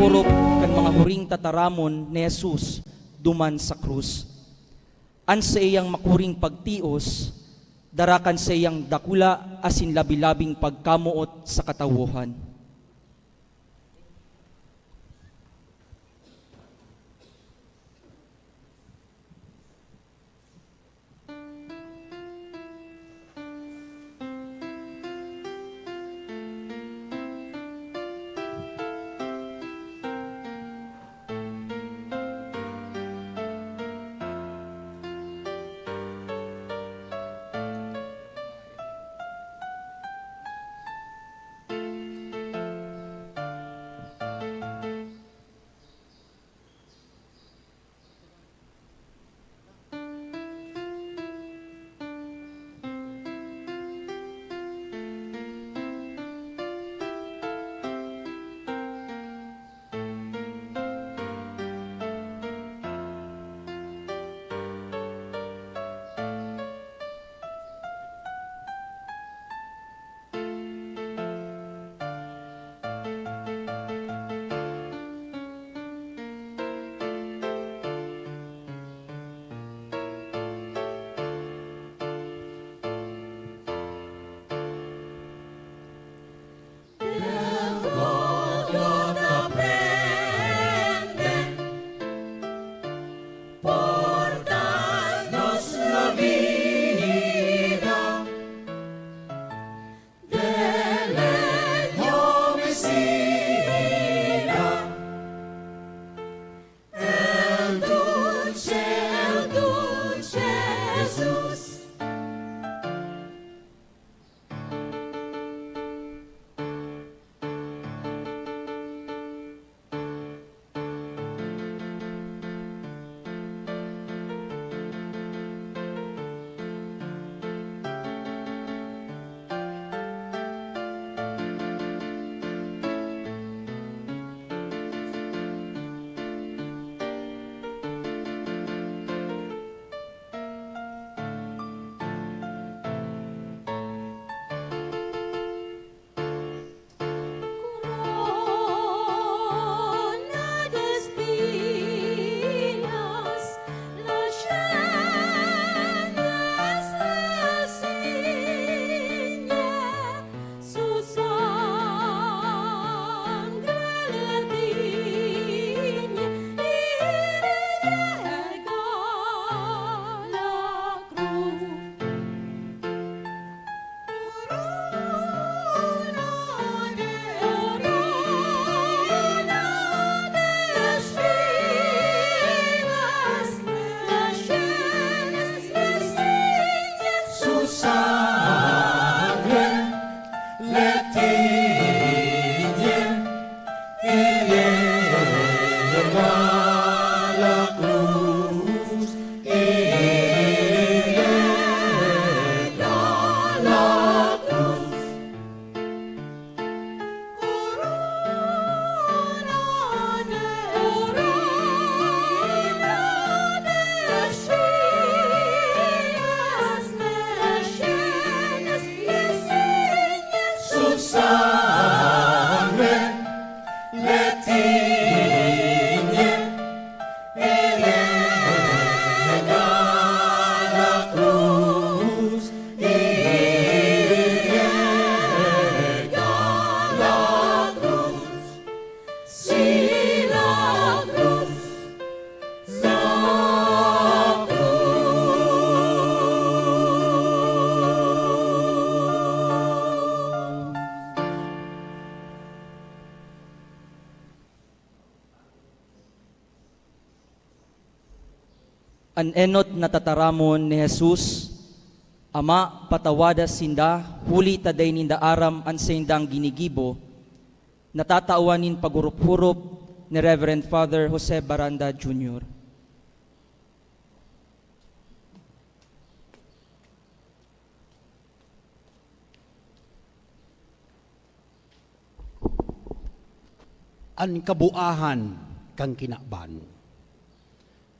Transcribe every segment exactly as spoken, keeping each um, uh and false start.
Orop kan mga huring tataramon ni Jesus duman sa krus. An saiyang makuring pagtios dara kan saiyang dakula asin labi-labing pagkamoot sa katawohan. An enot na tataramon ni Jesus, "Ama, patawada sinda, huli ta dai ninda aram an saindang ginigibo," natatawan nin paghurup-hurup ni Reverend Father Jose Baranda Junior. An kabuahan kan kinaban.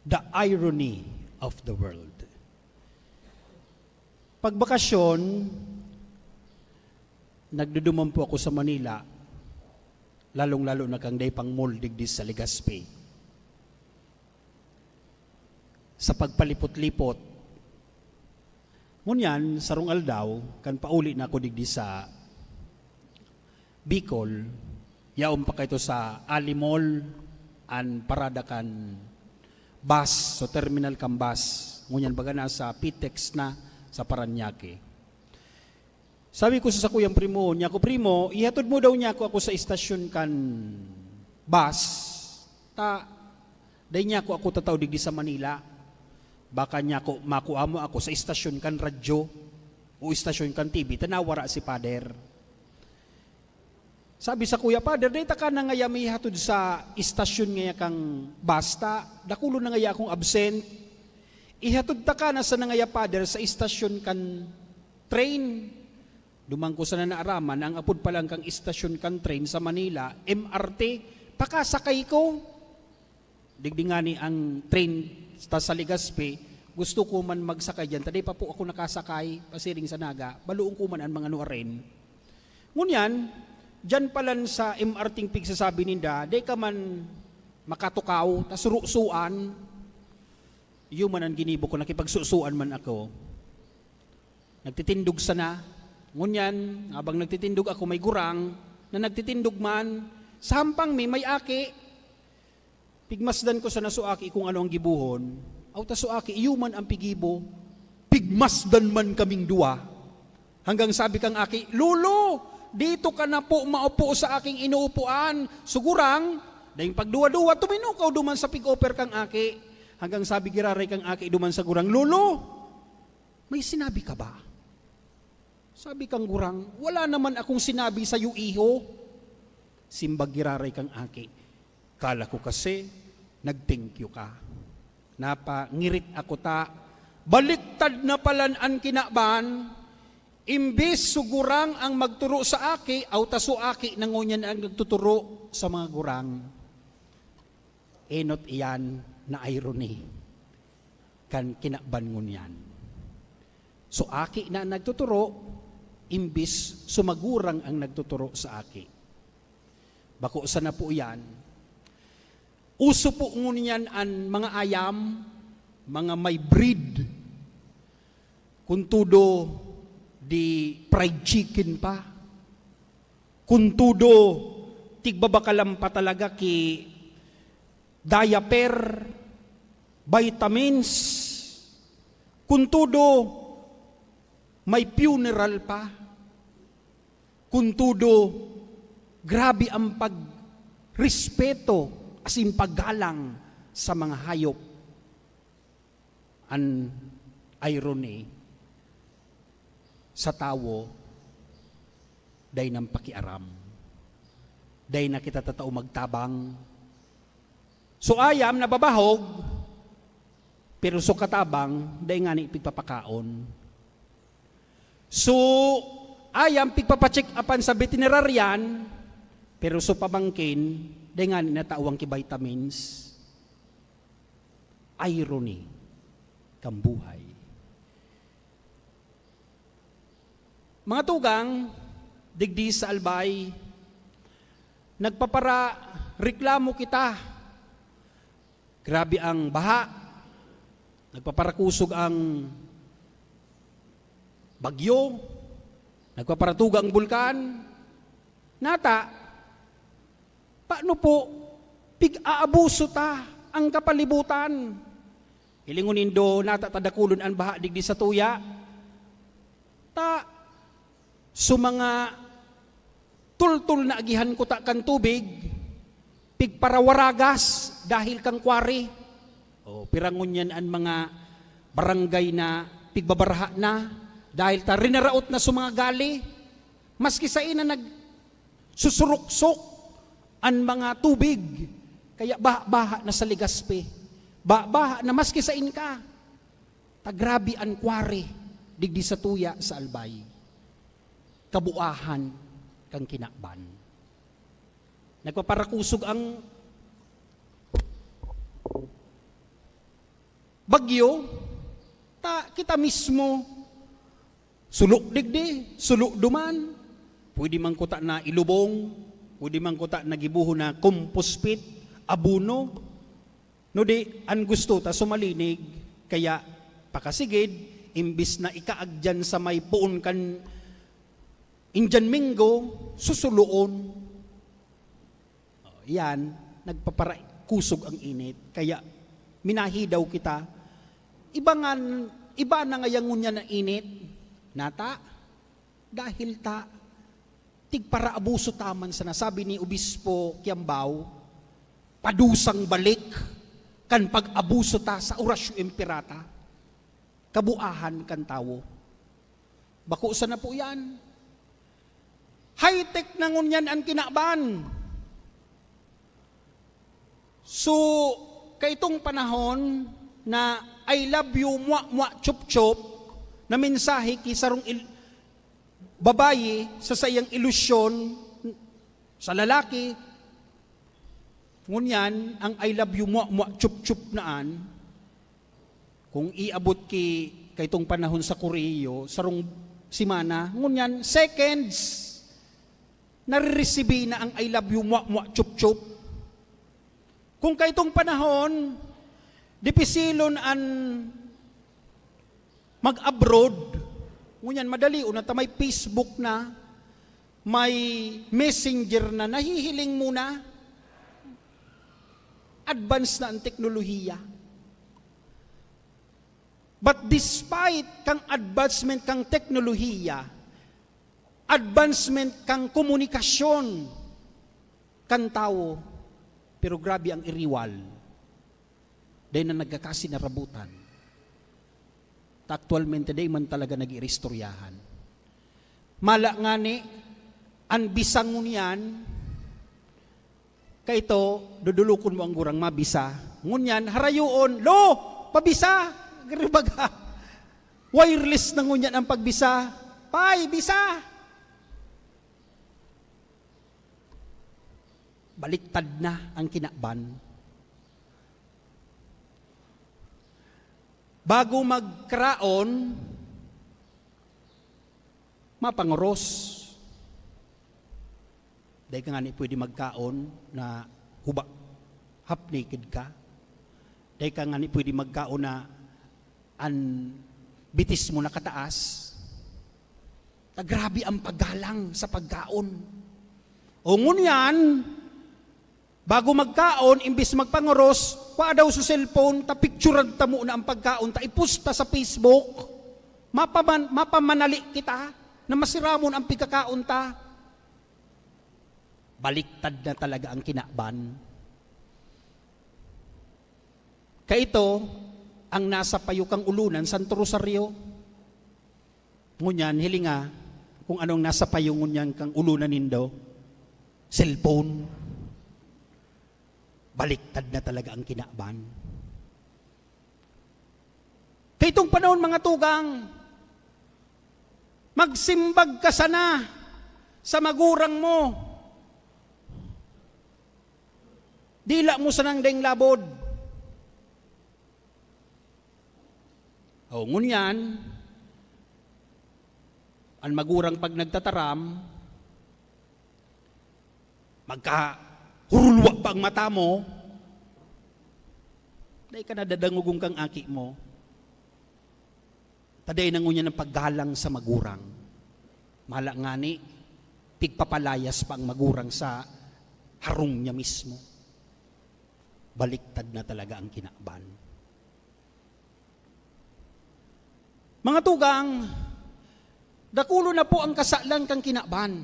The irony of the world. Pagbakasyon, nagduduman po ako sa Manila. lalong-lalo na kan dai pang mall digdi sa Legazpi. Sa pagpalipot-lipot, ngunyan, sarong aldaw, kan pauli na ako digdi sa Bicol, yaon pa kaito sa Ali Mall, an parada kan bus, so terminal kan bus. Ngunyan baga nasa Pitex na sa Parañaque. Sabi ko sa sakuyang primo, "Nyako, primo, ihatod mo daw nyako ako sa istasyon kan bus, ta dai nyako ako tatao digdi sa Manila. Baka nyako makua mo ako sa istasyon kan radyo o istasyon kan T V, ta nawara si Pader." Sabi sakuya, "Pader, dai taka na ngaya maihatod sa istasyon ngaya kan bus, ta dakulon na ngaya akong absent. Ihatod taka na sana ngaya, Pader, sa istasyon kan train." Duman ko sana naaraman na ang apod pa lang kan istasyon kan train sa Manila, M R T. Pakasakay ko. Digdi ngani ang train ta sa Legazpi, gusto ko man magsakay diyan, ta dai pa po ako nakasakay, pasiring sa Naga, baloon ko man an mga nuarin. Ngunyan, diyan palan sa M R T pigsasabi ninda, dai ka man makatukaw, ta surusuan. Iyo man an ginibo ko, nakipagsusuan man ako. Nagtitindog sana. Ngunyan, habang nagtitindog ako, may gurang na nagtitindog man. Sampang mi, may aki. Pigmasdan ko sana so aki kung ano ang gibohon. Aw ta so aki, iyo man ang pigibo. Pigmasdan man kaming duwa. Hanggang sabi kang aki, "Lolo, dito ka na po maupo sa aking inuupuan." So gurang, daing pagduwa-duwa, tuminukaw duman sa pig-offer kang aki. Hanggang sabi giraray kang aki duman sa gurang, "Lolo, may sinabi ka ba?" Sabi kang gurang, "Wala naman akong sinabi sa'yo, iho." Simbag giraray kang aki, "Kala ko kasi, nag-thank you ka. Napangirit ako ta, baliktad na palan an kinaban, imbis so gurang ang magturo sa aki, aw ta so aki na ngunyan ang nagtuturo sa mga gurang." Enot iyan na irony kan kinaban ngunyan. So, aki na nagtuturo, imbis so magurang ang nagtuturo sa aki. Bako sana po iyan. Uso po ngunyan an mga ayam, mga may breed. Kun todo, di fried chicken pa. Kun todo, tigbabakalan pa talaga ki diaper, vitamins. Kun todo, may funeral pa. Kun todo, grabe ang pagrespeto, as in paggalang sa mga hayop. An irony, sa tawo, dai nang pakiaram. Dai na kita tatao magtabang. So ayam nababahog, pero so katabang, dai ngani pigpapakaon. So ayam pigpapa-check upan sa veterinarian, pero so pamangkin, dai ngani natawan ki vitamins. Irony kan buhay. Mga tugang, digdi sa Albay, nagpaparareklamo kita. Grabe ang baha, nagpaparakusog ang bagyo, nagpaparatuga ang bulkan. Nata, paano po pig-aabuso ta ang kapalibutan? Hilingon nindo, nata ta dakulon an baha digdi sa tuya. Ta, so mga tultol na agihan kuta kan tubig, pigparawaragas dahil kan quarry. O, pira ngunyan an mga barangay na pigbabaraha na dahil ta rinaraot na so mga gali. Maski sain na nagsusuruksok an mga tubig, kaya baha-baha na sa Legazpi. Baha-baha na maski sain ka. Ta grabe an quarry digdi sa tuya sa Albay. Kabuahan kan kinaban. Nagpaparakusog ang bagyo, ta kita mismo, sulo digdi, sulo duman, pwede man kuta na ilubong, Pwede man kuta na gibohon na compost pit, abono. No di, an gusto ta sumalinig, kaya pakasigid, imbis na ikaag diyan sa may poon kan Indian Mango, susuloon. Oh, yan, nagpaparakusog ang init. Kaya minahidaw kita. Iba nga, iba na ngayon ngunyan na init. Nata, dahil ta, tigparaabuso ta man sana. Sabi ni Obispo Kiambao, padusang balik kan pag-abuso ta sa Orasyo Imperata, kabuahan kan tawo. Bako sana po yan. High-tech na ngunyan an kinaban. So, kaitong panahon na "I love you, mwa, mwa, chup, chup," na mensahe ki sarong il-, babayi sa saiyang ilusyon sa lalaki, ngunyan, ang "I love you, mwa, mwa, chup, chup" naan, kung iabot ki kaitong panahon sa Koreo, sarong semana, ngunyan, seconds, nariresibi na ang "I love you, mwa, mwa, chup, chup." Kung kaitong panahon, dipisilon an mag-abroad, ngunyan madali, una ta may Facebook na, may Messenger na, nahihiling mo na. Advance na ang teknolohiya. But despite kang advancement kang teknolohiya, advancement kang komunikasyon kan tawo, pero grabe ang iriwal. Dai na nagkakasinarabutan. Ta aktualmente, dai man talaga nag-iristoryahan. Mala ngani, an bisa ngunyan, kaito, dudulokon mo ang gurang, mabisa. Ngunyan, harayoon, "Lo, pabisa!" Gari baga. Wireless na ngunyan ang pagbisa. "Pay, bisa!" Baliktad na ang kinaban. Bago magkaraon, mapangoros. Dai ka ngani pwede magkaon na huba, half naked ka. Dai ka ngani pwede magkaon na an bitis mo nakataas. Ta grabe ang paggalang sa pagkaon. O ngunyan, bago magkaon, imbis magpangoros, kua daw sa cellphone, ta picturan ta muna ang pagkaon, ta ipost ta sa Facebook. Mapaman-, mapamanali kita na masiramon ang pagkakaon ta. Baliktad na talaga ang kinaban. Kaito, ang nasa payo kang ulonan, Santo Rosario. Ngunyan, hilinga kung anong nasa payo ngunyan kang ulonan nindo. Cellphone. Baliktad na talaga ang kinaban. Kaitong panahon, mga tugang, magsimbag ka sana sa magurang mo. Dila mo sanang daing labod. O, ngunyan, an magurang pag nagtataram, magkahurulwa pa ang mata mo, dai ka na dadangogon kang aki mo. Ta dai na ngunyan ang paggalang sa magurang. Mala ngani, pigpapalayas pa ang magurang sa harong niya mismo. Baliktad na talaga ang kinaban. Mga tugang, dakolo na po ang kasalan kan kinaban.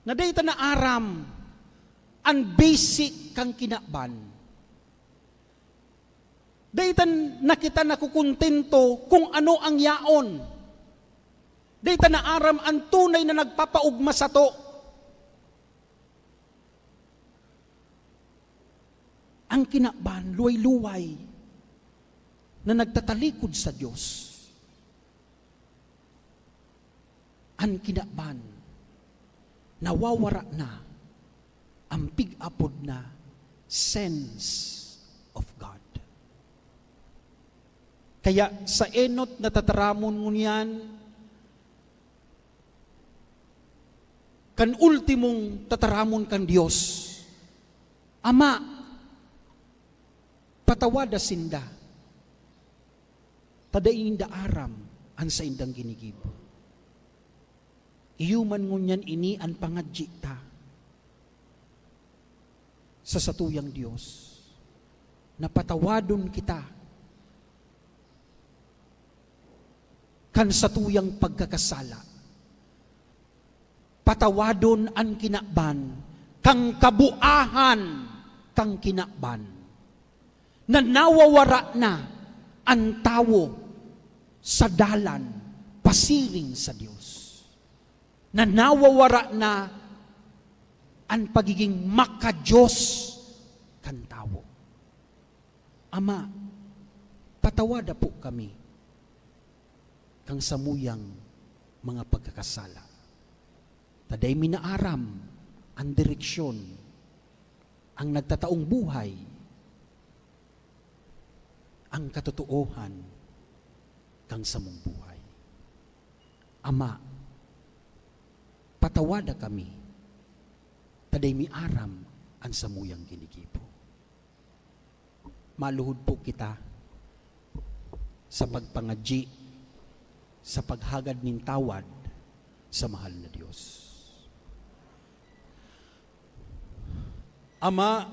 Na dai ta naaram an basic kan kinaban. Dai ta na kita nakukontento kung ano ang yaon. Dai ta naaram an tunay na nagpapaogma sato. Ang kinaban, luway-luway na nagtatalikod sa Dios. An kinaban, nawawara na an pig-apod na sense of God. Kaya sa enot na tataramon ngunyan, Kan ultimong tataramon kan Dios, "Ama, patawada sinda, ta dai ninda aram an saindang ginigibo." Iyo man ngunyan ini an pangadyi ta sa satuyang Dios, na patawadon kita kan satuyang pagkakasala. Patawadon an kinaban kan kabuahan kan kinaban, na nawawara na an tawo sa dalan pasiring sa Dios, na nawawara na an pagiging maka-Dios kan tawo. "Ama, patawada po kami kan samuyang mga pagkakasala, ta dai mi naaram an direksyon, ang nagtataong buhay, ang katotoohan kan samong buhay. Ama, patawada kami, ta dai mi aram an samuyang ginigibo." Maluhod po kita sa pagpangadyi, sa paghagad nin tawad sa mahal na Dios. Ama,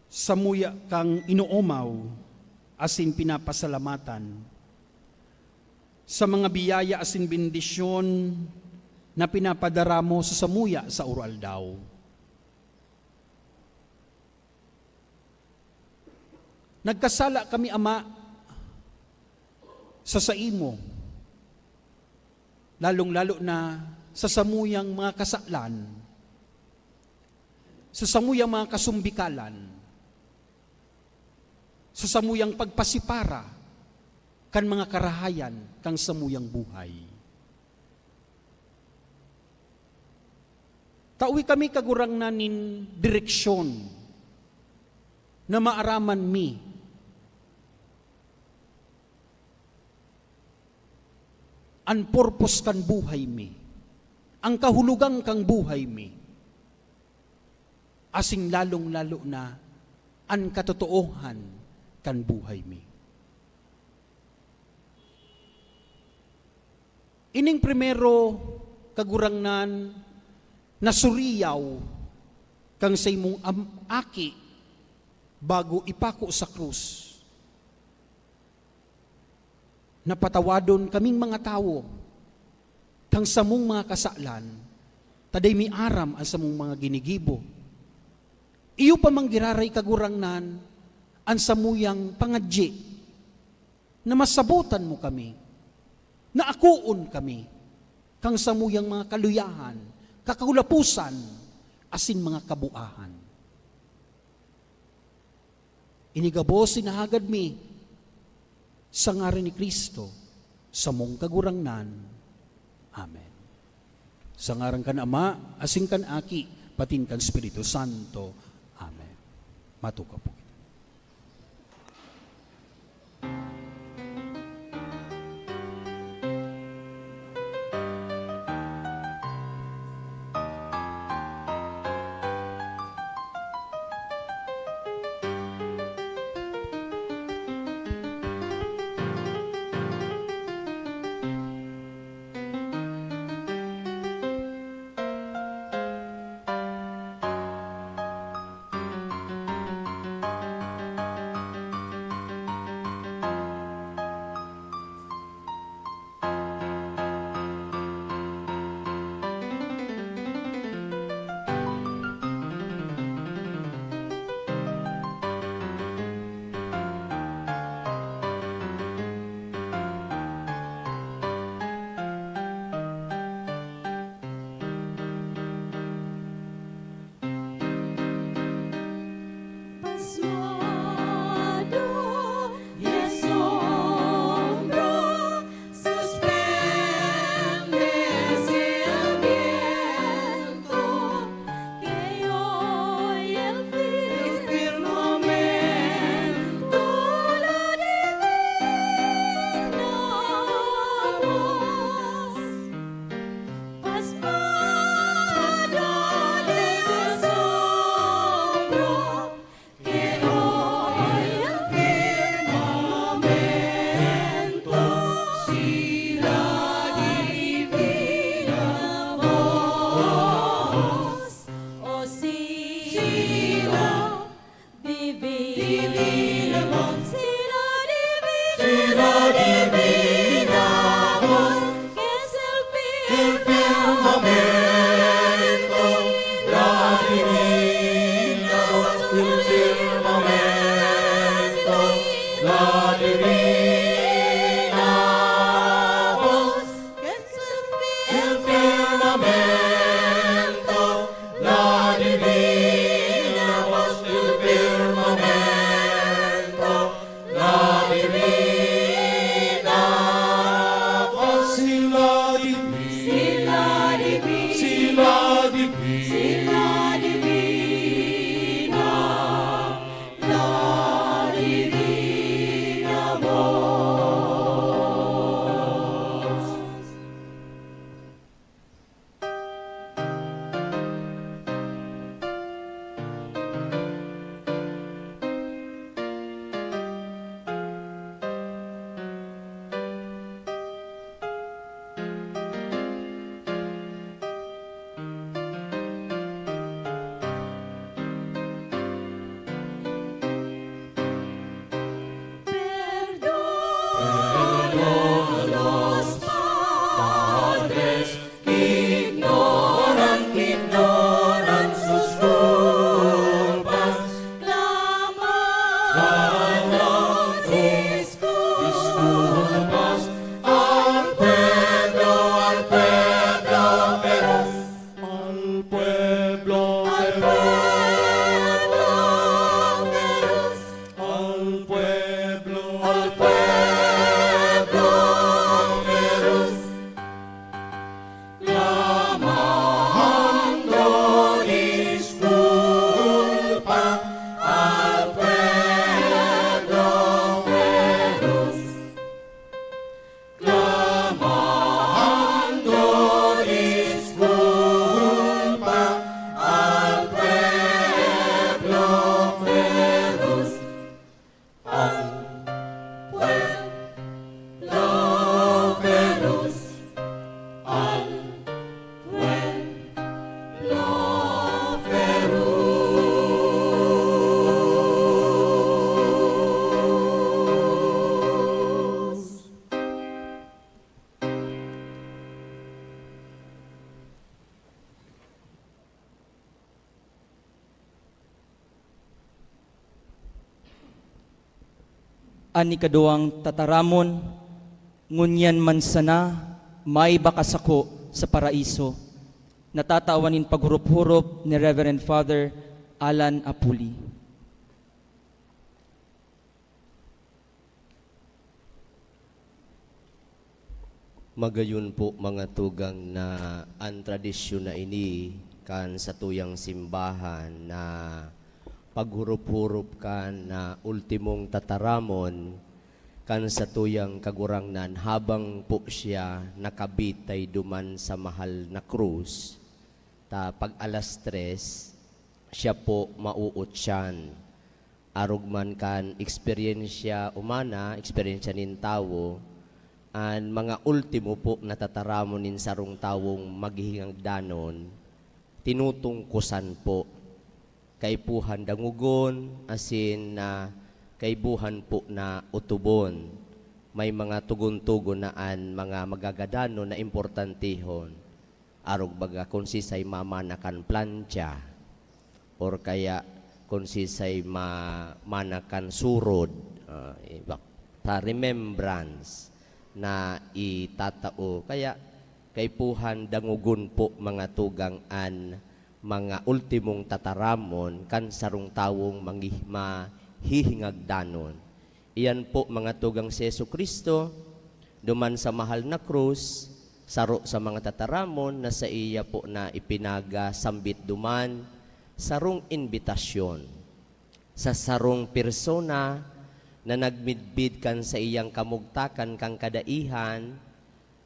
samuya kang inoomaw asin pinapasalamatan sa mga biyaya asin bendisyon na pinapadara mo sa samuya sa aroaldaw. Nagkasala kami, Ama, sa saimo, lalong-lalo na sa samuyang mga kasalan, sa samuyang mga kasumbikalan, sa samuyang pagpasipara kan mga karahayan kan samuyang buhay. Tawi kami, Kagurangnan, nin direksyon na maaraman mi an purpose kan buhay mi, an kahulogan kan buhay mi, asin lalong-lalo na an katotoohan kan buhay mi. Ining primero, Kagurangnan, na suriyaw kan saimong am-, Aki bago ipako sa krus, na patawadon kaming mga tawo kan samong mga kasalan, ta dai mi aram an samong mga ginigibo. Iyo pa man giraray, Kagurangnan, an samuyang pangadyi, na masabotan mo kami, na akoon kami kan samuyang mga kaluyahan, kakagulaposan, asin mga kabuahan. Ini gabos sinahagad mi sa ngaran ni Cristo, samong Kagurangnan. Amen. Sa ngaran kan Ama, asin kan Aki, patin kan Espiritu Santo. Amen. Matukaw po kita. Firmamento, la divina voz, il firmamento, la divina voz, il firmamento, la divina voz, il firmamento, la divina voz, si la divina, si la divina, si la divina, si la divina, la divina voz. Perdona a los padres que ignoran, ignoran sus culpas. Clama, clama, disculpas al pueblo, al pueblo feroz. Al pueblo, al pueblo feroz. Al pueblo, al pueblo feroz. Clamando disculpa al pueblo feroz. Clamando disculpa al pueblo feroz, al pueblo feroz, al pueblo feroz. An ikaduwang tataramon, ngunyan man sana may baka sako sa Paraiso. Natatawan nin paghurup-hurup ni Reverend Father Alan Apuli. Magayon po, mga tugang, na an tradisyon na ini kan satuyang simbahan na paghurup-hurup kan, ah, ultimong tataramon kan satuyang Kagurangnan habang po siya nakabitay duman sa mahal na krus, ta pag alas tres, siya po mauutsan. Arog man kan eksperyensya umana, eksperyensya nin tawo, an mga ultimo po na tataramon nin sarong tawong maghihingagdanon, tinutungkosan po. Kaipuhan dangogon, asin na kaipuhan po na otobon. May mga togon-togon na an mga magagadanon na importantehon. Arog baga kun sisay mamana kan plantsa, or kaya kun sisay ma-, mana kan surod, ah, iba, sa remembrance na itatao. Kaya kaipuhan dangogon po, mga tugang, an mga ultimong tataramon kan sarong tawong mangi-, mahihingagdanon. Iyan po, mga tugang, si Jesu-Cristo, duman sa mahal na krus, saro sa mga tataramon na saiya po na ipinagasambit duman sarong imbitasyon sa sarong persona na nagmidbid kan saiyang kamugtakan kan kadaihan,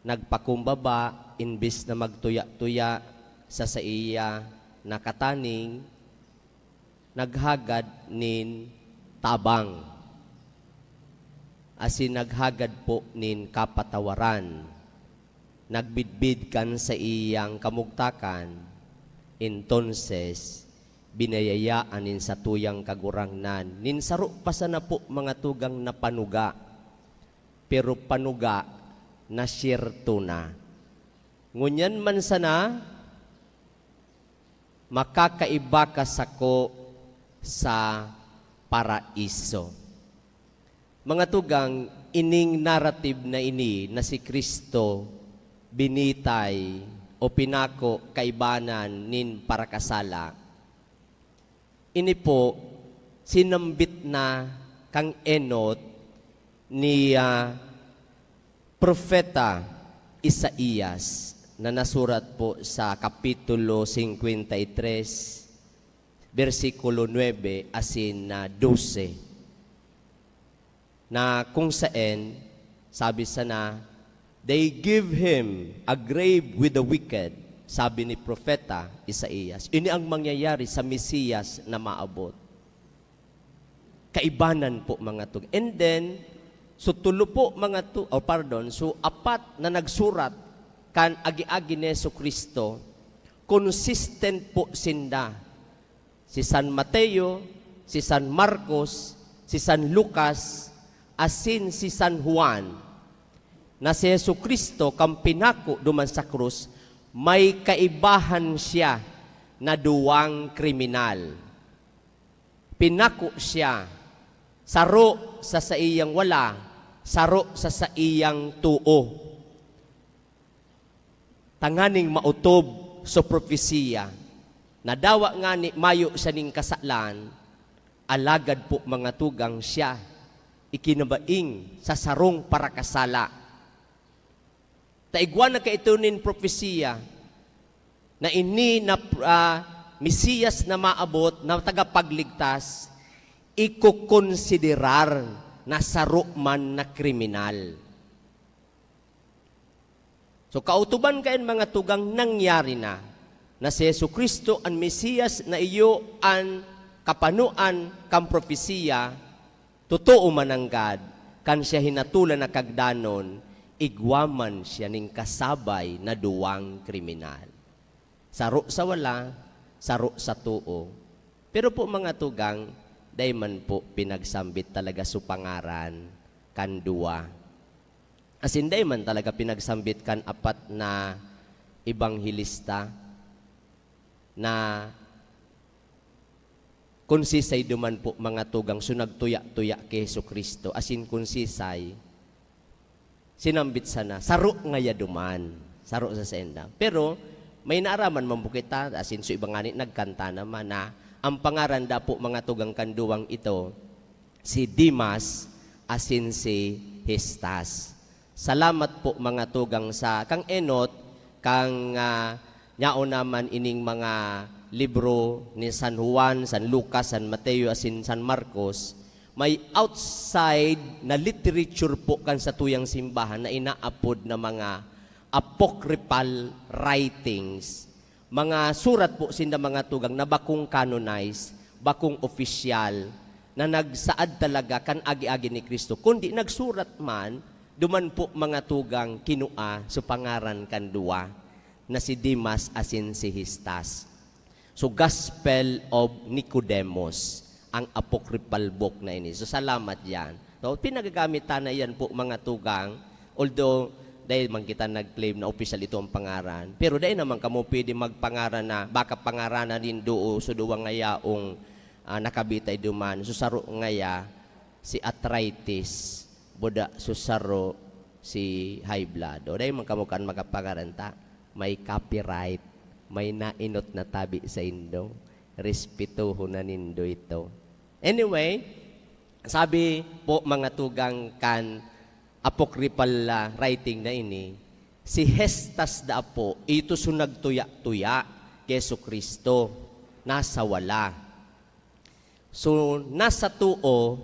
nagpakumbaba, imbes na magtuya-tuya sa saiya na kataning, naghagad nin tabang, asin naghagad po nin kapatawaran. Nagbidbid kan saiyang kamugtakan, entonces, binayayaan nin satuyang Kagurangnan nin saro pa sana po, mga tugang, na panuga, pero panuga na siyerto na. Ngunyan man sana, makakaiba ka sako sa paraiso. Mga tugang, ining narrative na ini na si Cristo binitay o pinako kaibanan nin parakasala, ini po sinambit na kan enot ni, ah, Propeta Isaias na nasurat po sa Kapitulo singkwenta y tres, bersikulo nuebe asin na dose, na kung saen, sabi sana, "They give him a grave with the wicked," sabi ni Propeta Isaias. Ini ang mangyayari sa Mesiyas na maabot. Kaibanan po, mga tug-, and then, so, tulo po, mga tu-, oh, pardon, so, apat na nagsurat kan agi-agi ni Jesu-Cristo, consistent po sinda. Si San Mateo, si San Marcos, si San Lucas, asin si San Juan, na si Jesu-Cristo kan pinako duman sa krus, may kaibahan siya na duwang kriminal. Pinako siya, saro sa saiyang wala, saro sa saiyang too. Tanganing maotob so propesiya, na dawa ngani mayo siya nin kasalan, alagad po, mga tugang, siya ikinabaing sa sarong parakasala. Ta igwa na kaito nin propesiya na ini na, ah, Mesiyas na maabot na tagapagligtas, ikokonsiderar na saro man na kriminal. So, kautuban kayan, mga tugang, nangyari na, na si Jesu-Cristo an Mesiyas na iyo an kapanoan kan propesiya, totoo man nanggad, kan siya hinatolan na kagdanon, igwa man siya nin kasabay na duwang kriminal. Saro sa wala, saro sa too. Pero po, mga tugang, dai man po pinagsambit talaga so pangaran kan duwa. Asin dai man talaga pinagsambit kan apat na ebanghelista na kun sisay duman po, mga tugang, so nagtuya-tuya ki Jesu-Cristo, asin kun sisay sinambit sana, saro ngaya duman, saro sa sainda. Pero may naaraman man po kita, asin so iba ngani nagkanta naman na ang pangaran da po, mga tugang, kan duwang ito, si Demas asin si Histas. Salamat po, mga tugang, sa kang enot, kang, ah, nyaon naman ining mga libro ni San Juan, San Lucas, San Mateo, asin San Marcos, may outside na literature po kan satuyang simbahan na inaapod na mga apocryphal writings. Mga surat po sinda, mga tugang, na bakong canonized, bakong opisyal, na nagsaad talaga kan agi-agi ni Cristo, kundi nagsurat man, duman po, mga tugang, kinua so pangaran kan duwa, na si Demas asin si Histas. So, Gospel of Nicodemus, ang apocryphal book na ini. So, salamat diyan. So, pinagagamit ta na yan po, mga tugang. Although, dai man kita nag-claim na opisyal ito ang pangaran. Pero dai naman kamo pwede magpangaran na baka pangaranan nindo o so duwa nga yaong, ah, nakabitay duman. So, saro ngaya si arthritis, buda so saro si high blood. O dai man kamo kan magapangaran ta. May copyright. May nainot na tabi saindo. Respetohon na nindo ito. Anyway, sabi po, mga tugang, kan apocryphal, ah, writing na ini, si Histas da po, ito so nagtuya-tuya ki Jesu-Cristo, nasa wala. So, nasa too,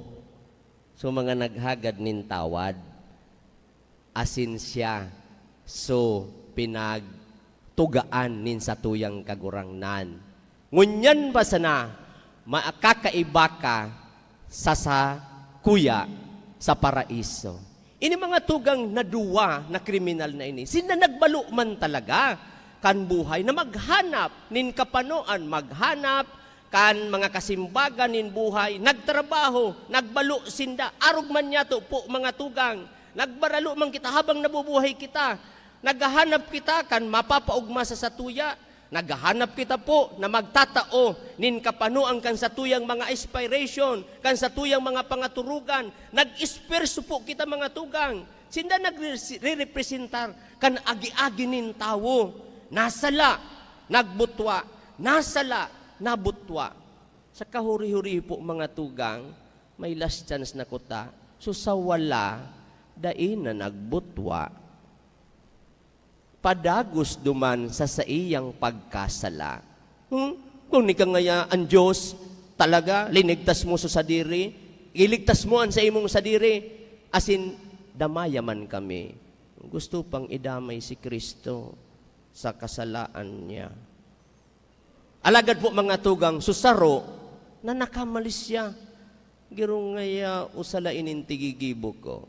so, mga naghagad nin tawad, asin siya so pinagtugaan nin satuyang Kagurangnan. Ngunyan ba sana makakaiba ka sa sakuya sa paraiso? Ini mga tugang na duwa na kriminal na ini, sinda nagbalo man talaga kan buhay na maghanap nin kapanoan, maghanap kan mga kasimbagan nin buhay, nagtrabaho, nagbalo sinda. Arog man niyato po, mga tugang, nagbaralo man kita habang nabubuhay kita. Naghahanap kita kan mapapaogma sa satuya. Naghahanap kita po na magtatao nin kapanoan kan satuyang mga aspiration, kan satuyang mga pangaturugan. Nag-esperso po kita, mga tugang. Sinda nagre-, representar kan agi-agi nin tawo. Nasala, nagbutwa. Nasala, nabutwa. Sa kahuri-huri po, mga tugang, may last chance na kuta. So, sa wala, dai na nagbutwa. Padagos duman sa saiyang pagkasala. Hmm? Kun ika ngaya an Dios, talaga, linigtas mo sa sadiri, iligtas mo an saimong sadiri, asin damaya man kami. Gusto pang idamay si Cristo sa kasalaan niya. Alagad po, mga tugang, susaro na nakamalis siya. Giro ngaya usala ining tigigibo ko.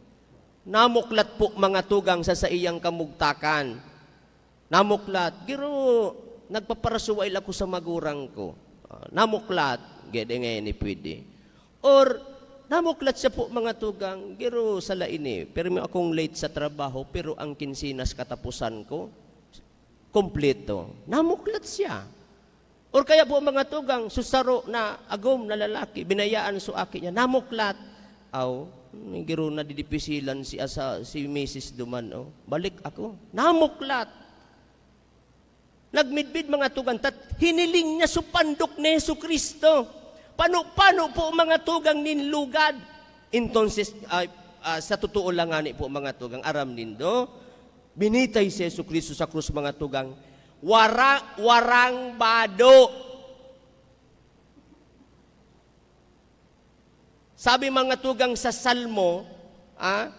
Namuklat po, mga tugang, sa saiyang kamugtakan. Namuklat, giro nagpaparasuway ako sa magurang ko. Ah, namuklat, gede nga ini pwede. Or, namuklat siya po, mga tugang, giro sala ini. Pero may akong late sa trabaho, pero ang kinsinas katapusan ko, kompleto. Namuklat siya. Or kaya po, mga tugang, susaro na agom na lalaki, binayaan so aki niya, namuklat. Aw, giro na didipisilan si asa, si misis duman, oh. Balik ako. Namuklat. Nagmidbid, mga tugang, tat hiniling niya so pandok ni Jesu-Cristo. Pano-pano po, mga tugang, nin lugad. Entonces, ay, ah, sa totoo lang ngani po, mga tugang, aram nindo, binitay si Jesu-Cristo sa krus, mga tugang, wara-, warang bado. Sabi, mga tugang, sa Salmo, ah,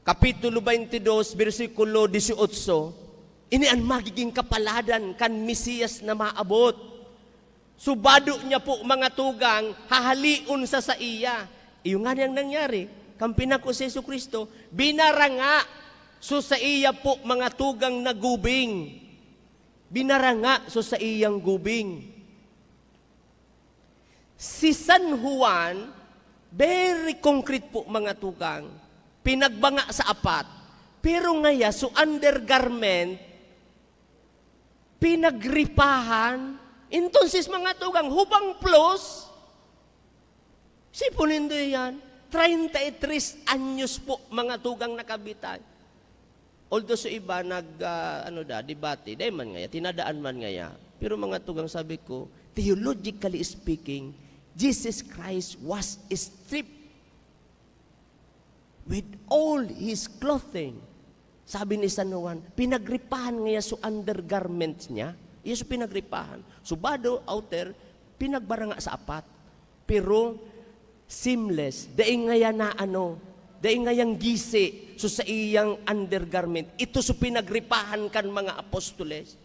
Kapitulo twenty-two, bersikulo dieciocho, "Ini an magiging kapaladan kan Mesiyas na maabot. So bado niya po, mga tugang, hahaleon sa saiya." Iyo ngani an nangyari. Kan pinako si Jesu-Cristo, binaranga so saiya po, mga tugang, na gubing. Binaranga so saiyang gubing. Si San Juan, very concrete po, mga tugang. Pinagbanga sa apat. Pero ngaya, so undergarment, pinagripahan. Entonces, mga tugang, hubang plus, isipon nindo iyan, treinta y tres anyos po, mga tugang, nakabitay. Although so iba nag, ah, ano da, debate, dai man ngaya, tinadaan man ngaya. Pero, mga tugang, sabi ko, theologically speaking, Jesus Christ was stripped with all his clothing. Sabi ni San Juan, pinagripahan ngaya so undergarments niya. Iya so pinagripahan. So bado, outer, pinagbaranga sa apat. Pero seamless, dai ngaya na ano, dai ngayang gisi so saiyang undergarment. Ito so pinagripahan kan mga apostoles.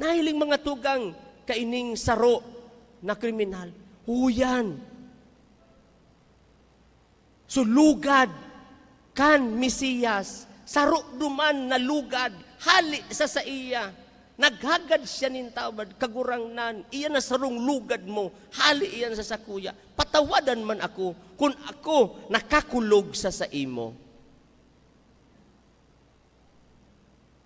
Nahiling, mga tugang, kaining saro na kriminal. Huyan. So, lugad kan Mesiyas, saro duman na lugad, hale sa saiya. Naghagad siya nin tawad, "Kagurangnan, iyan na sarong lugad mo, hale iyan sa sakuya. Patawadan man ako, kun ako nakakulog sa saimo."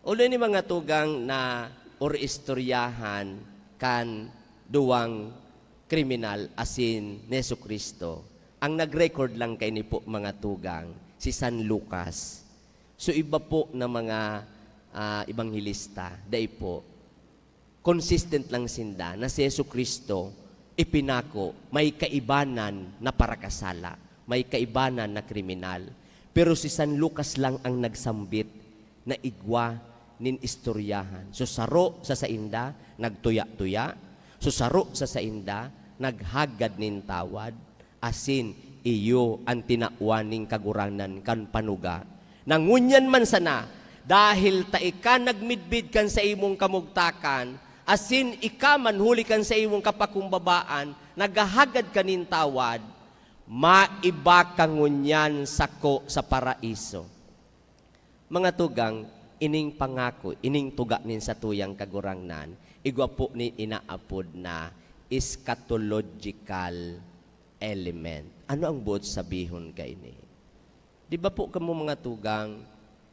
Ulo ni, mga tugang, na or istoryahan kan duwang kriminal asin ni Jesu-Cristo. Ang nag-record lang kaini po, mga tugang, si San Lucas. So, iba po na mga, ah, ebanghelista, dai po. Consistent lang sinda na si Jesu-Cristo ipinako, may kaibanan na parakasala, may kaibanan na kriminal. Pero si San Lucas lang ang nagsambit na igwa nin istoryahan. So, saro sa sainda, nagtuya-tuya. So, saro sa sainda, naghagad nin tawad. Asin iyo an tinawan nin Kagurangnan kan panuga. Na ngunyan man sana, dahil ta ika nagmidbid kan saimong kamugtakan, asin ika man huli kan saimong kapakumbabaan, naghahagad ka nin tawad, maiba ka ngunyan sako sa paraiso. Mga tugang, ining pangako, ining tuga nin satuyang Kagurangnan, igwa po nin inaapod na eschatological element. Ano ang boot sabihon kaini? Di ba po kamo, mga tugang,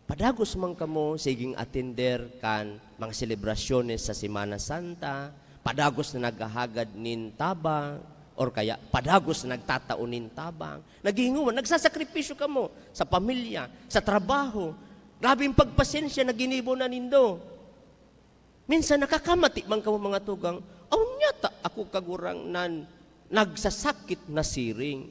Padagos man kamo siging atender kan mga selebrasyones sa Semana Santa, padagos na naghahagad nin tabang, or kaya padagos na nagtatao nin tabang. Naghihinguman, nagsasakripisyo kamo sa pamilya, sa trabaho. Grabeng pagpasensya na ginibo na nindo. Minsan nakakamati man kamo, mga tugang, "Aw, nyata ako, Kagurangnan, nagsasakit na siring.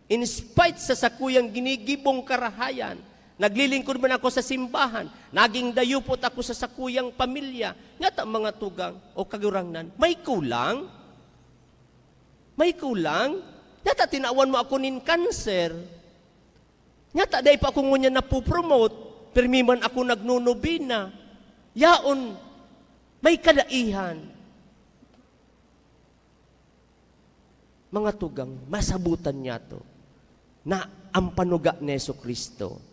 In spite sa sakuyang ginigibong karahayan, naglilingkod man ako sa simbahan, naging dayupot ako sa sakuyang pamilya. Nyata, mga tugang o Kagurangnan, may kulang? May kulang? Nyata tinawan mo ako nin kanser. Nyata dai pa ako ngunyan napopromote, pirmi man ako nagnonobena. Yaon, may kadaihan." Mga tugang, masabutan niyato na ang panuga ni Jesu-Cristo,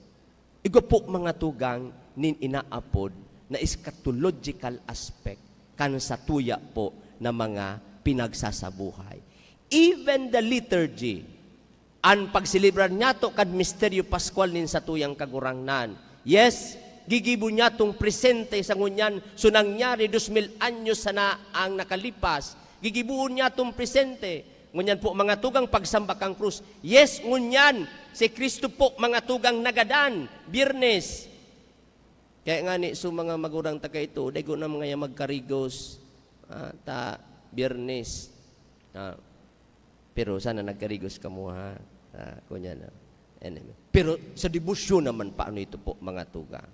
igwa po, mga tugang, nin inaapod na eschatological aspect kan satuya po na mga pinagsasabuhay. Even the liturgy, an pagselebrar niyato kan misteryo Paskwal nin satuyang Kagurangnan. Yes, gigibo niyatong presente sa ngunyan, so nangyari dos mil anyos sana ang nakalipas. Gigibohon niyatong presente. Ngunyan po, mga tugang, pagsamba kan krus. Yes, ngunyan, si Cristo po, mga tugang, nagadan, Biyernes. Kaya nga ni, so mga magurang taga ito, daigo na mga yan magkarigos, ah, ta Biyernes. Ah, pero sana nagkarigos kamo, ha? Ah, kunya na. Anyway. Pero sa debosyon naman, paano ito po, mga tugang?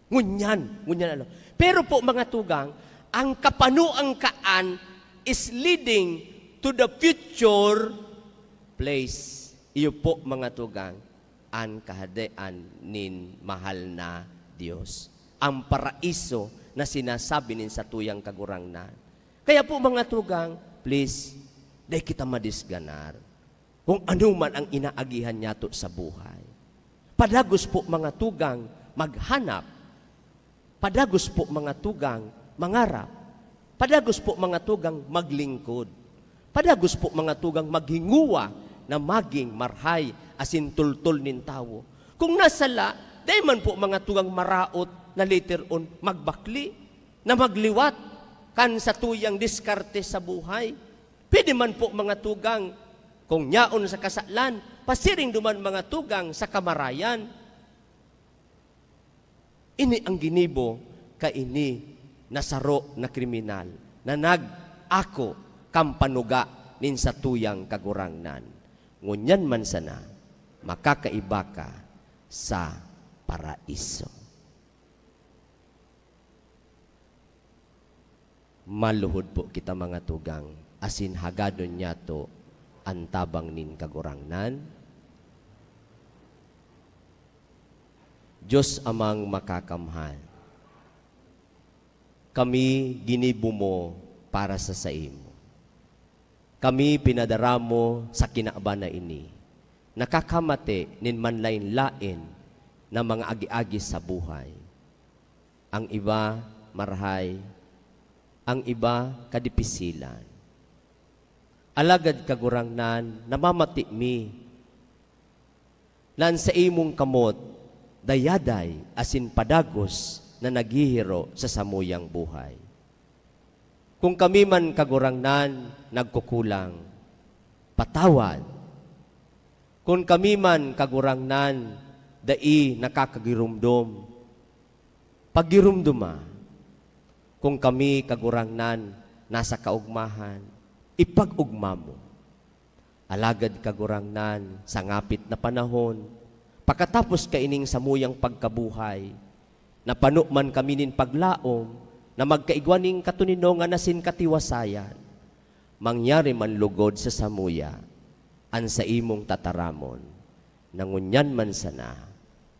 Ngunyan, ngunyan ano. Pero po, mga tugang, ang kapanoan kaan is leading to the future place. Iyo po, mga tugang, an Kahadean nin mahal na Dios, an paraiso na sinasabi nin satuyang Kagurangnan. Kaya po, mga tugang, please, dai kita madisganar kung ano man ang inaagihan niyato sa buhay. Padagos po, mga tugang, maghanap. Padagos po, mga tugang, mangarap. Padagos po, mga tugang, maglingkod. Padagos po, mga tugang, maghinguwa na magin marahay asin tultol nin tawo. Kung nasala, dai man po, mga tugang, maraot na later on magbakle, na magliwat kan satuyang diskarte sa buhay. Pwede man po, mga tugang, kung yaon sa kasalan, pasiring duman, mga tugang, sa kamarayan. Ini ang ginibo kaini na saro na kriminal na nag-ako kan panuga nin satuyang Kagurangnan. Ngunyan man sana, makakaiba ka sa paraiso. Maluhod po kita, mga tugang, asin hagadon niyato an tabang nin Kagurangnan. Dios Amang Makakamhan, kami ginibo mo para sa saimo. Kami pinadara mo sa kinaban na ini, nakakamate nin manlaen-laen na mga agi-agi sa buhay. Ang iba marahay, ang iba kadipisilan. Alagad, Kagurangnan, namamati mi na an saimong kamot dayaday asin padagos na naghihiro sa samuyang buhay. Kun kami man, Kagurangnan, nagkukulang, patawad. Kun kami man, Kagurangnan, dai nakakagiromdom, paggiromdoma. Kun kami, Kagurangnan, nasa kaogmahan, ipag-ogma mo. Alagad, Kagurangnan, sa ngapit na panahon, pakatapos kaining samuyang pagkabuhay, napano man kami nin paglaom na magkaigwa nin katoninongan asin katiwasayan, mangyari man lugod sa samuya an saimong tataramon, na ngunyan man sana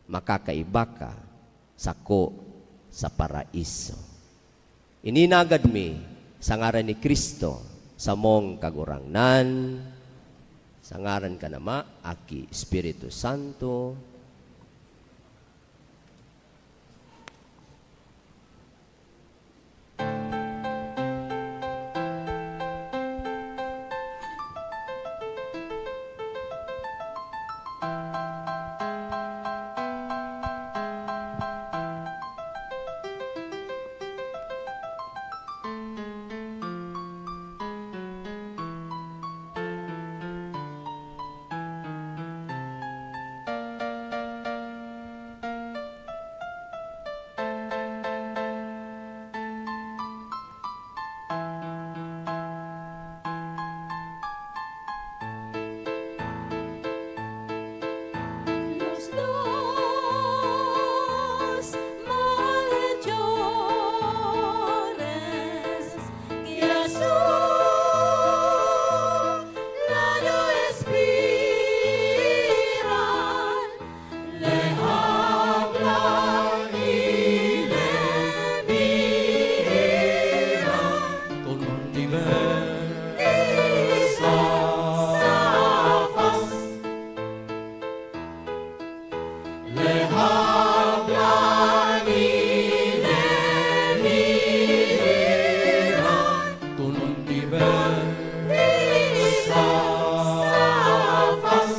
makakaiba ka sako sa paraiso. Ininagad mi sa ngaran ni Cristo, samong Kagurangnan, sa ngaran kan Ama, Aki, Espiritu Santo. Lalo espiran, lehag lang ile mihiran, kun diver sa pas. Lehag lang ile mihiran, kun diver sa pas.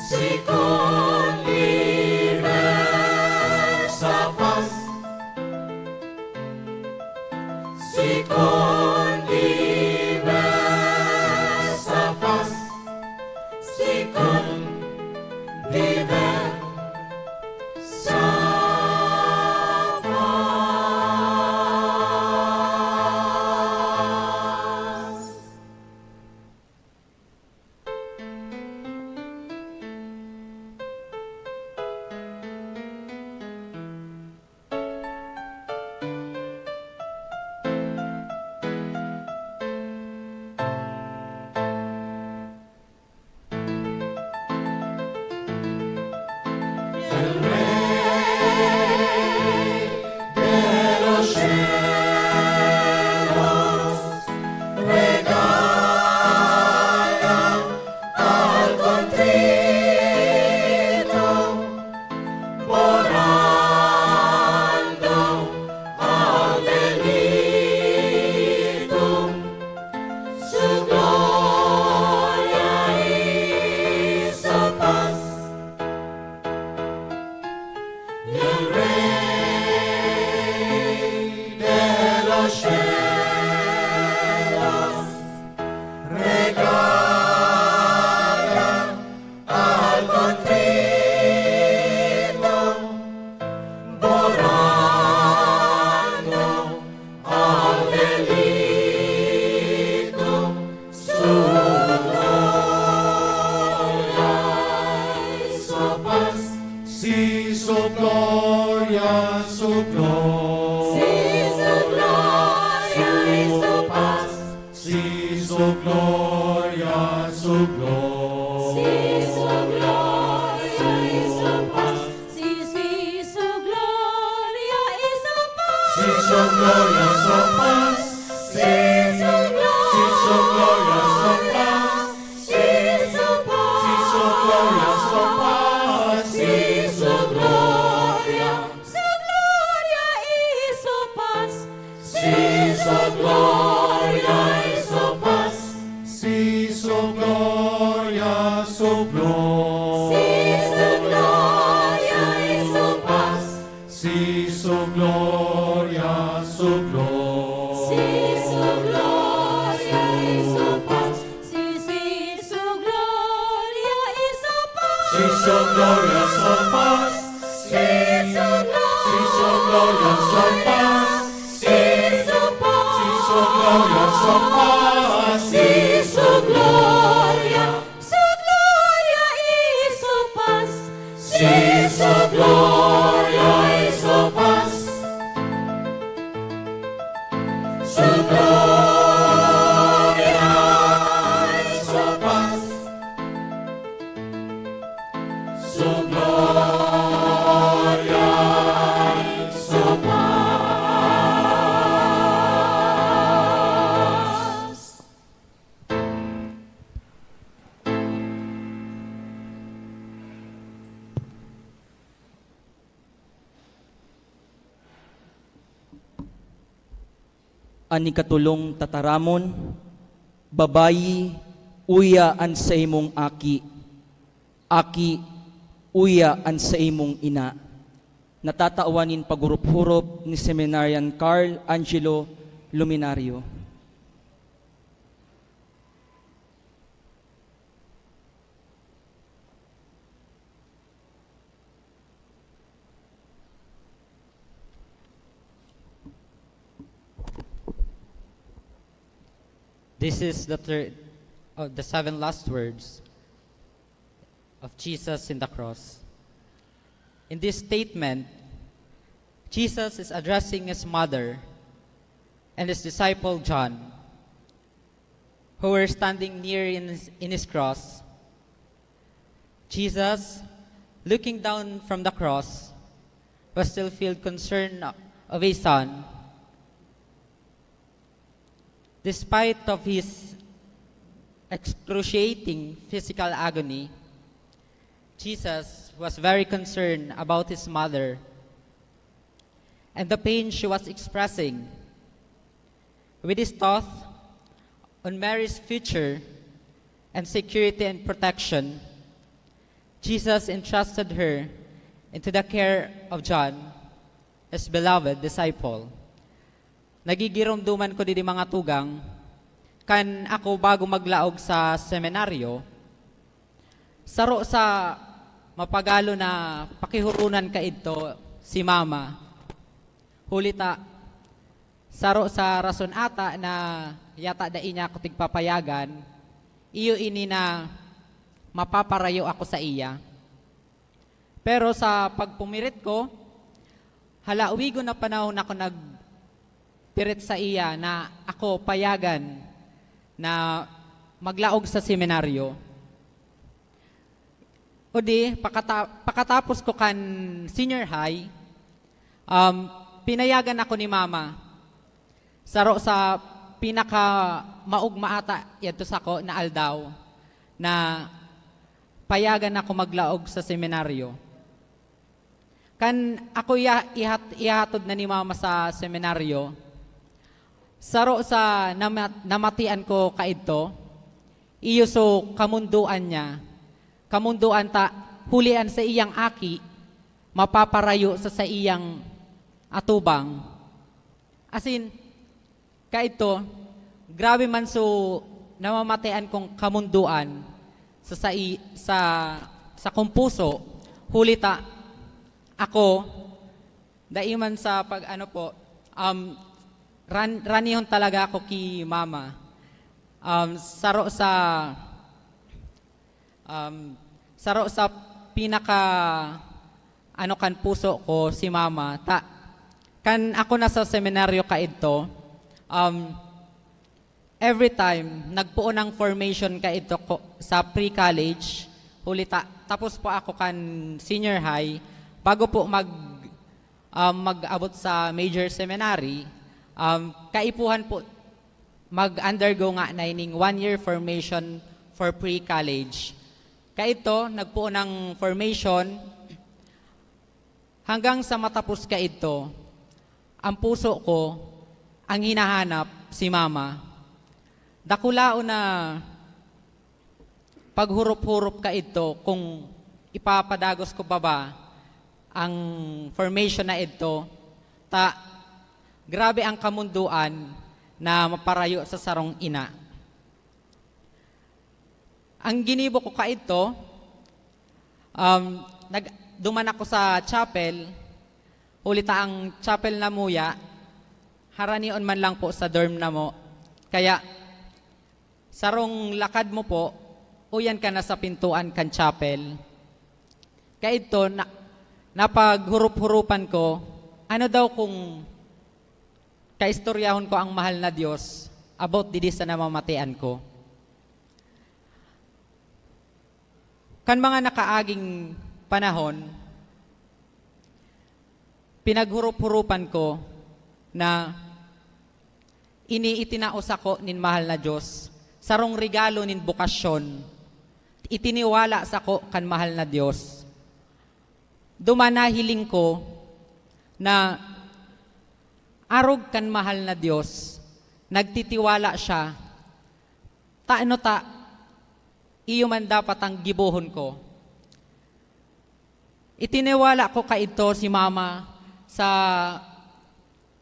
Si kun diver sa pas. Si kun diver sa pas, si kun diver sa pas. El Rey de los cielos regala al contrito, borrando al delito, su gloria y su paz. El Rey de los cielos regala al contrito, borrando al delito su gloria y su paz. Si su gloria, su gloria. Si su gloria y su paz. Si su gloria, su gloria. Si su gloria y su paz. Si, si su gloria y su paz. Si su gloria, su paz. Si su gloria, si su gloria, su paz. Si su paz. Si su gloria, su paz. Si su gloria. Su gloria y su paz. Si su gloria y su paz. Si su gloria, su gloria. Si su gloria y su paz. Si su gloria, su gloria. Si su gloria y su paz. Si, si su gloria y su paz. Si su gloria, su paz. Si su glo-, si su gloria, su paz. Si su paz. Si su gloria, su paz. Si su gloria. Su gloria y su paz. Si su gloria y su paz. Su gloria y su paz. Su gloria y su paz. An ikatolong tataramon, babayi, uya an saimong aki. Aki, uya an saimong ina. Natatawan nin paghurup-hurup ni Seminarian Carl Angelo Luminario. This is the third, uh, the seven last words of Jesus in the cross. In this statement, Jesus is addressing his mother and his disciple John, who were standing near in his, in his cross. Jesus, looking down from the cross, was still filled concern of his son. Despite of his excruciating physical agony, Jesus was very concerned about his mother and the pain she was expressing. With his thought on Mary's future and security and protection, Jesus entrusted her into the care of John, his beloved disciple. Nagigiromdoman ko didi, mga tugang, kan ako bago maglaog sa seminaryo, saro sa mapagalo na pakihurunan kaidto si Mama. Huli ta, saro sa rason ata na yata dai niya ako tigpapayagan, iyo ini na mapaparayo ako saiya. Pero sa pagpumirit ko, halawigon na panahon ako nagpirit saiya na ako payagan na maglaog sa seminaryo. O di, pakata-, pakatapos ko kan senior high, um, pinayagan ako ni Mama. Saro sa pinakamaugma ata yadto sako na aldaw na payagan ako maglaog sa seminaryo. Kan ako iya-, ihat-, ihatod na ni Mama sa seminaryo, saro sa nama-, namatian ko kaidto, iyo so kamundoan niya. Kamundoan ta, huli an saiyang aki mapaparayo sa saiyang atubang. Asin, kaidto, grabe man so namamatean kong kamundoan sa sai-, sa, sa kong puso, huli ta ako, dai man sa pag-ano po, um, ran-, ranihon talaga ako ki Mama. Um, saro sa Um, saro sa pinaka, ano, kan puso ko si Mama. Ta-, kan ako nasa seminaryo kaidto, um, every time, nagpoon ng formation kaidto ko, sa pre-college, huli ta-, tapos po ako kan senior high, bago po mag-, um, mag-abot sa major seminary, um, kaipuhan po mag-undergo nga na ining one-year formation for pre-college. Kaidto, nagpoon ng formation hanggang sa matapos kaidto, ang puso ko, ang hinahanap, si Mama. Dakulaon na paghurop-hurop kaidto kung ipapadagos ko pa ba ang formation na idto, ta grabe ang kamundoan na maparayo sa sarong ina. Ang ginibo ko kaidto, um, nag-, duman ako sa chapel, huli ta ang chapel namuya, haranion man lang po sa dorm namo. Kaya, sarong lakad mo po, uyan ka na sa pintuan kan chapel. Kaidto, na, napaghurup-hurupan ko, ano daw kung kaistoryahon ko ang mahal na Dios about didi sa namamatean ko? Kan mga nakaaging panahon, pinaghurup-hurupan ko na ini itinao sako nin mahal na Dios, sarong regalo nin bokasyon, itiniwala sako kan mahal na Dios. Duman nahiling ko na arog kan mahal na Dios, nagtitiwala siya, ta ano ta, iyo man dapat ang gibohon ko. Itiniwala ko kaidto si Mama sa,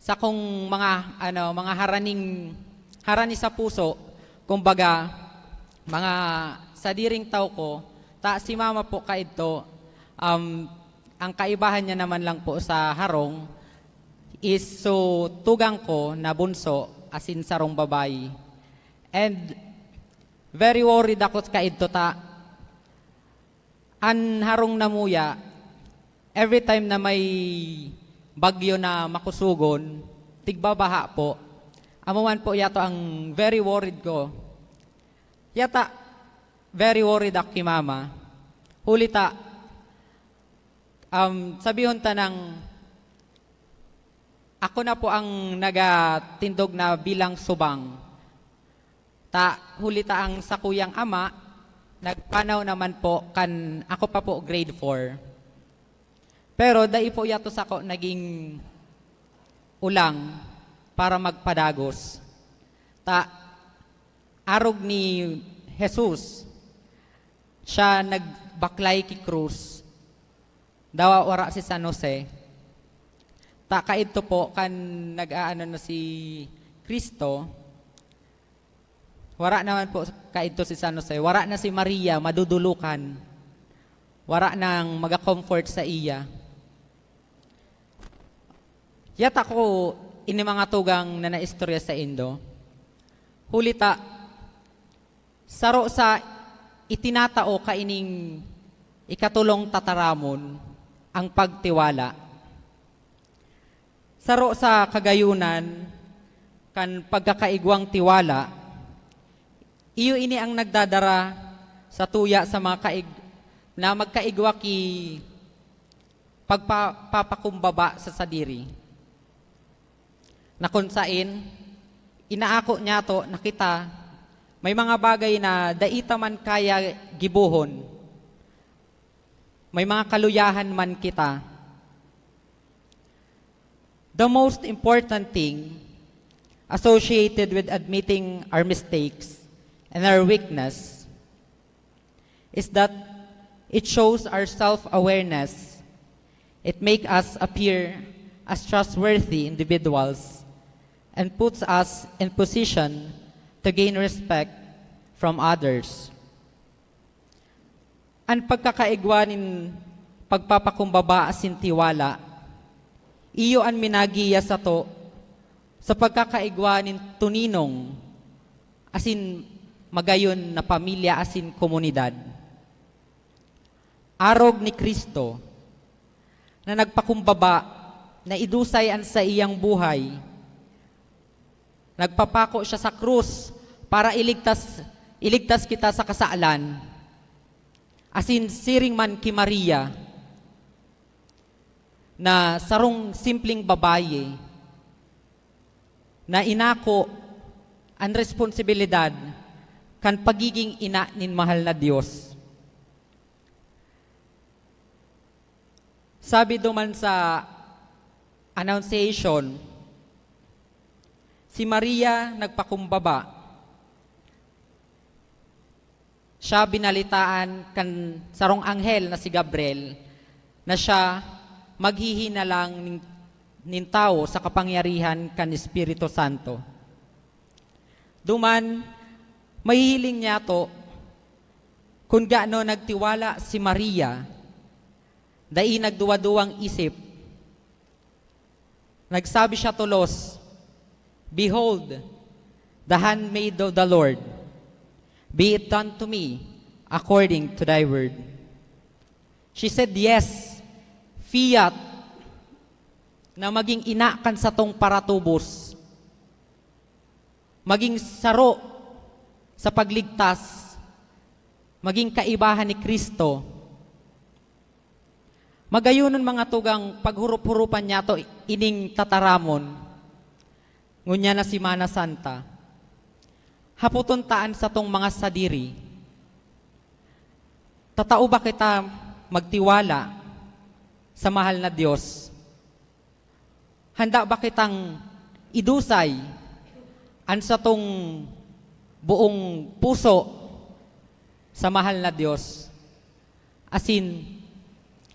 sa kong mga, ano, mga haraning, harani sa puso, kumbaga, mga sadiring tao ko, ta si Mama po kaidto, um, ang kaibahan niya naman lang po sa harong is so tugang ko na bunso, asin sarong babayi. And very worried ako kaidto ta an harong namuya, every time na may bagyo na makusugon, tigbabaha po. Amo man po yato ang very worried ko. Yata, very worried ako ki Mama. Huli ta, um, sabihon ta nang ako na po ang nagatindog na bilang subang. Ta, huli ta ang sakuyang ama, nagpanaw naman po kan ako pa po grade four. Pero dai po yato sako naging ulang para magpadagos. Ta, arog ni Jesus, siya nagbaklay ki krus. Dawa wara si San Jose. Ta, kaidto po, kan nag-aano na si Cristo, wara naman po kaidto si San Jose. Wara na si Maria, madudulukan. Wara nang maga-comfort sa iya. Yata ko ini mga tugang na naistorya saindo. Huli ta, saro sa itinatao kaining ikatolong tataramon ang pagtiwala. Saro sa kagayunan kan pagkakaigwang tiwala, iyo ini ang nagdadara sa tuya sa mga kaig-, na magkaigwa ki pagpa-, papakumbaba sa sadiri. Na kun saen, inaako niyato na kita, may mga bagay na dai ta man kaya gibohon. May mga kaluyahan man kita. The most important thing associated with admitting our mistakes and our weakness is that it shows our self-awareness. It makes us appear as trustworthy individuals and puts us in position to gain respect from others. An pagkakaigwa nin pagpapakumbaba asin tiwala, iyo an minagiya sato sa pagkakaigwa nin tuninong asin magayon na pamilya asin komunidad. Arog ni Cristo, na nagpakumbaba na idusay an saiyang buhay, nagpapako siya sa krus para iligtas, iligtas kita sa kasalan. Asin siring man ki Maria, na sarong simpleng babayi na inako an responsibilidad kan pagiging ina nin mahal na Dios. Sabi duman sa Annunciation, si Maria nagpakumbaba. Siya binalitaan kan sarong anghel na si Gabriel na siya maghihinalang nin, nin tawo sa kapangyarihan kan Espiritu Santo. Duman, mahihiling niyato kun gaano nagtiwala si Maria, dai nagduwa-duwang isip. Nagsabi siya tolos, "Behold, the handmaid of the Lord, be it done to me according to thy word." She said, "Yes, fiat, na maging ina kan satong paratubos, maging saro sa pagligtas, maging kaibahan ni Cristo." Magayonon, mga tugang, paghurup-hurupan niyato ining tataramon, ngunyan na Semana Santa. Hapoton ta an satong mga sadiri, tatao ba kita magtiwala sa mahal na Dios? Handa ba kitang idusay an satong buong puso sa mahal na Dios? Asin,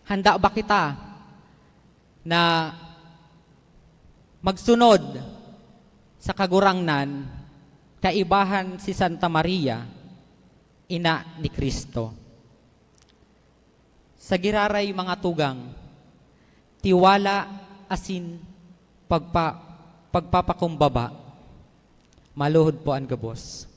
handa ba kita na magsunod sa Kagurangnan, kaibahan si Santa Maria, ina ni Cristo? Sa giraray, mga tugang, tiwala asin pagpa-, pagpapakumbaba. Maluhod po an gabos.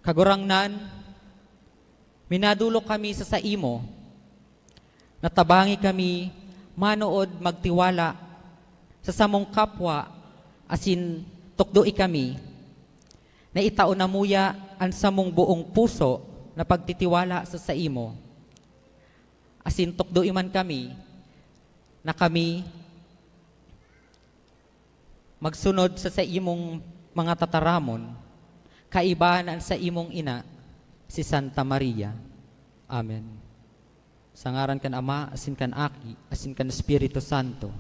Kagurangnan, minadolok kami sa saimo. Natabangi kami manood magtiwala sa samong kapwa, asin tukdoi kami na itao na muya an samong boong puso na pagtitiwala sa saimo. Asin tukdoi man kami na kami magsunod sa saimong mga tataramon, kaiba na an saimong ina, si Santa Maria. Amen. Sa ngaran kan Ama, asin kan Aki, asin kan Espiritu Santo.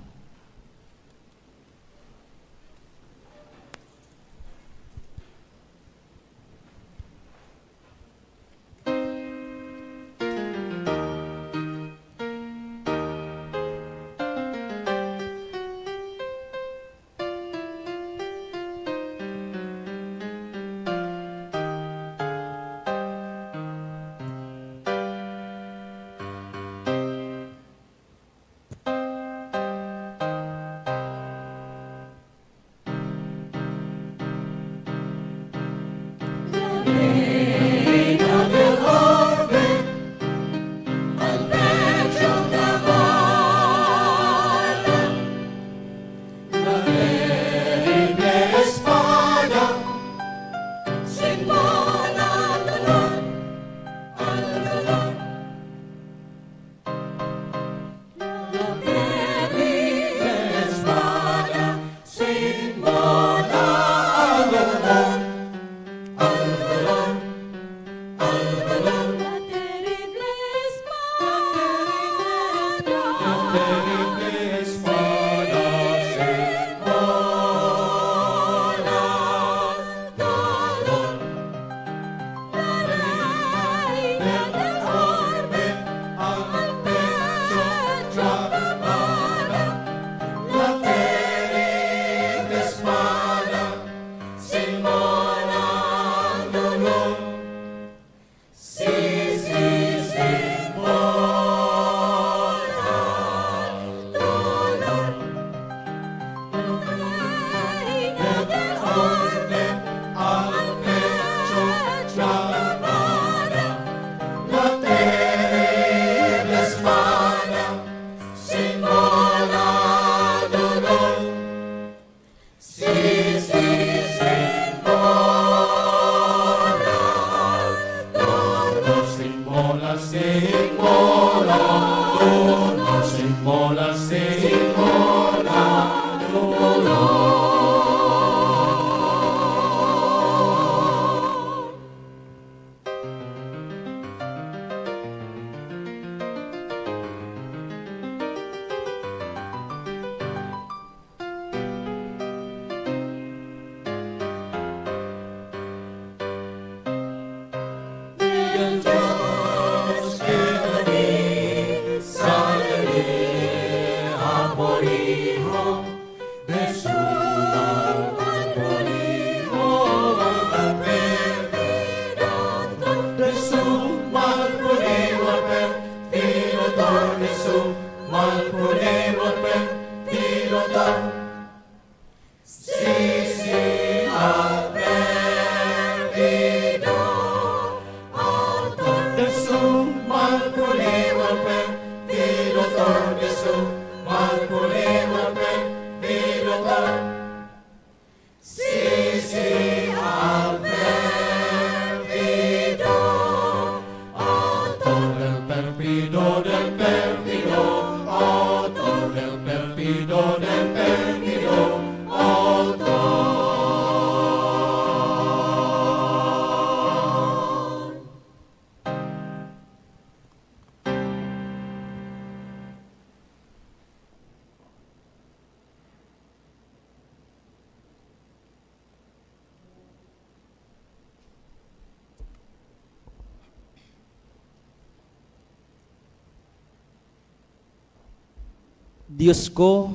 Dios ko,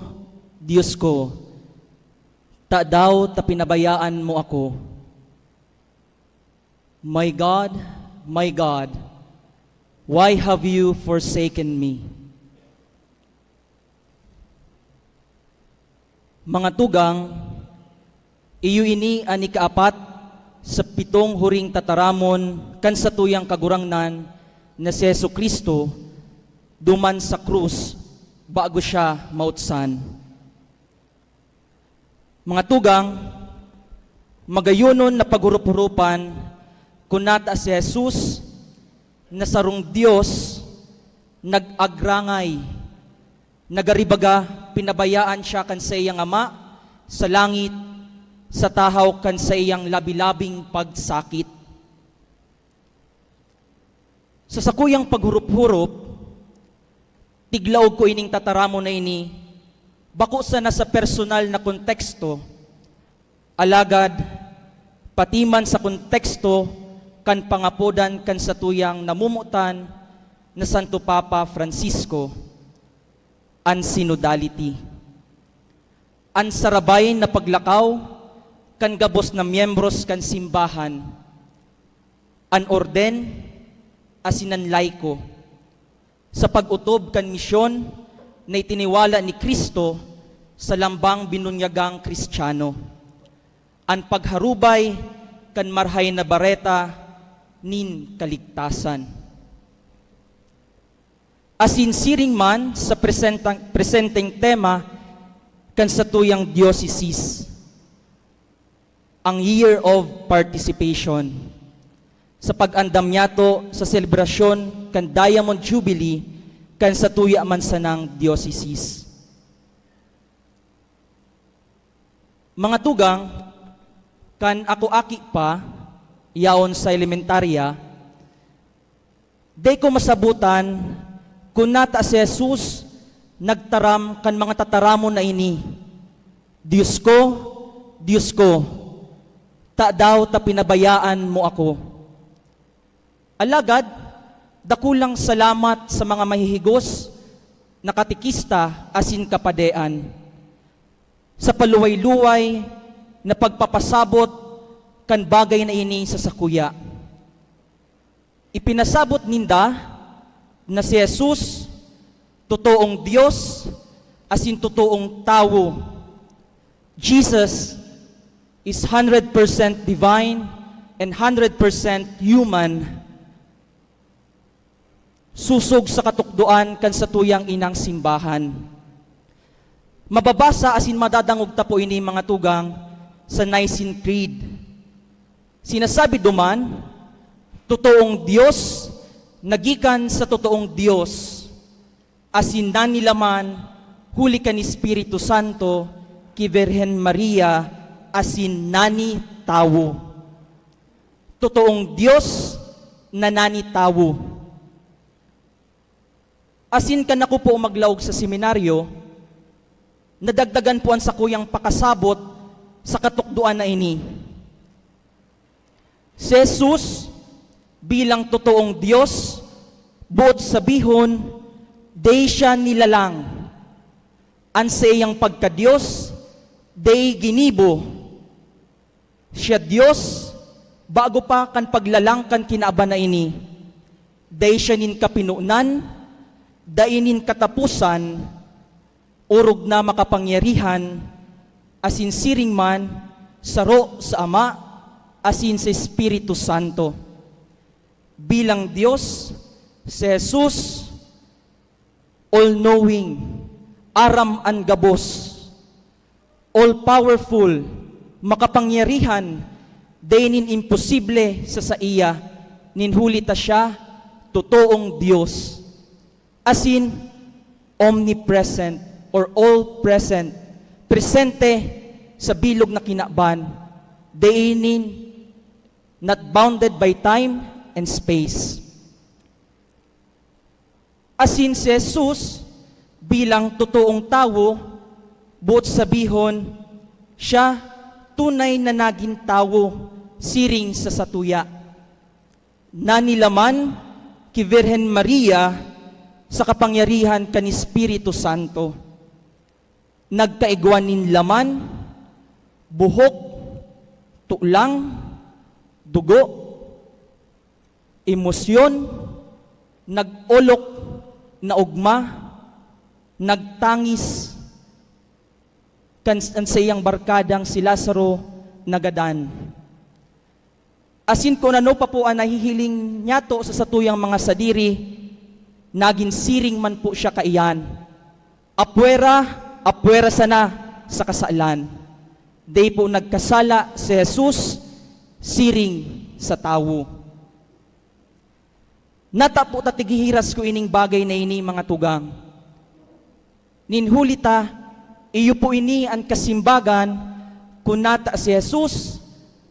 Dios ko, tadaw ta pinabayaan mo ako? My God, my God, why have you forsaken me? Mga tugang, iyo ini an ikaapat sa pitong huring tataramon kan satuyang Kagurangnan na si Jesu-Cristo, duman sa krus bago siya mautsan. Mga tugang, magayonon na paghurup-hurupan kun nata si Jesus na sarong Dios nag-agrangay, nagaribaga, pinabayaan siya kan saiyang Ama sa langit sa tahaw kan saiyang labi-labing pagsakit. Sa sakuyang paghurup-hurup, tiglaog ko ining tataramon na ini, bako sana sa personal na konteksto, alagad pati man sa konteksto kan pangapodan kan satuyang namomotan na Santo Papa Francisco, an synodality. An sarabay na paglakaw kan gabos na miyembros kan simbahan, an orden asin an laiko, sa pag-otob kan misyon na itiniwala ni Cristo sa lambang binunyagang Kristiyano, an pagharubay kan Marahay na Bareta nin kaligtasan. Asin siring man sa presentang, presenteng tema kan satuyang diocese, ang Year of Participation, sa pag-andam niyato sa selebrasyon kan Diamond Jubilee kan satuya man sanang diocese. Mga tugang, kan ako aki pa, yaon sa elementarya, dai ko masabotan kun nata si Jesus nagtaram kan mga tataramon na ini, "Dios ko, Dios ko, tadaw ta pinabayaan mo ako?" Alagad, dakulang salamat sa mga mahihigos na katekista asin kapadean sa paluway-luway na pagpapasabot kan bagay na ini sa sakuya. Ipinasabot ninda na si Jesus totoong Dios asin totoong tawo. Jesus is hundred percent divine and hundred percent human. Sosog sa katukdoan kan satuyang inang simbahan. Mababasa asin madadangog ta po ini, mga tugang, sa Nicene Creed. Sinasabi duman, "Totoong Dios, nagikan sa totoong Dios, asin nanilaman huli kan Espiritu Santo ki Virgen Maria, asin nani tawo." Totoong Dios na nani tawo. Asin kan ako po maglaog sa seminaryo, nadagdagan po an sakuyang pakasabot sa katukdoan na ini. Si Jesus, bilang totoong Dios, boot sabihon, dai siya nilalang. An saiyang pagka-Dios, dai ginibo. Siya Dios, bago pa kan paglalang kan kinaban na ini. Dai siya nin kapinonan, dai nin kataposan, orog na makapangyarihan, asin siring man, saro sa Ama, asin sa Espiritu Santo. Bilang Dios, si Jesus, all-knowing, aram an gabos, all-powerful, makapangyarihan, dai nin imposible sa saiya, nin huli ta siya totoong Dios. Asin, omnipresent or all-present, presente sa bilog na kinaban, dai nin, not bounded by time and space. Asin si Jesus, bilang totoong tawo, boot sabihon, siya tunay na nagin tawo siring sa satuya. Nanilaman ki Virgen Maria sa kapangyarihan kan Espiritu Santo. Nagkaigwa nin laman, buhok, tulang, dugo, emosyon, nag-olok na ogma, nagtangis, kan an saiyang barkadang si Lazaro nagadan. Asin kun ano pa po an nahihiling niyato sa satuyang mga sadiri, Nagin siring man po siya kaiyan, "Apwera, apwera sana sa kasalan." Dai po nagkasala si Jesus siring sa tawo. Nata po ta tighihiras ko ining bagay na ini, mga tugang. Nin huli ta, iyo po ini an kasimbagan kun nata si Jesus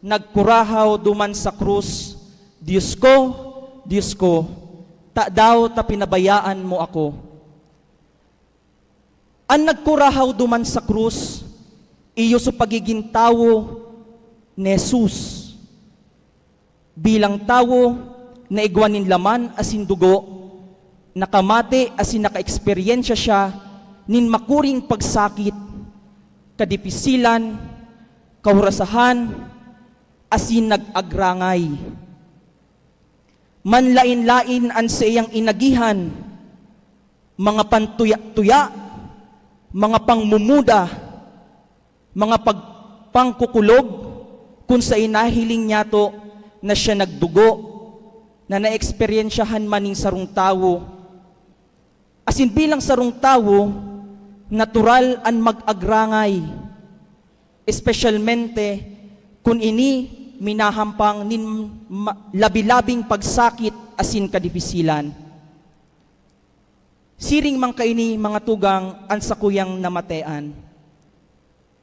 nagkurahaw duman sa krus, "Dios ko, Dios ko, tadaw ta pinabayaan mo ako?" An nagkurahaw duman sa krus, iyo so pagigin tawo ni Jesus. Bilang tawo na igwa nin laman asin dugo, nakamate asin nakaeksperyensya siya nin makuring pagsakit, kadipisilan, kahurasahan, asin nag-agrangay. Manlaen-laen an saiyang inagihan, mga pantuya-tuya, mga pangmumuda, mga pag-, pangkukulob, kun sa inahiling niyato na siya nagdugo, na naeksperyensyahan man nin sarong tawo. Asin bilang sarong tawo, natural an mag-agrangay, espesyalmente kun ini minahampang nin ma-, labi-labing pagsakit asin kadipisilan. Siring man kaini, mga tugang, an sakuyang namatean.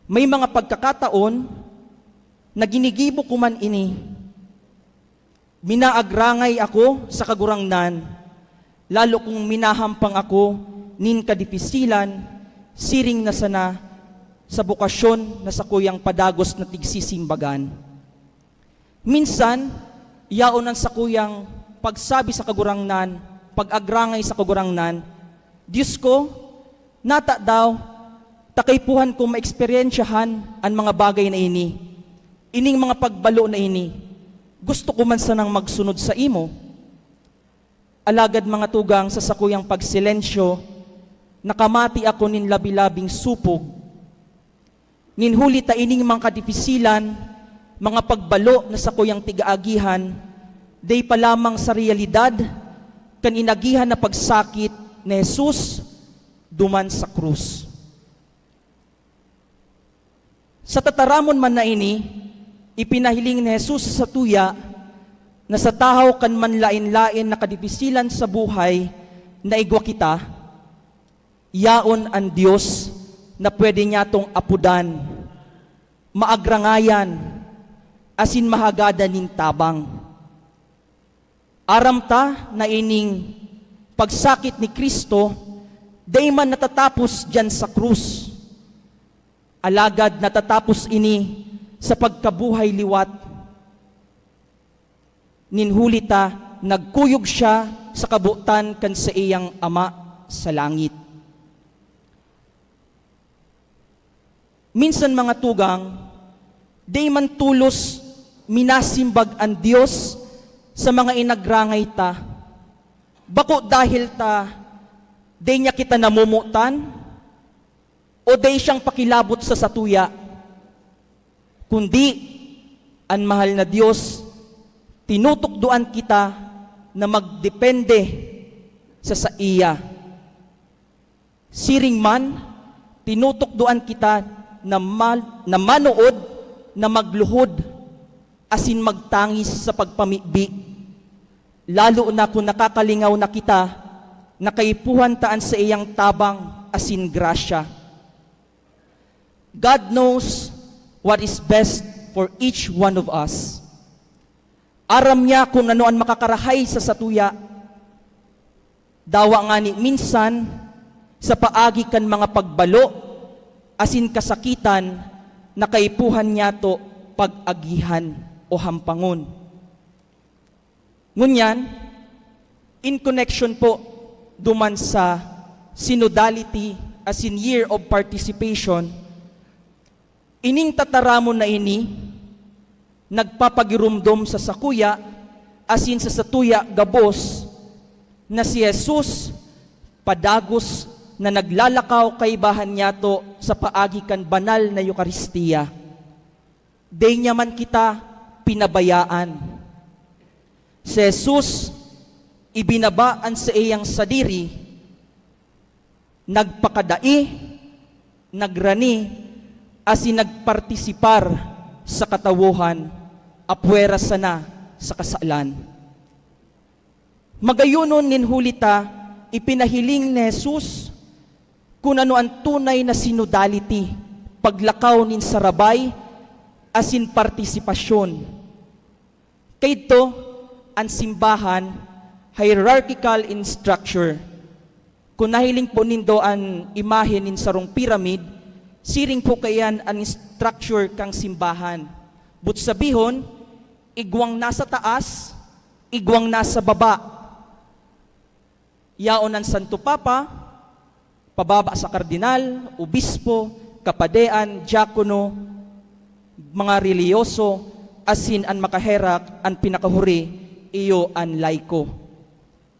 May mga pagkakataon na ginigibo ko man ini. Minaagrangay ako sa Kagurangnan, lalo kung minahampang ako nin kadipisilan, siring na sana sa bokasyon na sakuyang padagos na tigsisimbagan. Minsan, yaon an sakuyang pagsabi sa Kagurangnan, pag-agrangay sa Kagurangnan, "Dios ko, nata daw ta kaipuhan ko maeksperyensyahan an mga bagay na ini, ining mga pagbalo na ini. Gusto ko man sanang magsunod saimo." Alagad, mga tugang, sa sakuyang pagsilensyo, nakamati ako nin labi-labing supog. Nin huli ta ining mga kadipisilan, mga pagbalo na sakuyang tig-aagihan, dai pa lamang sa reyalidad kan inagihan na pagsakit ni Jesus duman sa krus. Sa tataramon man na ini, ipinahiling ni Jesus sa satuya na sa tahaw kan manlaen-laen na kadipisilan sa buhay na igwa kita, yaon an Dios na pwede niyatong apodan, maagrangayan, asin mahagadan nin tabang. Aram ta na ining pagsakit ni Cristo dai man natatapos diyan sa krus. Alagad natatapos ini sa pagkabuhay liwat. Nin huli ta, nagkuyog siya sa kabotan kan saiyang Ama sa langit. Minsan, mga tugang, dai man tolos minasimbag an Dios sa mga inagrangay ta. Bako dahil ta dai niya kita namomotan o dai siyang pakilabot sa satuya, kundi an mahal na Dios tinutukdoan kita na magdepende sa saiya. Siring man, tinutukdoan kita na mal-, na manood na magluhod asin magtangis sa pagpamibi, lalo na kun nakakalingaw na kita na kaipuhan ta an saiyang tabang asin grasya. God knows what is best for each one of us. Aram niya kun ano an makakarahay sa satuya. Dawa ngani minsan, sa paagi kan mga pagbalo asin kasakitan na kaipuhan niyato pag-agihan o hampangon. Ngunyan, in connection po duman sa synodality asin year of participation, ining tataramon na ini nagpapagiromdom sa sakuya asin sa satuya gabos na si Jesus padagos na naglalakaw kaibahan niyato sa paagi kan banal na Eukaristia. Dai niya man kita pinabayaan. Si Jesus, Ibinaba an saiyang sadiri, nagpakadai, nagrani, asin nagpartisipar sa katawohan, apwera sana sa kasalan. Magayonon nin huli ta, ipinahiling ni Jesus kun ano an tunay na synodality, paglakaw nin sarabay asin partisipasyon. Kaidto, an simbahan, hierarchical in structure. Kun nahiling po nindo an imahe nin sarong pyramid, siring po kaiyan an structure kan simbahan. But sabihon, igwang nasa taas, igwang nasa baba. Yaon an Santo Papa, pababa sa kardinal, obispo, kapadean, diakono, mga relihiyoso, asin an makaherak, an pinakahuri, iyo an laiko.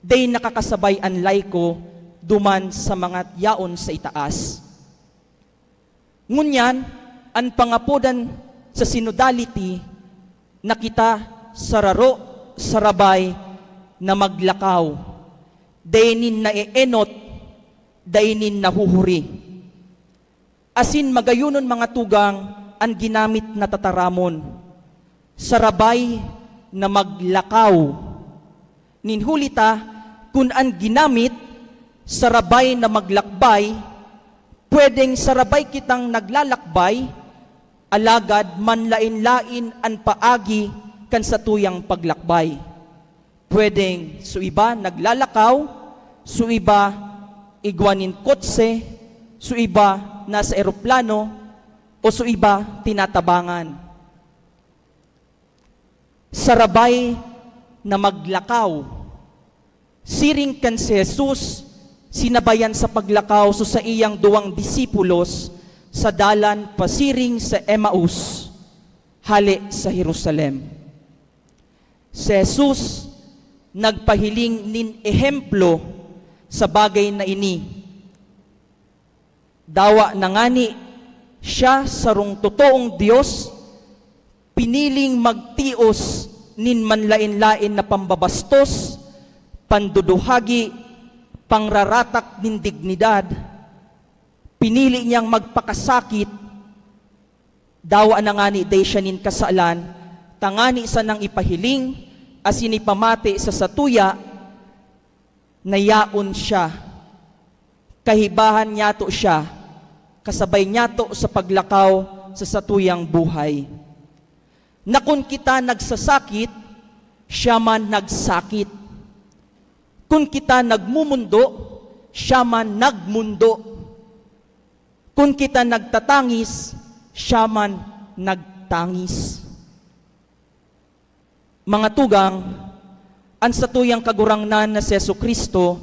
Dai nakakasabay an laiko duman sa mga yaon sa itaas. Ngunyan, an pangapodan sa synodality na kita sararo, sarabay na maglakaw, dai nin naeenot, dai nin nahuhuri. Asin magayonon, mga tugang, an ginamit na tataramon, sarabay na maglakaw. Nin huli ta, kun an ginamit, sarabay na maglakbay, pwedeng sarabay kitang naglalakbay, alagad manlaen-laen an paagi kan satuyang paglakbay. Pwedeng so iba naglalakaw, so iba igwa nin kotse, so iba nasa eroplano, o so iba tinatabangan. Sarabay na maglakaw. Siring kan si Jesus, sinabayan sa paglakaw so saiyang duwang disipulos sa dalan pasiring sa Emmaus, hale sa Jerusalem. Si Jesus nagpahiling nin ehemplo sa bagay na ini. Dawa na ngani siya, sarong totoong Dios, piniling magtios nin manlaen-laen na pambabastos, panduduhagi, pangraratak nin dignidad. Pinili niyang magpakasakit, dawa na ngani dai siya nin kasalan, tangani sanang ipahiling asin ipamati sa satuya na yaon siya. Kahibahan niyato siya, kasabay niyato sa paglakaw sa satuyang buhay. Na kun kita nagsasakit, siya man nagsakit. Kun kita nagmumundo, siya man nagmundo. Kun kita nagtatangis, siya man nagtangis. Mga tugang, an satuyang Kagurangnan na si Jesu-Cristo,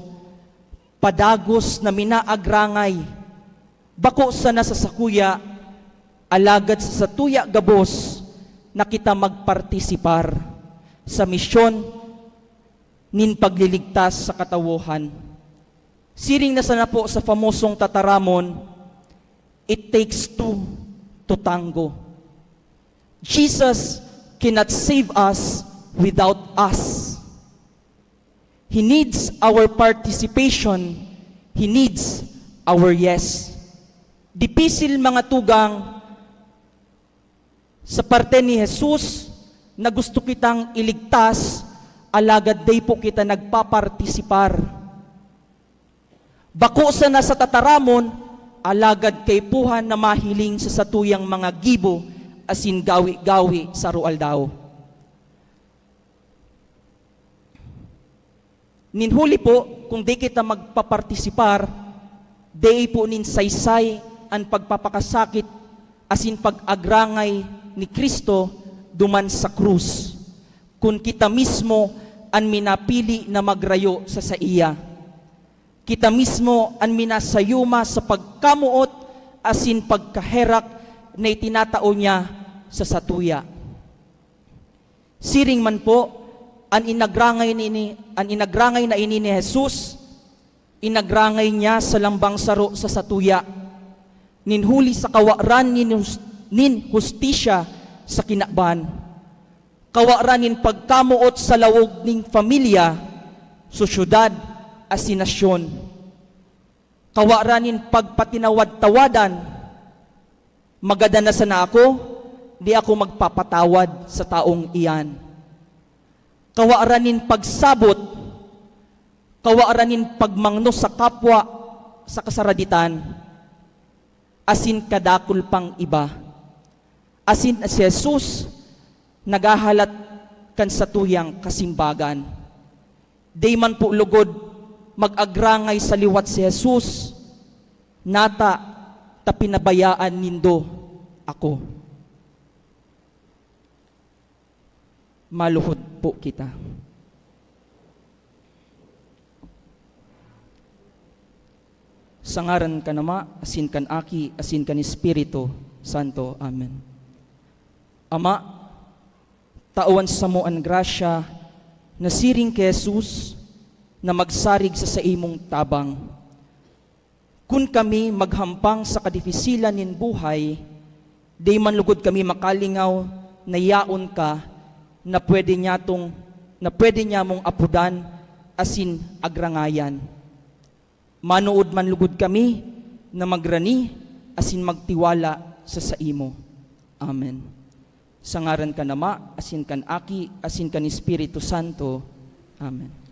padagos na minaagrangay, bako sana sa sakuya, alagad sa satuya gabos na kita magpartisipar sa misyon nin pagliligtas sa katawohan. Siring na sana po sa famosong tataramon, "It takes two to tango." Jesus cannot save us without us. He needs our participation. He needs our yes. Dipisil, mga tugang, sa parte ni Jesus na gusto kitang iligtas, alagad dai po kita nagpapartisipar. Bako sana sa tataramon, alagad kaipuhan na mahiling sa satuyang mga gibo asin gawe-gawe sa aroaldaw. Nin huli po, kung di kita magpapartisipar, dai po nin saysay an pagpapakasakit asin pag-agrangay ni Cristo duman sa krus, kun kita mismo an minapili na magrayo sa saiya. Kita mismo an minasayuma sa pagkamoot asin pagkaherak na itinatao niya sa satuya. Siring man po, an inagrangay nini, an inagrangay na ini ni Jesus, inagrangay niya sa lambang saro sa satuya, nin huli sa kawaran nin hus-, nin hustisya sa kinaban, kawaran nin pagkamoot sa lawog nin pamilya, sosyedad asin nasyon. Kawara nin pagpatinawad-tawadan. Magadan na sana ako, di ako magpapatawad sa taong iyan. Kawara nin pagsabot, kawara nin pagmangno sa kapwa sa kasaraditan, asin kadakul pang iba. Asin si Jesus naghahalat kan satuyang kasimbagan. Dai man po lugod mag-agrangay sa liwat si Jesus, nata ta pinabayaan nindo ako. Maluhod po kita. Sa ngaran kan Ama, asin kan Aki, asin kan Espiritu Santo. Amen. Ama, tawan samo an grasya na siring ki Jesus na magsarig sa saimong tabang. Kun kami maghampang sa kadifisilan nin buhay, di man lugod kami makalingaw na yaon ka na pwede nyatong, na pwede nyamong apodan asin agrangayan. Manood man lugod kami na magrani asin magtiwala sa saimo. Amen. Sa ngaran kan Ama, asin kan Aki, asin kan Espiritu Santo. Amen.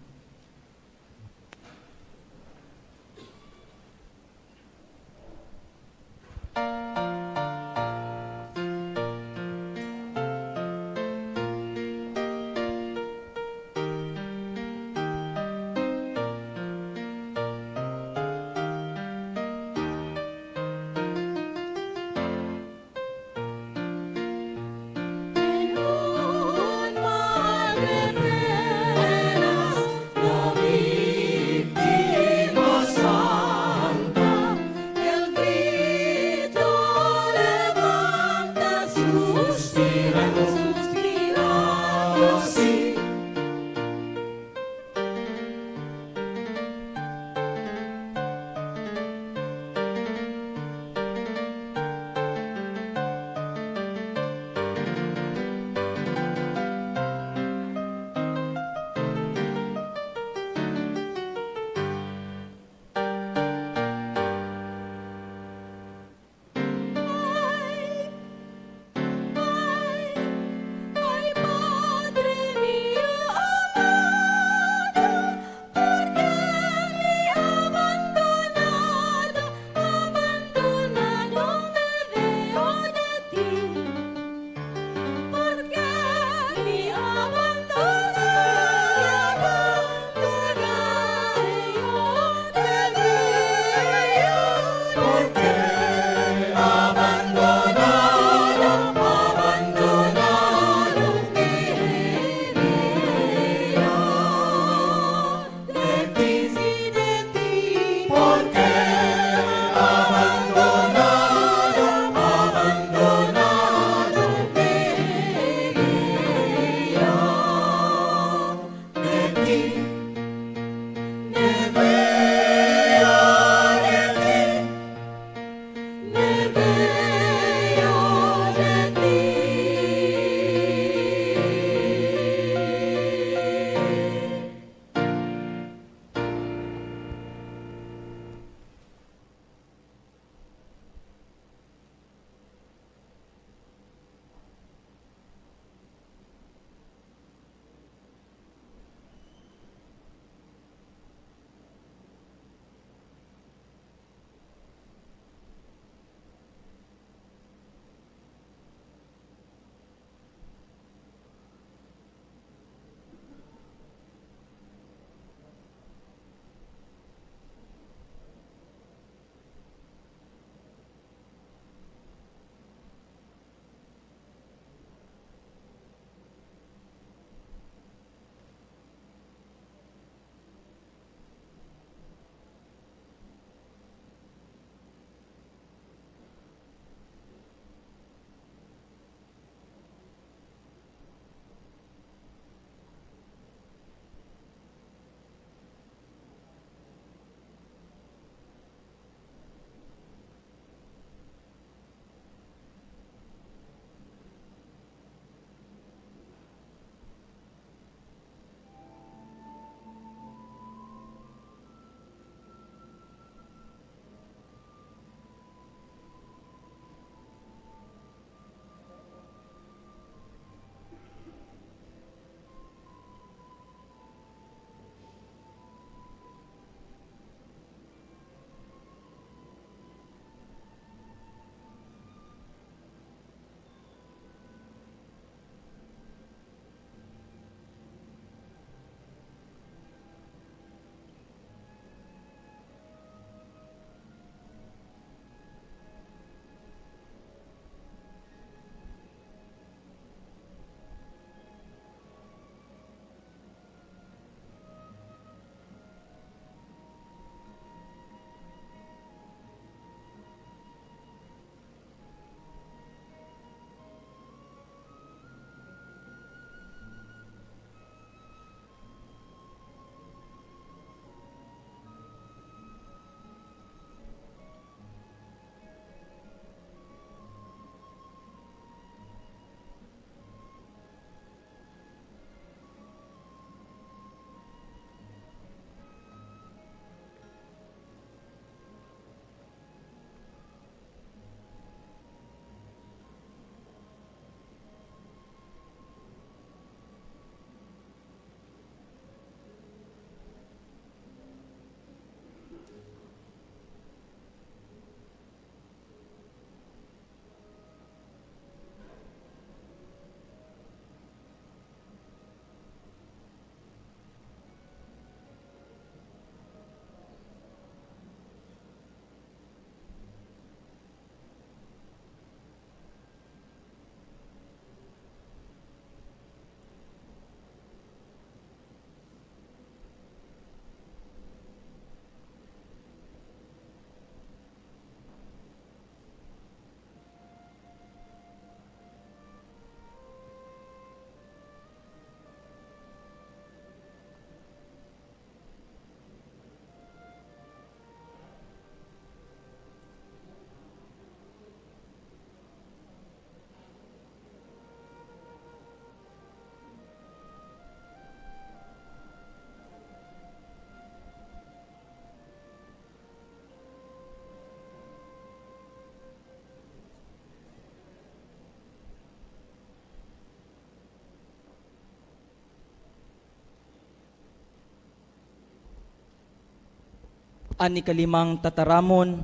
An ikalimang tataramon,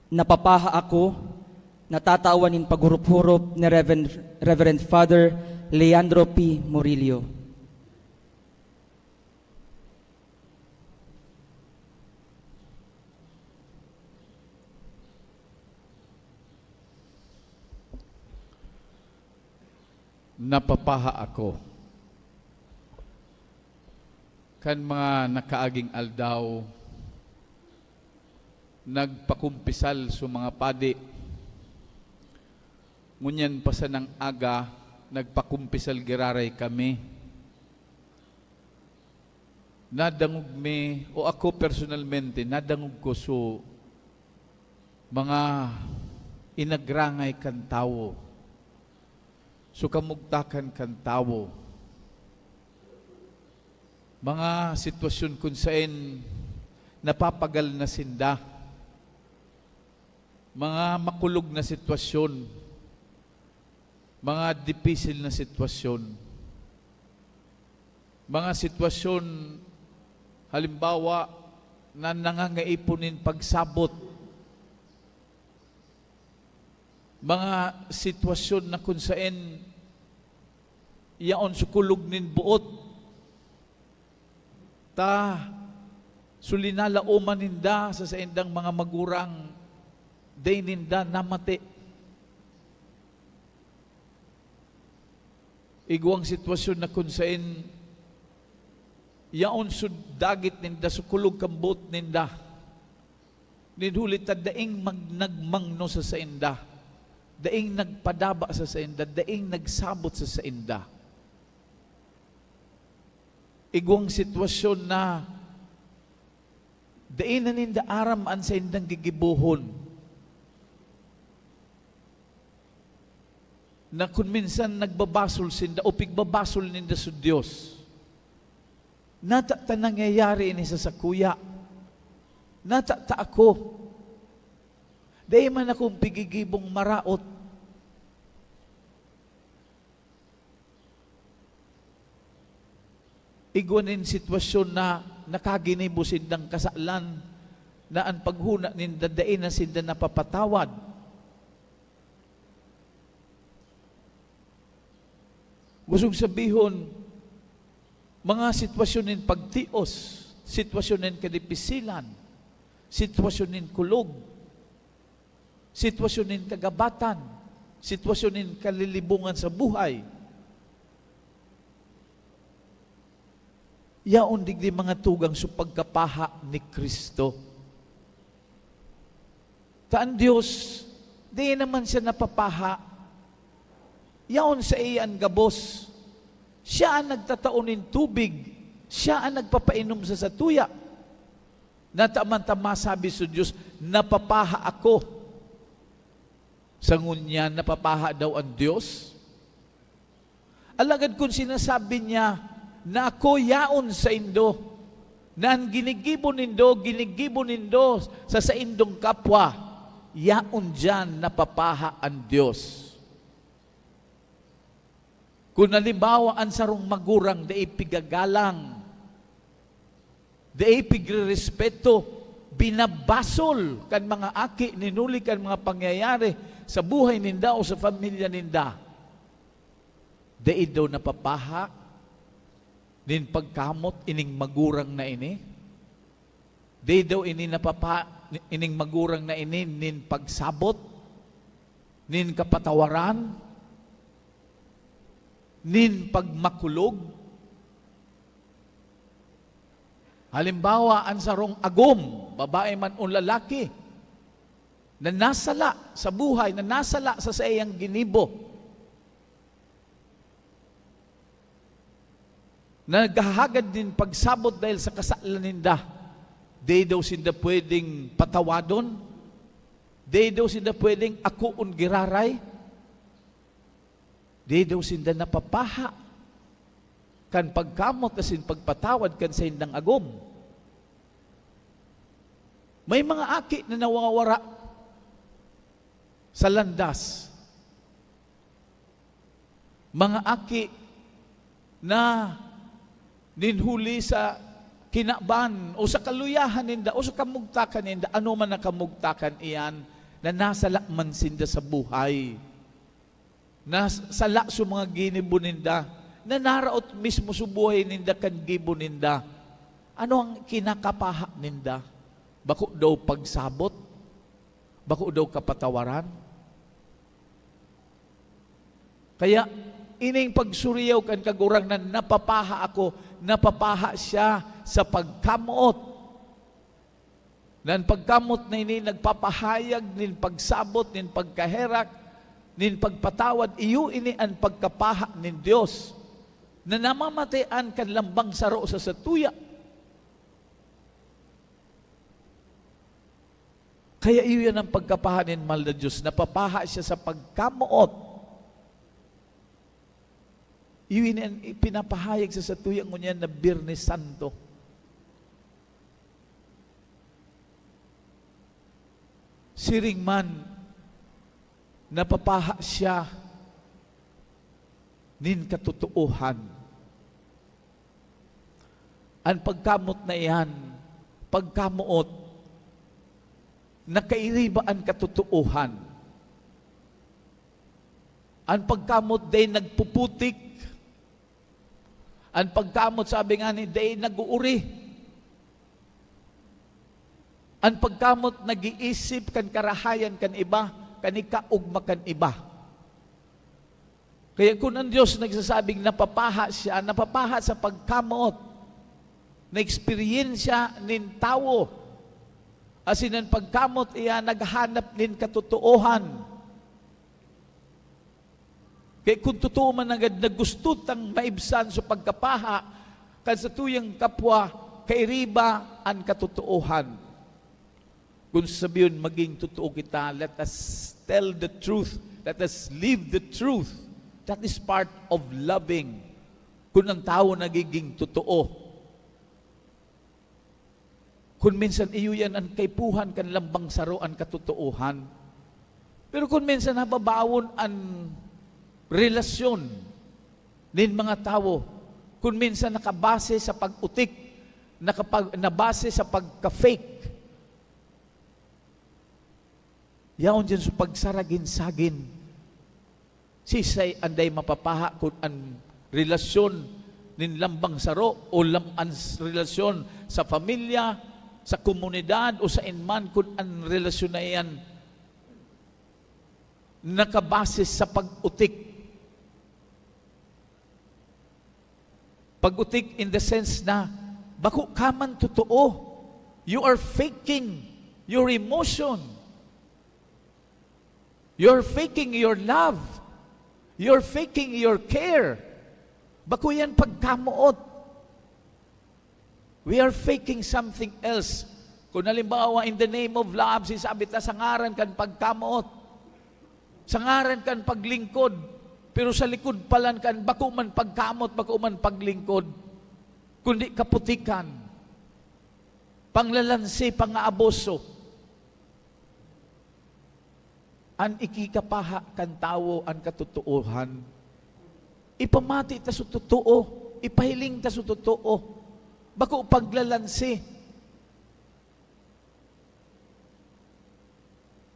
Napapaha Ako, na tatawan nin paghurup-hurup ni Reverend, Reverend Father Leandro P. Murillo. Napapaha ako. Kan mga nakaaging aldaw, nagpakumpisal so mga padi. Ngunyan pa sanang aga, nagpakumpisal giraray kami. Nadangog mi, o ako personalmente, nadangog ko so mga inagrangay kan tawo, so kamugtakan kan tawo, mga sitwasyon kun saen napapagal na sinda, mga makulog na sitwasyon, mga dipisil na sitwasyon, mga sitwasyon, halimbawa, na nangangaipo nin pagsabot, mga sitwasyon na kun saen yaon sa kulog nin boot, ta so linalaoman ninda sa saindang mga magurang, dai ninda namati. Igwang sitwasyon na kun saen yaon so dagit ninda, so kulog kan boot ninda. Nin huli ta daing mag-, nagmangno sa sainda, daing nagpadaba sa sainda, daing nagsabot sa sainda. Igwang sitwasyon na dai na ninda aram an saindang gigibohon, na kun minsan nagbabasol sinda o pigbabasol ninda sa Dios. Nata ta nangyayari ini sa sakuya? Nata ta ako? Dai man akong pigigibong maraot. Igwa nin sitwasyon na nakaginibo sindang kasalan na an paghona ninda dai na sinda napapatawad. Gustong sabihon, mga sitwasyon nin pagtios, sitwasyon nin kadipisilan, sitwasyon nin kulog, sitwasyon nin kagabatan, sitwasyon nin kalilibongan sa buhay. Yaon digdi mga tugang so pagkapaha ni Cristo. Ta an Dios, dai naman siya napapaha. Yaon saiya an gabos. Siya an nagtatao nin tubig. Siya an nagpapainom sa satuya. Nata man ta masabi sa Dios, "Napapaha ako." Sa ngunyan, napapaha daw an Dios? Alagad kun sinasabi niya na ako yaon saindo, na an ginigibo nindo, ginigibo nindo sa saindong kapwa, yaon diyan napapaha an Dios. Kun halimbawa, an sarong magurang dai pigagalang, dai pigrerespeto, binabasol kan mga aki, nin huli kan mga pangyayari sa buhay ninda o sa pamilya ninda, dai daw napapaha nin pagkamot ining magurang na ini? Dai daw ini napapa-, ining magurang na ini nin pagsabot, nin kapatawaran, nin pagmakulog? Halimbawa, an sarong agom, babae man o lalaki, na nasala sa buhay, na nasala sa saiyang ginibo, na naghahagad nin pagsabot dahil sa kasalan ninda, dai daw sinda pwedeng patawadon? Dai daw sinda pwedeng akoon giraray? Dai daw sinda napapaha kan pagkamot asin pagpatawad kan saindang agom? May mga aki na nawawara sa landas. Mga aki na nin huli sa kinaban, o sa kaluyahan ninda, o sa kamugtakan ninda, ano man na kamugtakan iyan, na nasala man sinda sa buhay. Nasala sa mga ginibo ninda, na naraot mismo sa buhay ninda kan gibo ninda. Ano ang kinakapaha ninda? Bako daw pagsabot? Bako daw kapatawaran? Kaya, ining pagsuriyaw kan Kagurangnan, napapaha ako, napapaha siya sa pagkamoot. Na an pagkamoot na ini nagpapahayag nin pagsabot, nin pagkaherak, nin pagpatawad, iyo ini an pagkapaha nin Dios, na namamatean kan lambang saro sa satuya. Kaya iyo yan ang pagkapaha nin mahal na Dios, napapaha siya sa pagkamoot. Iyo ini an ipinapahayag sa satuya ngunyan na Biyernes Santo. Siring man, napapaha siya nin katotoohan. An pagkamoot na iyan, pagkamoot, nakairiba an katotoohan. An pagkamoot dai nagpuputik. An pagkamoot, sabi ngani, dai nag-uuri. An pagkamoot nag-iisip kan karahayan kan iba, kan ikaogma kan iba. Kaya kun an Dios nagsasabing napapaha siya, napapaha sa pagkamoot na eksperyensya nin tawo, asin an pagkamoot iya naghahanap nin katotoohan. Kaya kun totoo man nanggad na gusto tang maibsan sa pagkapaha kan satuyang kapwa, kairiba an katotoohan. Kun sabihon, maging totoo kita, let us tell the truth, let us live the truth. That is part of loving. Kun ang tawo nagiging totoo, kun minsan iyo yan an kaipuhan kan lambang saro, an katotoohan. Pero kun minsan nababawon an relasyon nin mga tawo, kun minsan nakabase sa pag-utik, nakapag-, nabase sa pagka-fake, yaon dyan sa pagsaragin-sagin. Siisay an dai mapapaha kun an relasyon nin lambang saro o lam-, an s-, relasyon sa pamilya, sa komunidad, o saen man kun an relasyon na iyan nakabase sa pag-utik? Pag-utik in the sense na bako ka man totoo. You are faking your emotion. You're faking your love. You're faking your care. Bako yan pagkamoot. We are faking something else. Kung halimbawa, in the name of love, sinasabi ta sa ngaran kan pagkamoot, sa ngaran kan paglingkod, pero sa likod palan kan bako man pagkamoot, bako man paglingkod, kundi kaputikan, panglalansi, pangaabuso. An ikikapaha kan tawo an katotoohan. Ipamati ta sa totoo, ipahiling ta sa totoo. Bako paglalansi.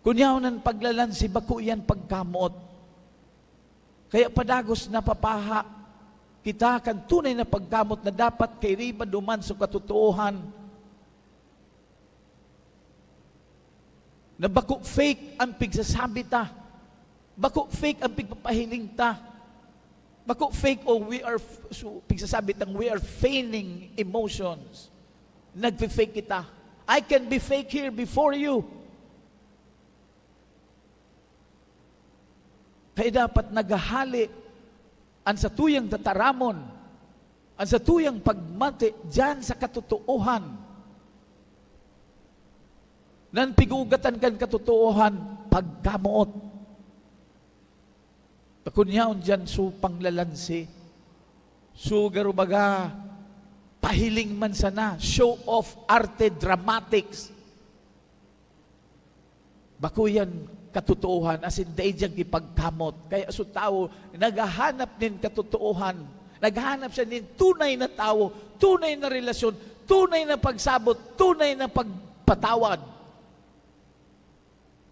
Kun yaon an paglalansi, bako iyan pagkamoot. Kaya padagos napapaha kita kan tunay na pagkamoot na dapat kairiba duman sa katotoohan. Na bako fake ang pigsasabi ta. Bako fake ang pigpapahiling ta. Bako fake o we are f-, so, pigsasabi tang we are feigning emotions. Nagfe-fake kita. I can be fake here before you. Kaya dapat naghahali an satuyang tataramon, an satuyang pagmati diyan sa katotoohan. Nan pigugatan kan katotoohan, pagkamoot. Kun yaon diyan, so panglalansi. So, garo baga, pahiling man sana, show off, arte, dramatics. Bako yan katotoohan, as in, dai diyan kipagkamot. Kaya so tawo, naghahanap nin katotoohan. Naghahanap siya nin tunay na tawo, tunay na relasyon, Tunay na pagsabot, tunay na pagpatawad.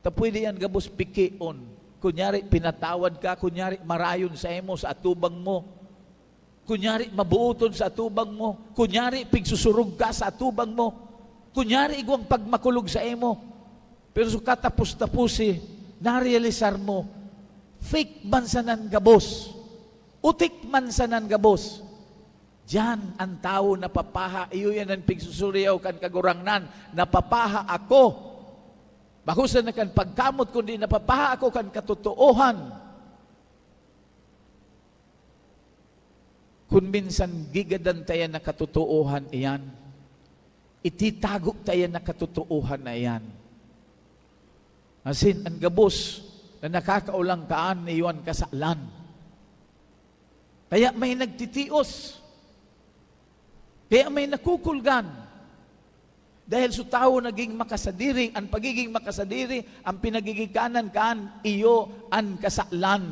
Ta pwede yan gabos pikion. Kunyari, pinatawad ka, kunyari, marayon sa imo, sa atubang mo. Kunyari, mabuoton sa atubang mo. Kunyari, pigsusurog ka sa atubang mo. Kunyari, igwang pagmakulog sa imo. Pero sa katapos-taposi, narealisar mo, fake man sanan gabos. Utik man sanan gabos. Diyan an tawo napapaha, iyo yan an pigsusuriyaw kan Kagurangnan, "Napapaha ako." Bako sana kan pagkamot, kundi napapaha ako kan katotoohan. Kun minsan gigadan ta yan na katotoohan iyan, ititago ta yan na katotoohan na iyan. Asin an gabos na nakakaulangkaan iyo an kasalan. Kaya may nagtitios. Kaya may nakukulgan. Dahil sa tawo naging makasadiri, an pagiging makasadiri, ang pinagigikanan kan iyo an kasalan.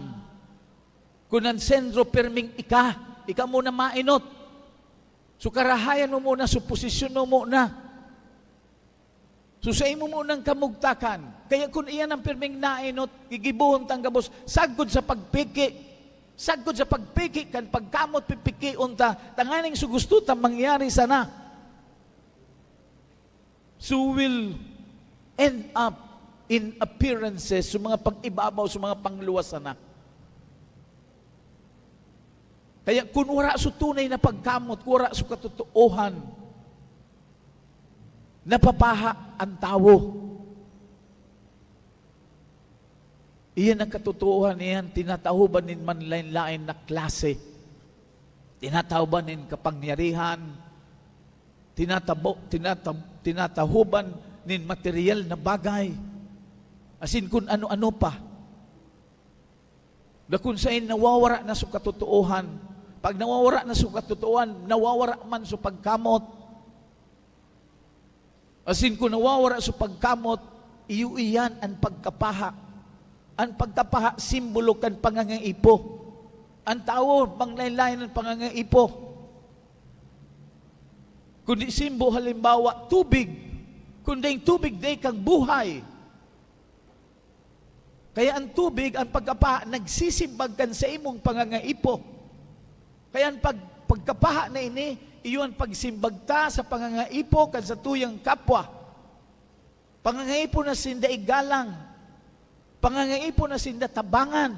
Kun an sentro pirming ika, ika muna mainot. So, karahayan mo muna, so, posisyon mo muna. So, sa imo munang kamugtakan, kaya kun iyan ang pirming nainot, gigibohon tang gabos, sagkod sa pagpiki, sagkod sa pagpiki kan pagkamot, pipikion ta, tanganing sa gusto ta mangyari sana. So, will end up in appearances, sa mga pag-ibabaw, sa mga pangluwas sana. Kaya kun wara sa tunay na pagkamot, kun wara sa katotoohan, napapaha an tawo. Iyan ang katotoohan, iyan tinatahoban nin manlaen-laen na klase. Tinatahoban nin kapangyarihan, tinatabo-, tinatab-, tinatahoban nin material na bagay. Asin kun ano-ano pa. Na kun saen nawawara na so katotoohan. Pag nawawara na so katotoohan, nawawara man so pagkamot. Asin kun nawawara so pagkamot, iyo iyan an pagkapaha. An pagkapaha, simbolo kan pangangaipo. An tawo, manglaen-laen an pangangaipo. Kundi simbo, halimbawa, tubig. Kun daing tubig, dai kang buhay. Kaya an tubig, an pagkapaha, nagsisimbag kan saimong pangangaipo. Kaya an pag-, pagkapaha na ini, iyo an pagsimbag ta sa pangangaipo kan satuyang kapwa. Pangangaipo na sinda igalang. Pangangaipo na sinda tabangan.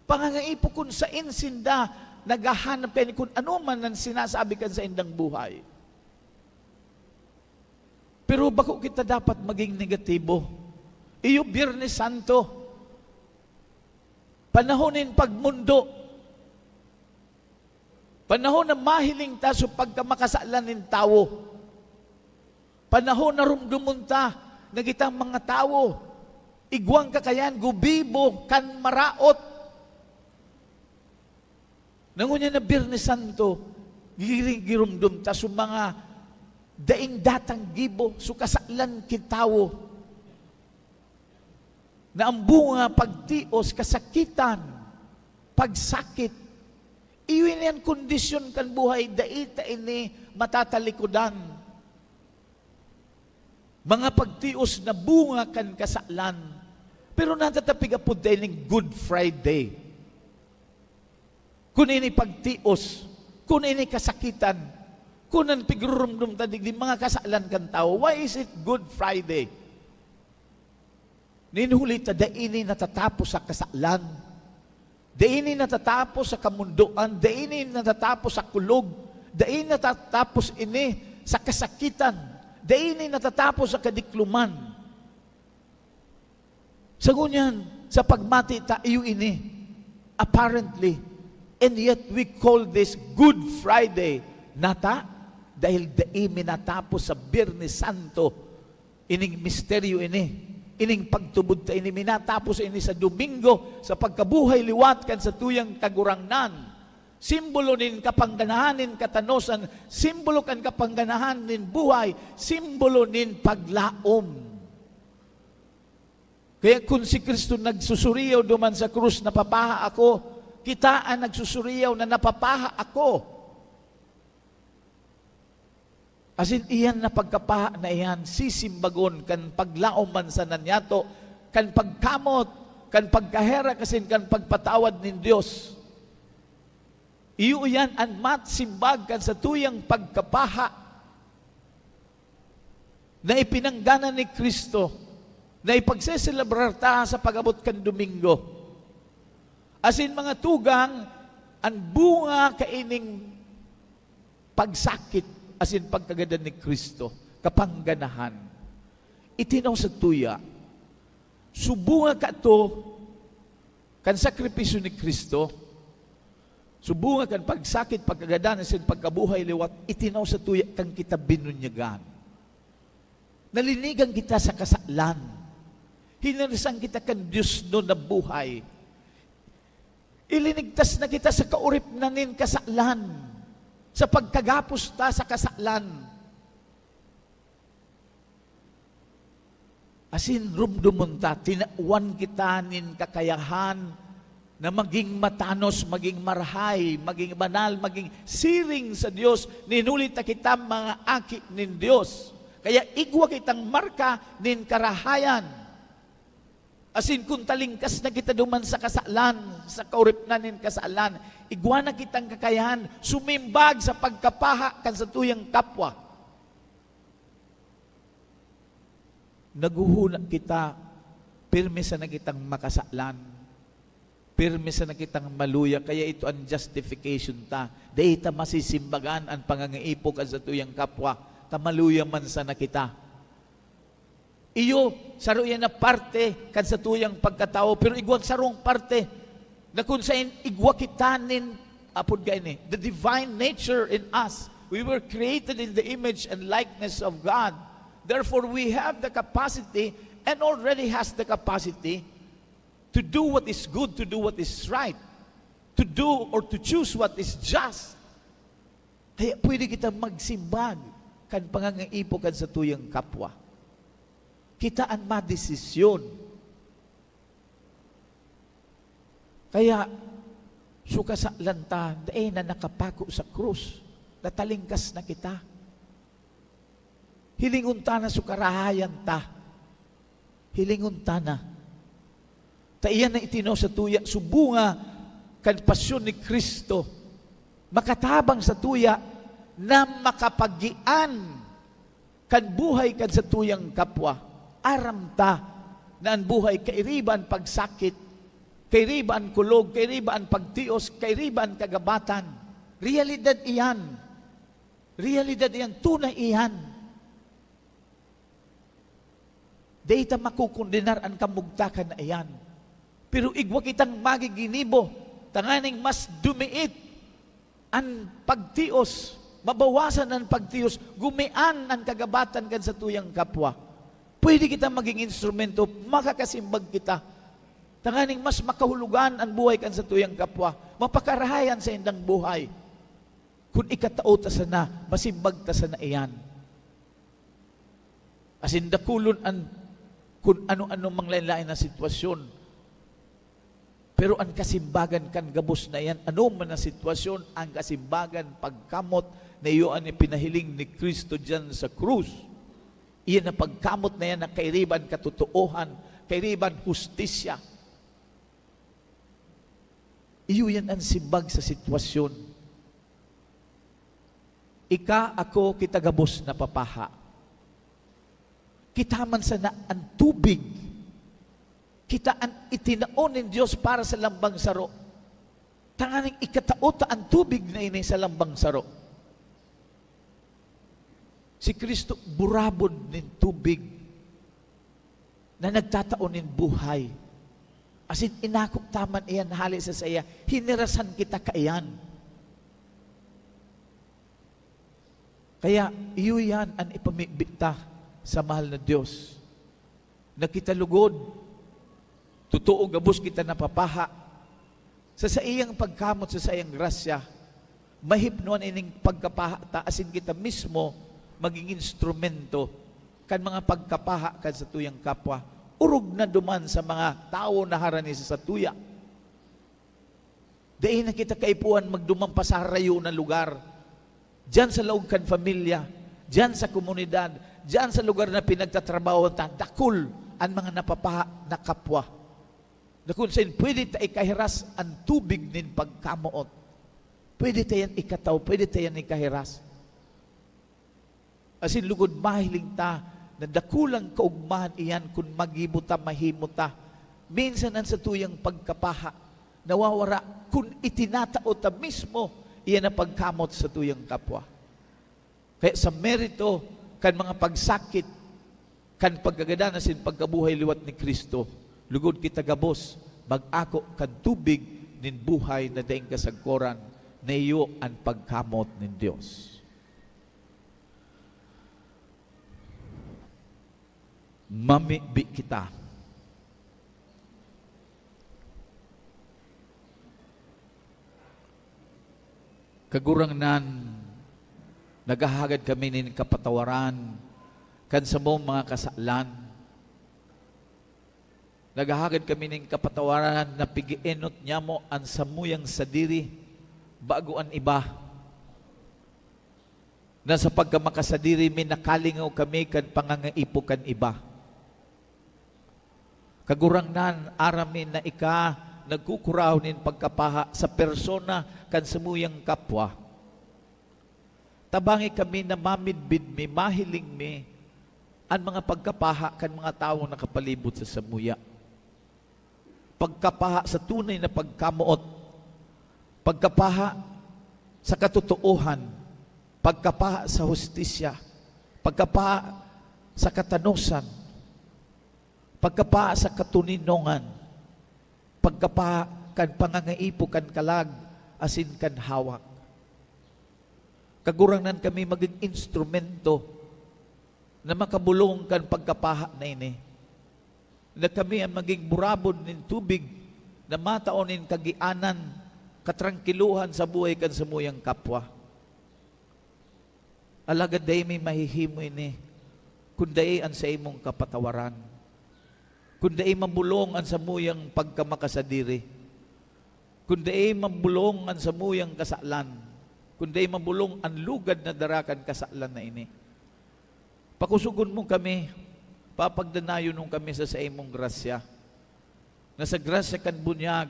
Pangangaipo kun saen sinda naghahanap, kaya kun ano man an sinasabi kan saindang buhay. Pero bako kita dapat maging negatibo. Iyo, Biyernes Santo, panahon nin pagmondo, panahon na mahiling ta so pagkamakasalan nin tawo, panahon na rumdomon ta na kitang mga tawo, igwang kakayan, gubibo kan maraot. Na ngunyan na Biyernes Santo, giri-, giromdom ta so mga daing datang gibo, so kasalan ki tawo. Na ang bunga, pagtios, kasakitan, pagsakit. Iyo ini an kondisyon kan buhay, dai ta ini matatalikodan. Mga pagtios na bunga kan kasalan. Pero natatapig apod tayo ning Good Friday. Kun ini pagtios, kun ini kasakitan, kun an pigrurumdom ta digdi, mga kasalan kan tawo, why is it Good Friday? Nin huli ta, dai ini natatapos sa kasalan. Dai ini natatapos sa kamundoan. Dai ini natatapos sa kulog. Dai natatapos ini sa kasakitan. Dai ini natatapos sa kadikloman. Sa ngunyan, sa pagmati ta, iyo ini, apparently. And yet, we call this Good Friday. Nata? Dahil dai minatapos sa Biyernes Santo. Ining misteryo ini, ining pagtubod ta ini, minatapos ini sa Domingo, sa pagkabuhay liwat kan satuyang Kagurangnan. Simbolo nin kapangganahan nin katanosan, simbolo kan kapangganahan nin buhay, simbolo nin paglaom. Kaya kun si Cristo nagsusuriyaw duman sa krus, "Napapaha ako," kita an nagsusuriyaw na, "Napapaha ako." Asin iyan na pagkapaha na iyan, sisimbagon kan paglaom man sana niyato, kan pagkamot, kan pagkaherak asin kan pagpatawad nin Dios. Iyo iyan an mat simbag kan satuyang pagkapaha na ipinanggana ni Cristo, na ipagseselebrar ta sa pag-abot kan Domingo. Asin, mga tugang, an bunga kaining pagsakit asin pagkagadan ni Cristo, kapangganahan, itinaw sa tuya. Subunga kato kan sakripisyo ni Cristo, subunga kan pagsakit, pagkagadan, asin pagkabuhay liwat, itinaw sa tuya kan kita binunyagan. Nalinigan kita sa kasalan. Hinirisan kita kan Dios no na buhay. Ilinigtas na kita sa kauripnan nin kasalan, sa pagkagapos ta sa kasalan. Asin rumdomon ta, tinawan kita nin kakayahan na maging matanos, maging marahay, maging banal, maging siring sa Dios, nin huli ta kita mga aki nin Dios. Kaya igwa kitang marka nin karahayan. Asin kun talingkas na kita duman sa kasalan, sa kauripnan nin kasalan, igwa na kitang kakayahan sumimbag sa pagkapaha kan satuyang kapwa. Naghuhuna kita, pirmi sana kitang makasalan, pirmi sana kitang maluya, kaya ito an justification ta. Dai ta masisimbagan an pangangaipo kan satuyang kapwa, ta maluya man sana kita. Iyo, saro iyan na parte kan satuyang pagkatawo, pero igwang sarong parte na kun saen igwa kita nin, apod kaini, the divine nature in us. We were created in the image and likeness of God. Therefore, we have the capacity and already has the capacity to do what is good, to do what is right, to do or to choose what is just. Kaya pwede kita magsimbag kan pangangaipo kan satuyang kapwa. Kita an madesisyon. Kaya, so kasalan ta, dai na nakapako sa krus. Natalingkas na kita. Hilingon ta na so karahayan ta. Hilingon ta na. Ta iyan na itinaw sa tuya, subunga kan pasyon ni Cristo. Makatabang sa tuya na makapagian kan buhay kan satuyang kapwa. Aram ta na an buhay kairiba an pagsakit, kairiba an kulog, kairiba an pagtios, kairiba an kagabatan. Realidad iyan. Realidad iyan. Tunay iyan. Dai ta makokondenar an kamugtakan na iyan. Pero igwa kitang magiginibo, tanganing mas dumiit an pagtios, mabawasan an pagtios, gumian an kagabatan kan satuyang kapwa. Pwede kita maging instrumento, makakasimbag kita, tanganing mas makahulogan an buhay kan satuyang kapwa, mapakarahay an saindang buhay. Kun ikatao ta sana, masimbag ta sana iyan. Asin dakulon an kun ano-ano mang laen-laen na sitwasyon. Pero an kasimbagan kan gabos na iyan, ano man na sitwasyon, an kasimbagan, pagkamot na iyo an ipinahiling ni Cristo diyan sa krus. Iyan na pagkamot na iyan na kairiba an katotoohan, kairiba an hustisya. Iyo yan an simbag sa sitwasyon. Ika, ako, kita gabos napapaha. Kita man sana an tubig. Kita an itinao nin Dios para sa lambang saro. Tanganing ikatao ta an tubig na ini sa lambang saro. Si Cristo burabod nin tubig na nagtatao nin buhay. Asin inako ta man iyan hale sa saiya, hinirasan kita kaiyan. Kaya iyo yan an ipamibi ta sa mahal na Dios. Na kita lugod, totoo, gabos kita napapaha. Sa saiyang pagkamot, sa saiyang grasya, mahipnoan ining pagkapaha ta, asin kita mismo maging instrumento kan mga pagkapaha kan satuyang kapwa, orog na duman sa mga tawo na harani sa satuya. Dai na kita kaipuhan magduman pa sa harayo na lugar. Diyan sa laog kan pamilya, Diyan sa komunidad, diyan sa lugar na pinagtatrabahoan ta, dakul an mga napapaha na kapwa, na kun saen pwede ta ikahiras an tubig nin pagkamoot. Pwede ta yan ikataw, pwede ta yan ikahiras. Asin lugod mahiling ta na dakulang kaogmahan iyan kun magibo ta, mahimo ta. Minsan an satuyang pagkapaha nawawara kun itinatao ta mismo iyan na pagkamot sa satuyang kapwa. Kaya sa merito kan mga pagsakit, kan pagkagadan asin pagkabuhay liwat ni Cristo, lugod kita gabos mag-ako kan tubig nin buhay na daing kasagkoran na iyo an pagkamot nin Dios. Mamibi kita. Kagurangnan, naghahagad kami nin kapatawaran kan samong mga kasalan. Naghahagad kami nin kapatawaran na pig-eenot nyamo an samuyang sadiri bago an iba. Na sa pagkamakasadiri mi, nakalingaw kami kan pangangaipo kan iba. Kagurangnan, aram mi na ika nagkukurahaw nin pagkapaha sa persona kan samuyang kapwa. Tabangi kami na mamidbid mi, mahiling mi an mga pagkapaha kan mga tawong nakapalibot sa samuya. Pagkapaha sa tunay na pagkamoot, pagkapaha sa katotoohan, pagkapaha sa hustisya, pagkapaha sa katanosan, pagkapaha sa katoninongan, pagkapaha kan pangangaipo kan kalag asin kan hawak. Kagurangnan, kami magin instrumento na makabolong kan pagkapaha na ini, na kami an magin burabod nin tubig na matao nin kagianan, katrangkilohan sa buhay kan samuyang kapwa. Alagad dai mi mahihimo ini kun dai an saimong kapatawaran, kun dai mabolong an samuyang pagkamakasadiri, kun dai mabolong an samuyang kasalan, kun dai mabolong an lugad na dara kan kasalan na ini. Pakusogon mo kami, papagdanayon mo kami sa saimong grasya, na sa grasya kan bunyag,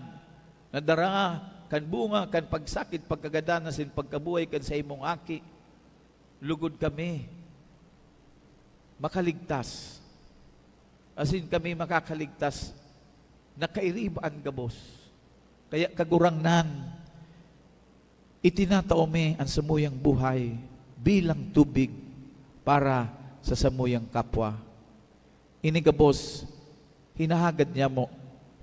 na dara kan bunga kan pagsakit, pagkagadan asin pagkabuhay kan saimong Aki, lugod kami makaligtas, asin kami makakaligtas na kairiba an gabos. Kaya, Kagurangnan, itinatao mi an samuyang buhay bilang tubig para sa samuyang kapwa. Ini gabos, hinahagad nyamo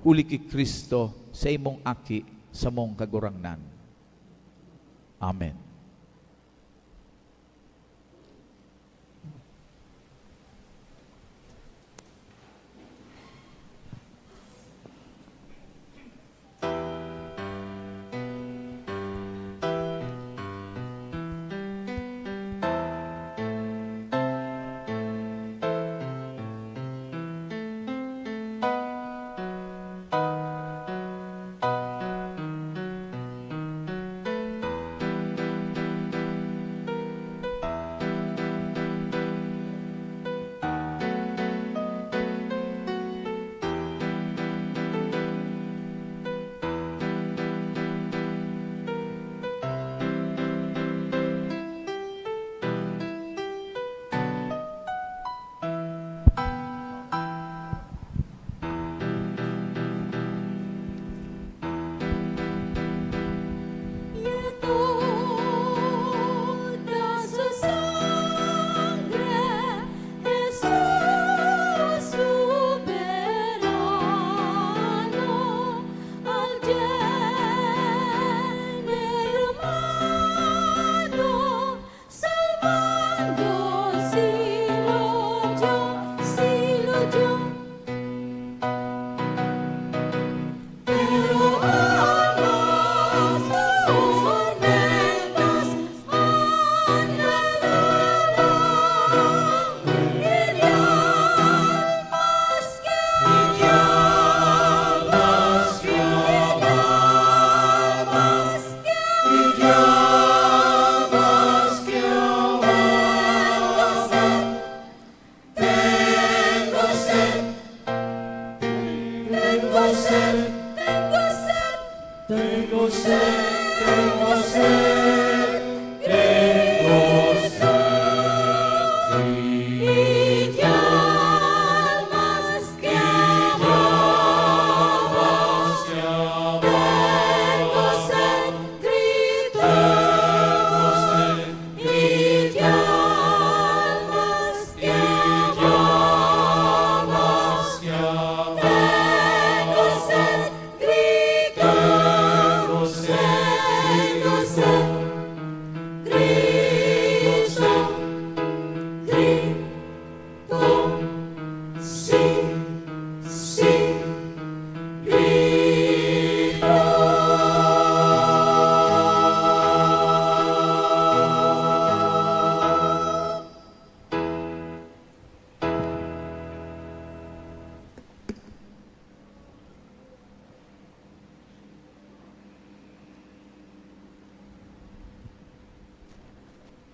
huli ki Cristo, saimong Aki, samong Kagurangnan. Amen.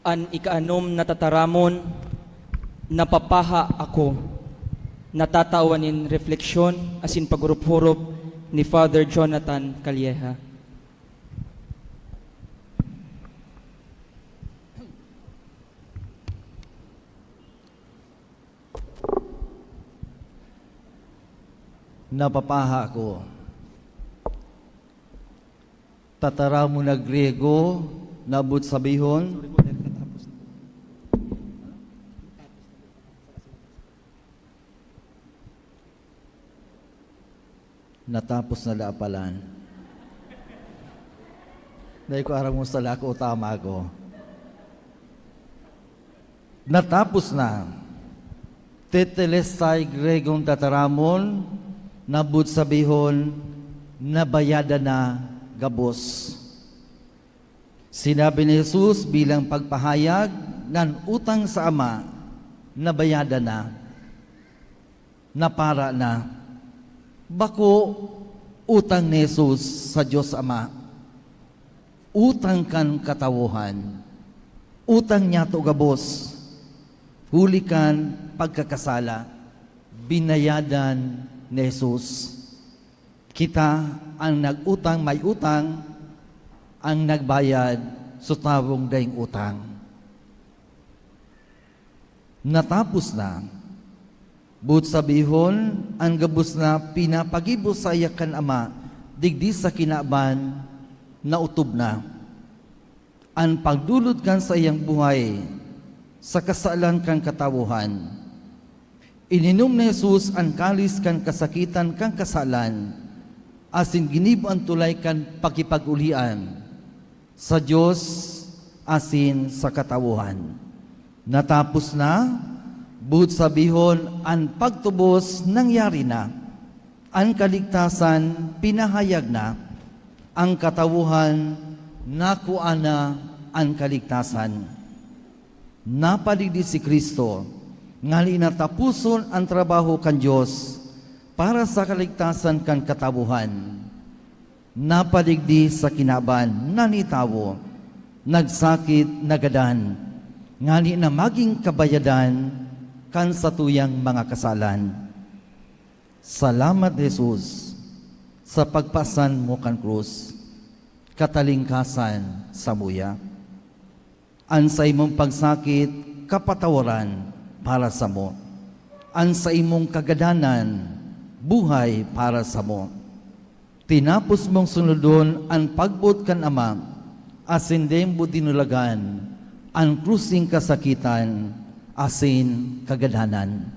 An ikaanom na tataramon, Napapaha Ako. Natatawan nin refleksyon asin paghurup-hurup ni Father Jonathan Calleja. Napapaha Ako. Tataramon na Griego, na boot sabihon, natapos na daapalan. Dai ko aram kung sala ko o tama ko. Natapos na. Tetelestai, Gregong tataramon, na boot sabihon, nabayadan na gabos. Sinabi ni Jesus bilang pagpahayag na an utang sa Ama, nabayadan na. Napara na. Bako utang ni Jesus sa Dios Ama. Utang kan katawohan. Utang niyato gabos. Huli kan pagkakasala, binayadan ni Jesus. Kita an nag-utang may utang, ang nagbayad sa tawong daing utang. Natapos na. Boot sabihon, an gabos na pinapagibo saiya kan Ama digdi sa kinaban, naotob na. An pagdolot kan saiyang buhay sa kasalan kan katawohan. Ininom ni Jesus an kalis kan kasakitan kan kasalan, asin ginibo an tulay kan pakipag-olian sa Dios asin sa katawohan. Natapos na, boot sabihon, an pagtubos nangyari na. An kaligtasan pinahayag na. An katawohan nakua na an kaligtasan. Napadigdi si Cristo, ngani na taposon an trabaho kan Dios para sa kaligtasan kan katawohan. Napadigdi sa kinaban na nitawo, nagsakit, nagadan, ngani na magin kabayadan kan satuyang mga kasalan. Salamat, Jesus, sa pagpasan mo kan krus, katalingkasan samuya. An saimong pagsakit, kapatawaran para samo. An saimong kagadanan, buhay para samo. Tinapos mong sunodon an pagboot kan Ama, asin dai mo dinulagan an krus nin kasakitan asin kagadanan.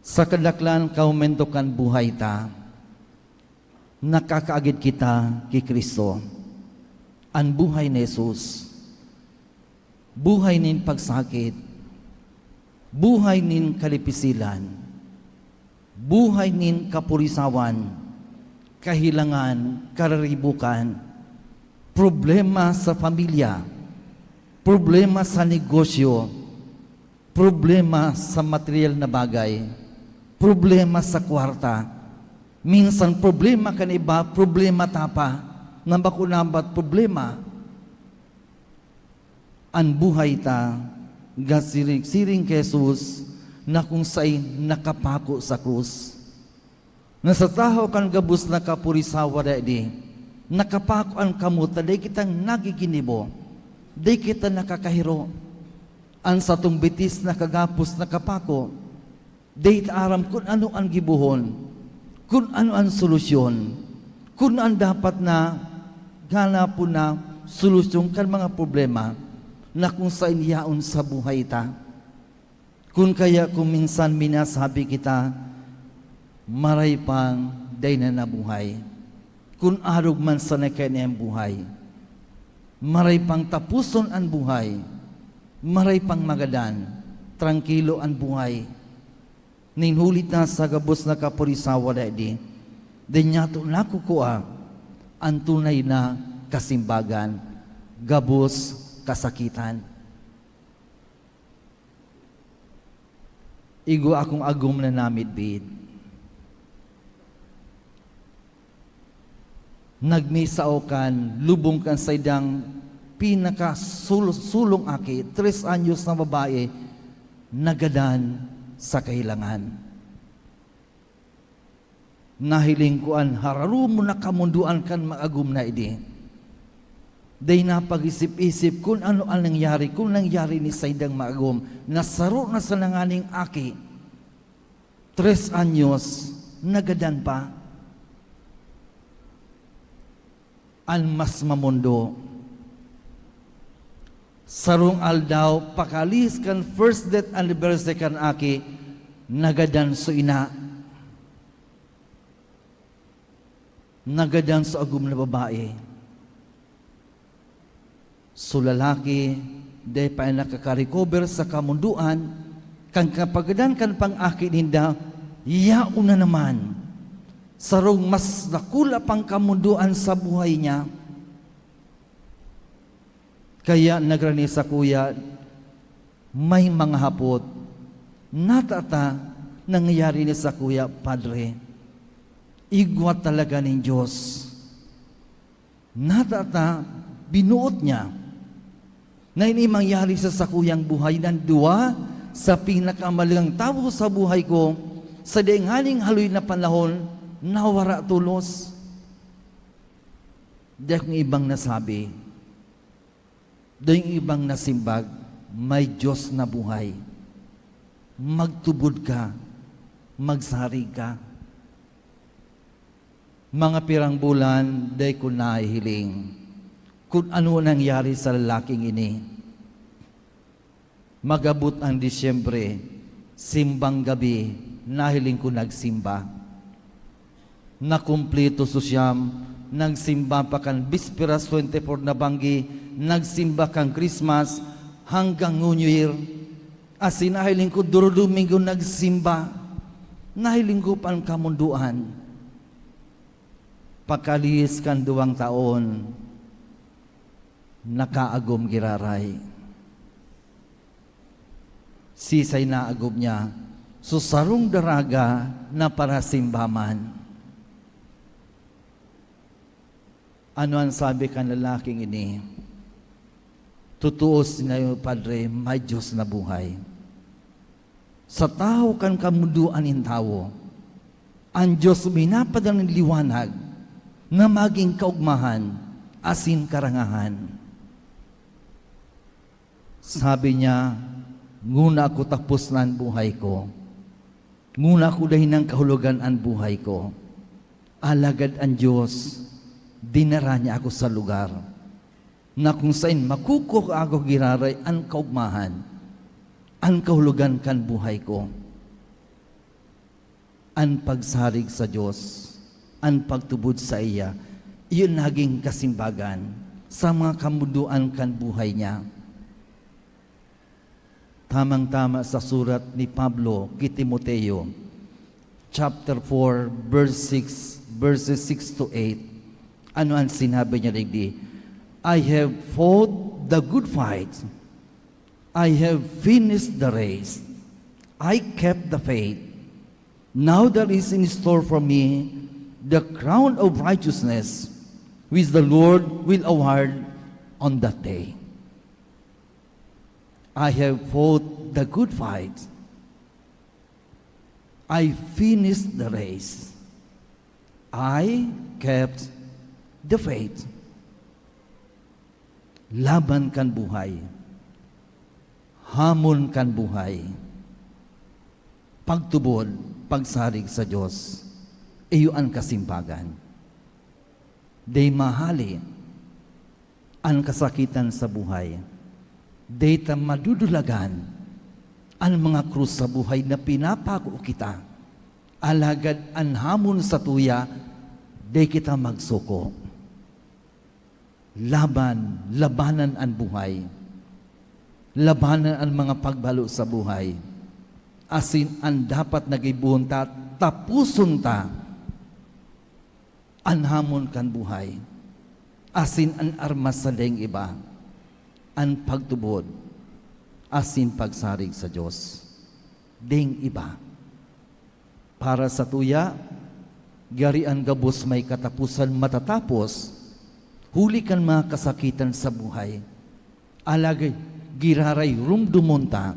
Sa kadaklan ka momento kan buhay ta, nakakaagid kita ki Cristo. An buhay ni Jesus, buhay nin pagsakit, buhay nin kalipisilan, buhay nin kapurisawan, kahilangan, kararibokan, problema sa pamilya, problema sa negosyo, problema sa material na bagay, problema sa kwarta. Minsan problema kan iba, problema ta pa, na bako nabat problema. An buhay ta, gasiring-siring ki Jesus na kun saen nakapako sa krus. Na sa tahaw kan gabos na kapurisawa daidi, nakapako an kamot ta dai kita nagiginibo, dai kita nakakahiro. An satong bitis na kagapos nakapako, dai ta aram kun ano an gibohon, kun ano an solusyon, kun an dapat na ganapon na solusyon kan mga problema na kun saen yaon sa buhay ta. Kun kaya kun minsan minasabi kita, "Maray pang dai na nabuhay." Kun arog man sana kaiyan an buhay, maray pang taposon an buhay, maray pang magadan, trangkilo an buhay. Nin huli ta sa gabos na kapurisawa na ini, dai niyato nakukua an tunay na kasimbagan, gabos kasakitan. Igwa akong agom na namidbid. Nagmisao kan lubong kan saindang pinakasul-, sulong aki, tres anyos na babae, nagadan sa kahilangan. Nahiling ko an hararumon na kamondoan kan mga agom na ini. Dai napag-isip-isip kun ano an nangyari, kun nangyari ni saindang mga agom na saro na sana nganing aki, tres anyos, nagadan pa. An mas mamondo, sarong aldaw, pakaalis kan first death anniversary kan aki, nagadan so ina. Nagadan so agom na babae. So lalaki, dai pa nakaka-recover sa kamondoan, kan kapagadan kan pang-aki ninda, yaon na naman. Sarong mas dakula pang kamondoan sa buhay niya. Kaya nagrani sakuya, may mga hapot, "Nata ta nangyayari ni sakuya, Padre? Igwa talaga nin Diyos. Nata ta binuot niya na ini mangyari sa sakuyang buhay?" Nan duwa sa pinakamalagang tawo sa buhay ko, sa dai nganing haloy na panahon, nawara tolos. Dai akong ibang nasabi. Dai akong ibang nasimbag, may Diyos na buhay. Magtubod ka, magsarig ka. Mga pirang bulan, dai ko nahihiling kun ano nangyari sa lalaking ini. Mag-abot ang Disyembre, simbang gabi, nahiling ko nagsimba. Nakumpleto so siyam, nagsimba pa kan Bisperas twenty-four na banggi, nagsimba kan Christmas, hanggang New Year. Asin nahiling ko Dorodomingo nagsimba. Nahiling ko pa an kamondoan. Pagkalihis kan duwang taon, nakaagom giraray. Sisay na agom niya, so sarong daraga na parasimba man. Ano an sabi kan lalaking ini? Totoo sinayo, Padre, may Diyos na buhay. Sa tahaw kan kamondoan nin tawo, an Diyos minapadala nin liwanag na magin kaogmahan asin karangahan. Sabi niya, "Nguna ako tapos na an buhay ko. Nguna ako dai nang kahulogan an buhay ko." Alagad an Diyos, dinara niya ako sa lugar na kung saen makukuha ko giraray an kaogmahan, an kahulogan kan buhay ko. An pagsarig sa Diyos, an pagtubod saiya, iyo nagin kasimbagan sa mga kamondoan kan buhay niya. Tamang-tama sa surat ni Pablo ki Timoteo, chapter four, verse six, verses six to eight. Ano an sinabi niya digdi? "I have fought the good fight. I have finished the race. I kept the faith. Now there is in store for me the crown of righteousness, which the Lord will award on that day." I have fought the good fight. I finished the race. I kept the faith. Laban kan buhay. Hamon kan buhay. Pagtubod, pagsarig sa Diyos. Iyo an kasimbagan. Dai mahale an kasakitan sa buhay. Dai ta madudulagan an mga krus sa buhay na pinapako kita. Alagad an hamon satuya, dai kita magsuko. Laban, labanan an buhay. Labanan an mga pagbalo sa buhay, asin an dapat na gibohon ta, taposon ta an hamon kan buhay, asin an armas sa daing iba, an pagtubod asin pagsarig sa Dios. Daing iba. Para sa tuya, gari an gabos may kataposan matatapos, huli kan mga kasakitan sa buhay. Alagad giraray rumdomon ta,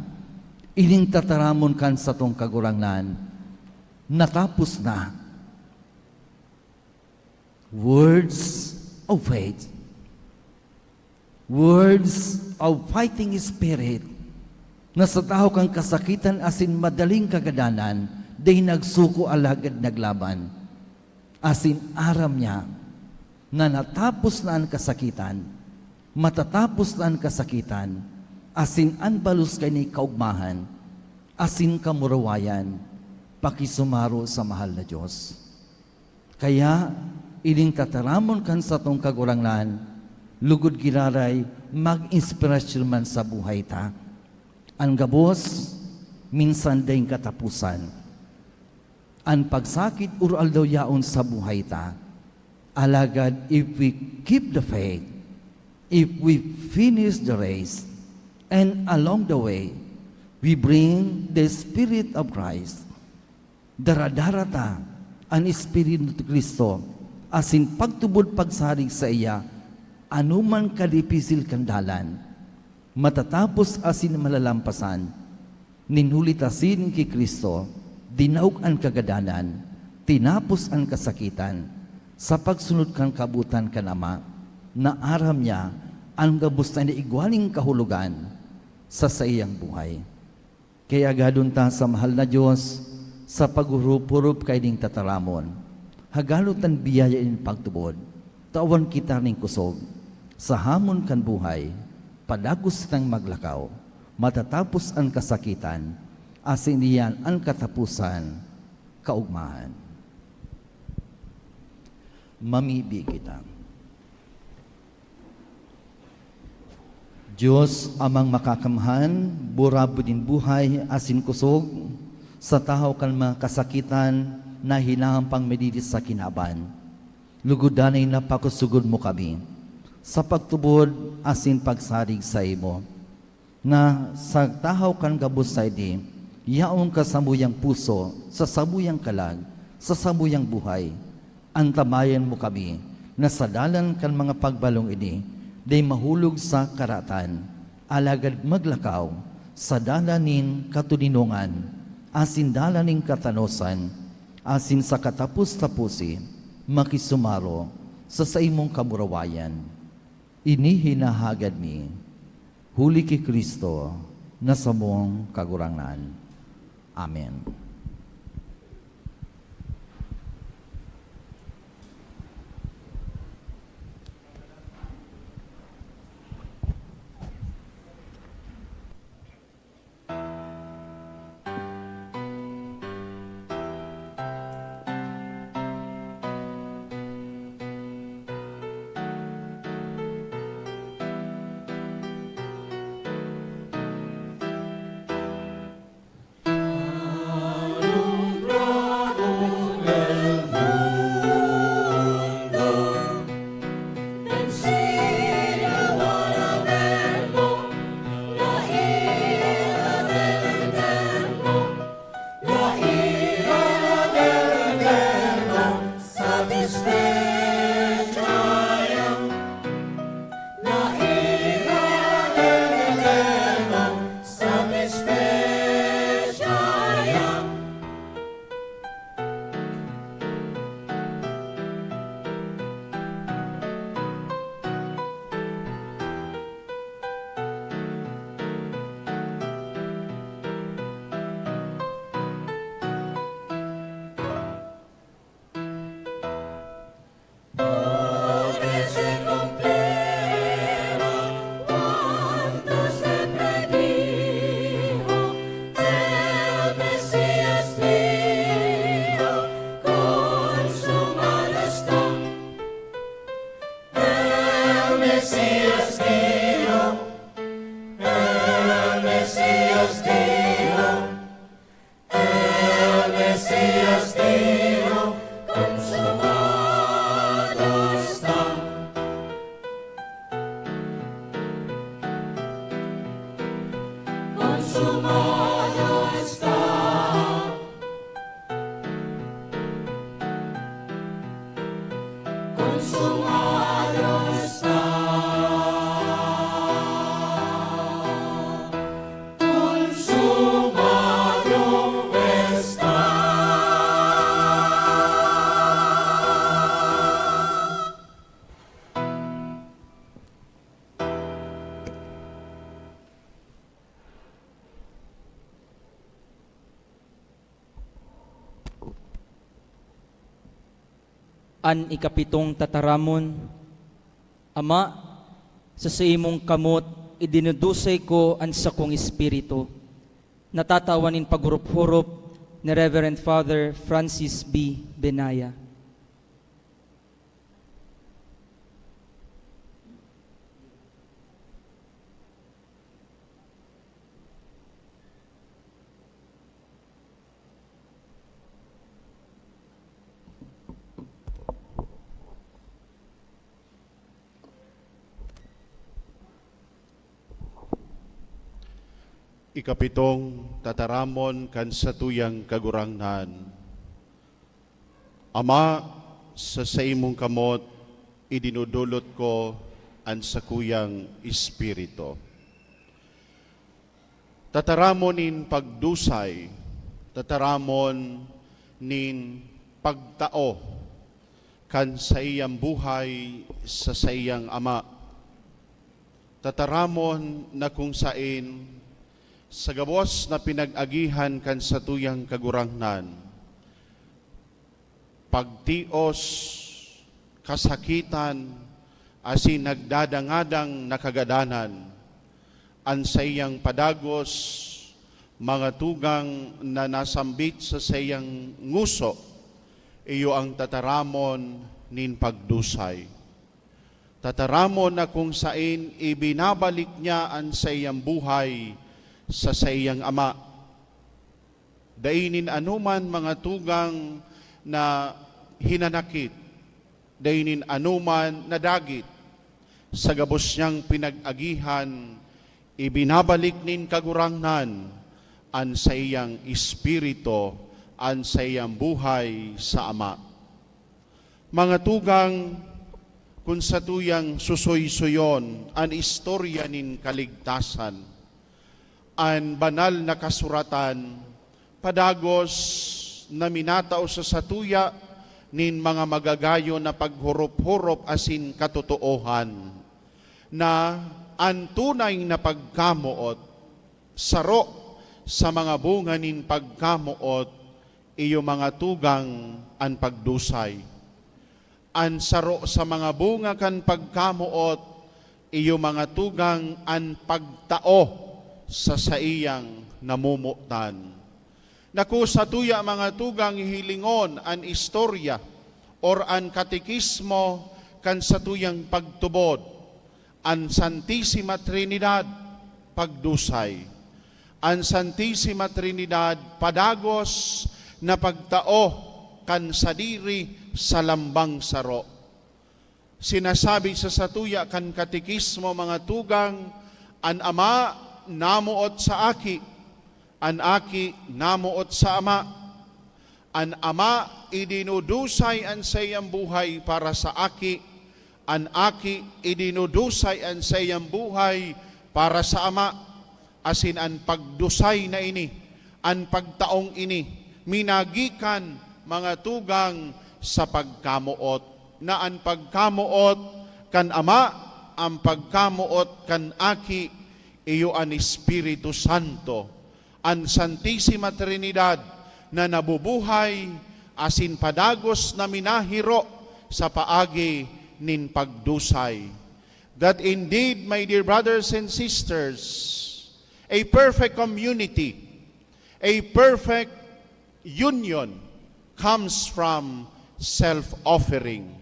ining tataramon kan satong Kagurangnan, natapos na. Words of faith. Words of fighting spirit, na sa tahaw kan kasakitan asin madaling kagadanan, dai nagsuko alagad naglaban. Asin aram niya na natapos na an kasakitan, matatapos na an kasakitan, asin an balos kaini kaogmahan, asin kamurawayan, pakisumaro sa mahal na Dios. Kaya, ining tataramon kan satong Kagurangnan, lugod giraray mag-inspirasyon man sa buhay ta. An gabos, minsan daing kataposan. An pagsakit or aldaw yaon sa buhay ta. Alagad if we keep the faith, if we finish the race, and along the way, we bring the Spirit of Christ, daradara ta an Espiritu ni Cristo asin pagtubod pagsarig saiya, anoman kadipisil kan dalan, matatapos asin malalampasan. Nin huli ta asin ki Cristo, dinaog an kagadanan, tinapos an kasakitan, sa pagsunod kan kabotan kan Ama, na aram niya an gabos na igwa ning kahulogan sa saiyang buhay. Kaya agadon ta sa mahal na Dios sa pag-orop-orop kaining tataramon. Hagadon tan biyaya nin pagtubod. Tawan kita nin kusog sa hamon kan buhay, padagos kitang maglakaw, matatapos an kasakitan, asin iyan an kataposan, kaogmahan. Mamibi kita. Dios, Amang Makakamhan, burabod nin buhay asin kusog, sa tahaw kan mga kasakitan na hinahampang mi digdi sa kinaban. Lugod danay na pakosogon mo kami sa pagtubod asin pagsarig saimo, na sa tahaw kan gabos saidi, yaon ka samuyang puso, sa samuyang kalag, sa samuyang buhay. Antabayan mo kami na sa dalan kan mga pagbalong ini, dai mahulog sa karatan, alagad maglakaw sa dalan nin katoninongan, asin dalan nin katanosan, asin sa katapos-taposi, makisumaro sa saimong kamurawayan. Ini hinahagad mi, huli ki Cristo na samong Kagurangnan. Amen. An ikapitong tataramon, Ama, sa saimong kamot idinudusay ko an sakong espiritu. Natatawan nin paghurup-hurup ni Reverend Father Francis B. Benaya. Ikapitong tataramon kan satuyang Kagurangnan. Ama, sa saimong kamot idinudulot ko an sakuyang espiritu. Tataramon nin pagdusay, tataramon nin pagtao kan saiyang buhay sa saiyang Ama. Tataramon na kung saen, sa gabos na pinag-agihan kan satuyang Kagurangnan, pagtios, kasakitan, asin nagdadangadang na kagadanan, an saiyang padagos, mga tugang na nasambit sa saiyang ngoso, iyo an tataramon nin pagdusay. Tataramon na kung saen ibinabalik niya an saiyang buhay sa saiyang Ama. Dai nin anoman mga tugang na hinanakit, dai nin anoman na dagit. Sa gabos niyang pinag-agihan, ibinabalik nin Kagurangnan an saiyang espiritu, an saiyang buhay sa Ama. Mga tugang, kun satuyang susoy-suyon an istorya nin kaligtasan, an Banal na Kasuratan padagos na minatao sa satuya nin mga magagayon na paghurup-hurup asin katotoohan, na an tunay na pagkamoot, saro sa mga bunga nin pagkamoot, iyo mga tugang an pagdusay. An saro sa mga bunga kan pagkamoot, iyo mga tugang an pagtao sa saiyang namomotan. Naku, satuya, mga tugang, hihilingon an istorya or an katekismo kan satuyang pagtubod. An Santisima Trinidad, pagdusay. An Santisima Trinidad, padagos na pagtao kan sadiri sa lambang saro. Sinasabi sa satuya kan katekismo, mga tugang, an Ama namoot sa Aki, an Aki namoot sa Ama. An Ama idinudusay an saiyang buhay para sa Aki, an Aki idinudusay an saiyang buhay para sa Ama, asin an pagdusay na ini, an pagtaong ini, minagikan, mga tugang, sa pagkamoot, na an pagkamoot kan Ama, an pagkamoot kan Aki, iyo an Espiritu Santo. An Santisima Trinidad na nabubuhay asin padagos na minahiro sa paagi nin pagdusay. That indeed, my dear brothers and sisters, a perfect community, a perfect union comes from self-offering.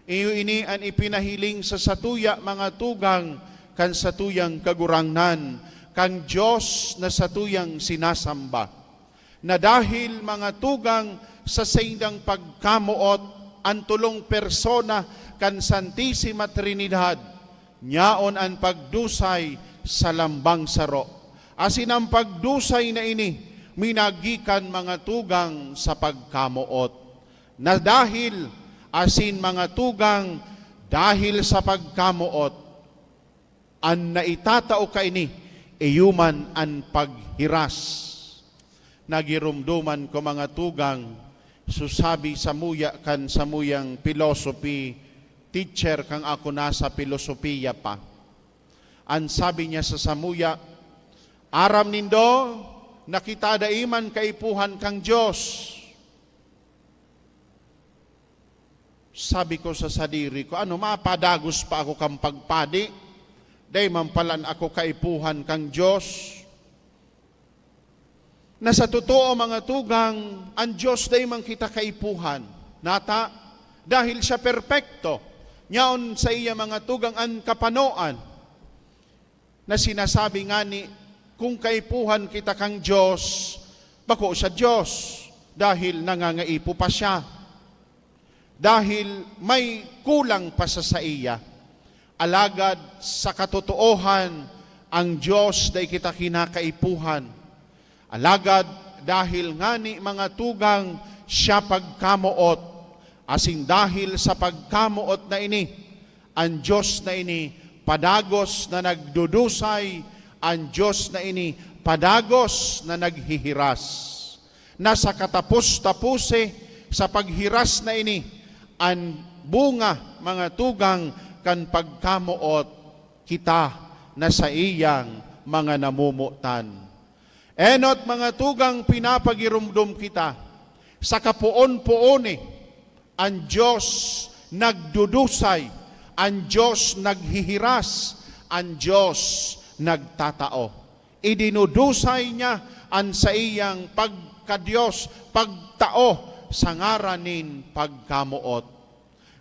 Iyo ini an ipinahiling sa satuya, mga tugang, kan satuyang Kagurangnan, kan Dios na satuyang sinasamba, na dahil, mga tugang, sa saindang pagkamoot an tolong persona kan Santisima Trinidad, nyaon an pagdusay sa lambang saro. Asin an pagdusay na ini minagikan, mga tugang, sa pagkamoot. Na dahil, asin mga tugang, dahil sa pagkamoot, an naitatao kaini, iyo man an paghiras. Nagiromdoman ko, mga tugang, susabi samuya kan samuyang philosophy teacher kan ako nasa pilosopiya pa. An sabi niya sa samuya, "Aram nindo na kita dai man kaipuhan kan Dios." Sabi ko sa sadiri ko, "Ano, mapadagos pa ako kan pagpadi? Dai man palan ako kaipuhan kan Dios?" Na sa totoo, mga tugang, an Dios dai man kita kaipuhan. Nata, dahil siya perpekto, nyaon saiya, mga tugang, an kapanoan. Na sinasabi ngani, kung kaipuhan kita kan Dios, bako siya Dios, dahil nangangaipo pa siya. Dahil may kulang pa sa saiya. Alagad sa katotoohan, ang Dios dai kita kinakaipuhan. Alagad dahil ngani, mga tugang, siya pagkamoot, asin dahil sa pagkamoot na ini, an Dios na ini padagos na nagdudusay, an Dios na ini padagos na naghihiras. Na sa katapos-tapose sa paghiras na ini, an bunga, mga tugang, kan pagkamoot, kita na saiyang mga namomotan. Enot, mga tugang, pinapagiromdom kita sa kapoon-poon, eh, an Dios nagdudusay, an Dios naghihiras, an Dios nagtatao. Idinudusay niya an saiyang pagka-Dios, pagtao sa ngaran nin pagkamoot.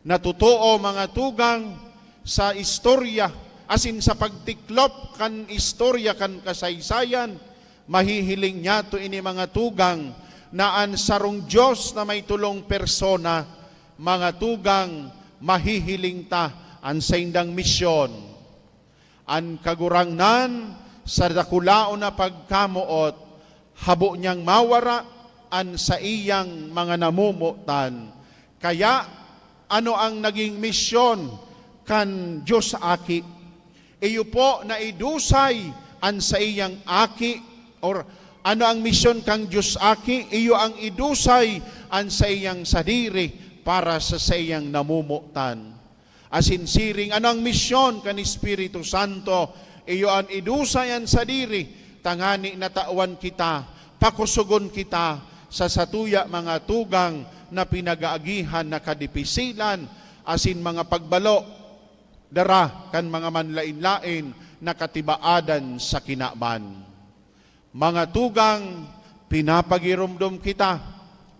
Na totoo, mga tugang, sa istorya, asin sa pagtiklop kan istorya kan kasaysayan, mahihiling niyato ini, mga tugang, na an sarong Dios na may tolong persona, mga tugang, mahihiling ta an saindang misyon. An Kagurangnan, sa dakulaon na pagkamoot, habo niyang mawara an saiyang mga namomotan. Kaya, ano ang naging misyon kan Dios Aki? Iyo po na idusay an saiyang Aki, or ano ang misyon kan Dios Aki? Iyo ang idusay an saiyang sadiri para sa saiyang namomotan. Asin siring, ano ang misyon kan Espiritu Santo? Iyo an idusay an sadiri, tangani natawan kita, pakosogon kita sa satuya, mga tugang, na pinag-aagihan na kadipisilan asin mga pagbalo, dara kan mga manlaen-laen na katibaadan sa kinaban. Mga tugang, pinapagiromdom kita,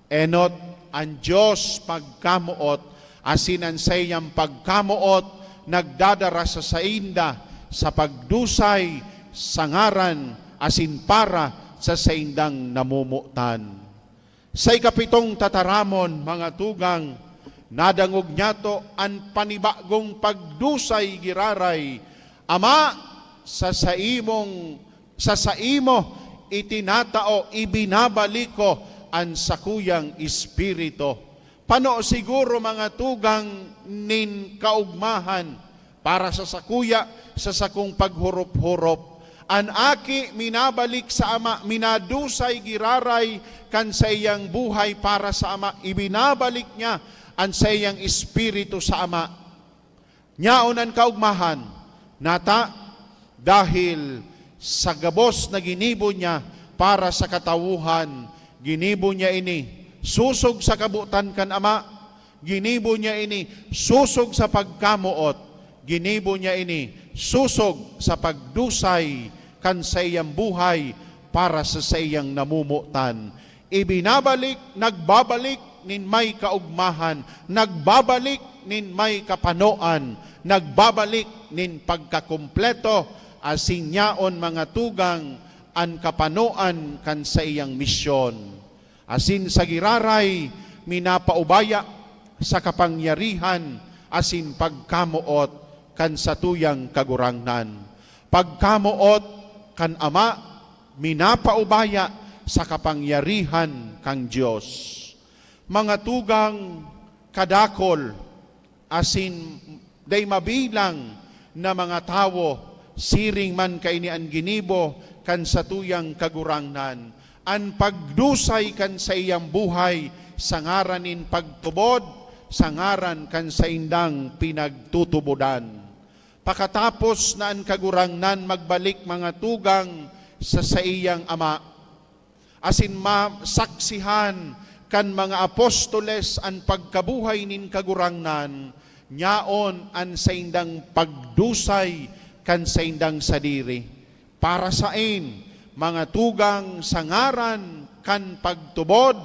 enot, an Dios pagkamoot, asin an saiyang pagkamoot nagdadara sa sainda sa pagdusay sa ngaran asin para sa saindang namomotan. Sa ikapitong tataramon, mga tugang, nadangog niyato an panibagong pagdusay giraray, Ama, sa saimong, sa saimo itinatao, ibinabalik ko an sakuyang espiritu. Pano siguro, mga tugang, nin kaugmahan para sa sakuya, sa sakong paghorop-horop. An Aki minabalik sa Ama, minadusay giraray kan saiyang buhay para sa Ama, ibinabalik niya an saiyang espiritu sa Ama. Nyaon an kaugmahan, nata, dahil sa gabos na ginibo niya para sa katawohan, ginibo niya ini sosog sa kabotan kan Ama, ginibo niya ini sosog sa pagkamoot, ginibo niya ini sosog sa pagdusay kan saiyang buhay para sa saiyang namomotan. Ibinabalik, nagbabalik nin may kaugmahan, nagbabalik nin may kapanoan, nagbabalik nin pagkakumpleto, asin yaon, mga tugang, an kapanoan kan saiyang misyon. Asin sa giraray, minapaubaya sa kapangyarihan asin pagkamoot kan satuyang Kagurangnan. Pagkamoot kan Ama, minapaubaya sa kapangyarihan kan Dios. Mga tugang, kadakol asin dai mabilang na mga tawo, siring man kaini an ginibo kan satuyang Kagurangnan, an pagdusay kan saiyang buhay sa ngaran nin pagtubod, sa ngaran kan saindang pinagtutubodan. Pakatapos na an Kagurangnan magbalik, mga tugang, sa saiyang Ama, asin masaksihan kan mga apostoles an pagkabuhay nin Kagurangnan, nyaon an saindang pagdusay kan saindang sadiri. Para saen, mga tugang, sa ngaran kan pagtubod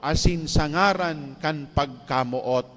asin sa ngaran kan pagkamoot.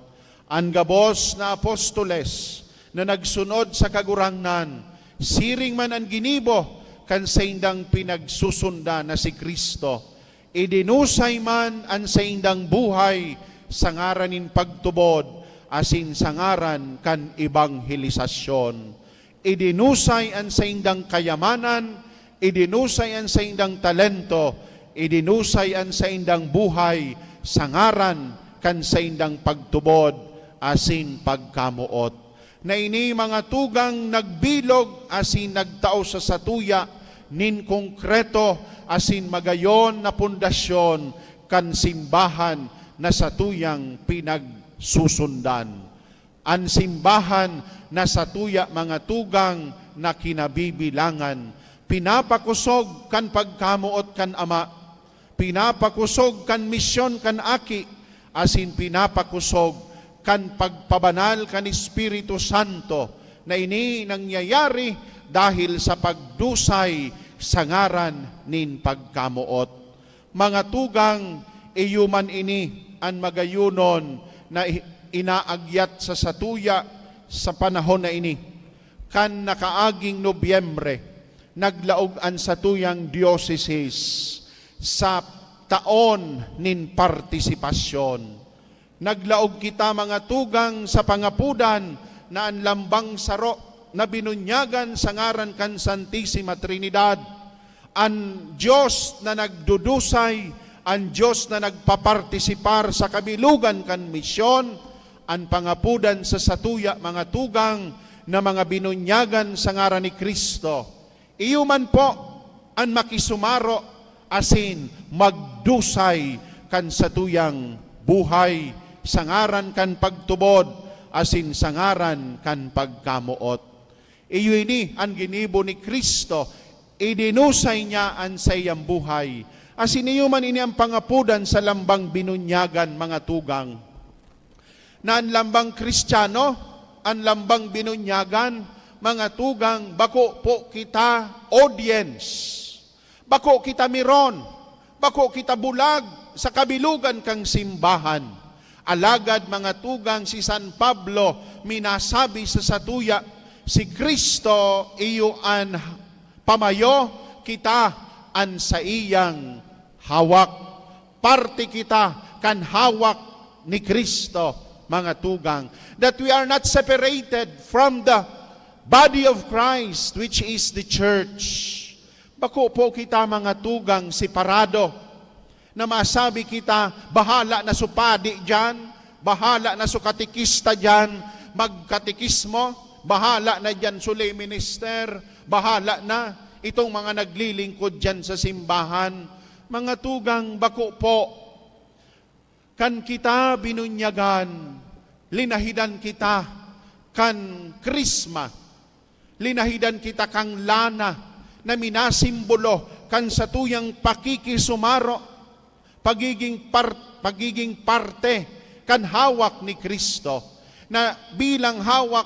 An gabos na apostoles na nagsunod sa Kagurangnan, siring man an ginibo kan saindang pinagsusundan na si Cristo. Idinusay man an saindang buhay sa ngaran nin pagtubod asin sa ngaran kan ebanghelisasyon. Idinusay an saindang kayamanan, idinusay an saindang talento, idinusay an saindang buhay sa ngaran kan saindang pagtubod asin pagkamoot. Na ini, mga tugang, nagbilog asin nagtao sa satuya nin konkreto asin magayon na pundasyon kan simbahan na satuyang pinagsusundan. An simbahan na satuya, mga tugang, na kinabibilangan, pinapakosog kan pagkamoot kan Ama, pinapakosog kan misyon kan Aki, asin pinapakosog kan pagpabanal kan Espiritu Santo, na ini nangyayari dahil sa pagdusay sa ngaran nin pagkamoot. Mga tugang, iyo man ini an magayonon na i-, inaagyat sa satuya sa panahon na ini. Kan nakaaging Nobyembre, naglaog an satuyang dioceses sa taon nin partisipasyon. Naglaog kita, mga tugang, sa pangapodan na an lambang saro na binunyagan sa ngaran kan Santisima Trinidad, an Dios na nagdudusay, an Dios na nagpapartisipar sa kabilogan kan misyon, an pangapodan sa satuya, mga tugang, na mga binunyagan sa ngaran ni Cristo. Iyo man po an makisumaro asin magdusay kan satuyang buhay sa ngaran kan pagtubod asin sa ngaran kan pagkamoot. Iyo ini an ginibo ni Cristo, idinusay niya an saiyang buhay. Asin iyo man ini an pangapodan sa lambang binunyagan, mga tugang. Na an lambang Kristiyano, an lambang binunyagan, mga tugang, bako po kita audience. Bako kita miron, bako kita bulag sa kabilogan kan simbahan. Alagad, mga tugang, si San Pablo minasabi sa satuya, si Cristo iyo an pamayo, kita an saiyang hawak. Parte kita kan hawak ni Cristo, mga tugang. That we are not separated from the body of Christ, which is the church. Bako po kita, mga tugang, separado, na masabi kita, "Bahala na su padi diyan, bahala na su katekista diyan, magkatekismo, bahala na diyan su lay minister, bahala na itong mga naglilingkod diyan sa simbahan." Mga tugang, bako po. Kan kita binunyagan, linahidan kita kan krisma, linahidan kita kan lana na minasimbolo kan satuyang pakikisumaro, pagiging par-, pagiging parte kan hawak ni Cristo, na bilang hawak,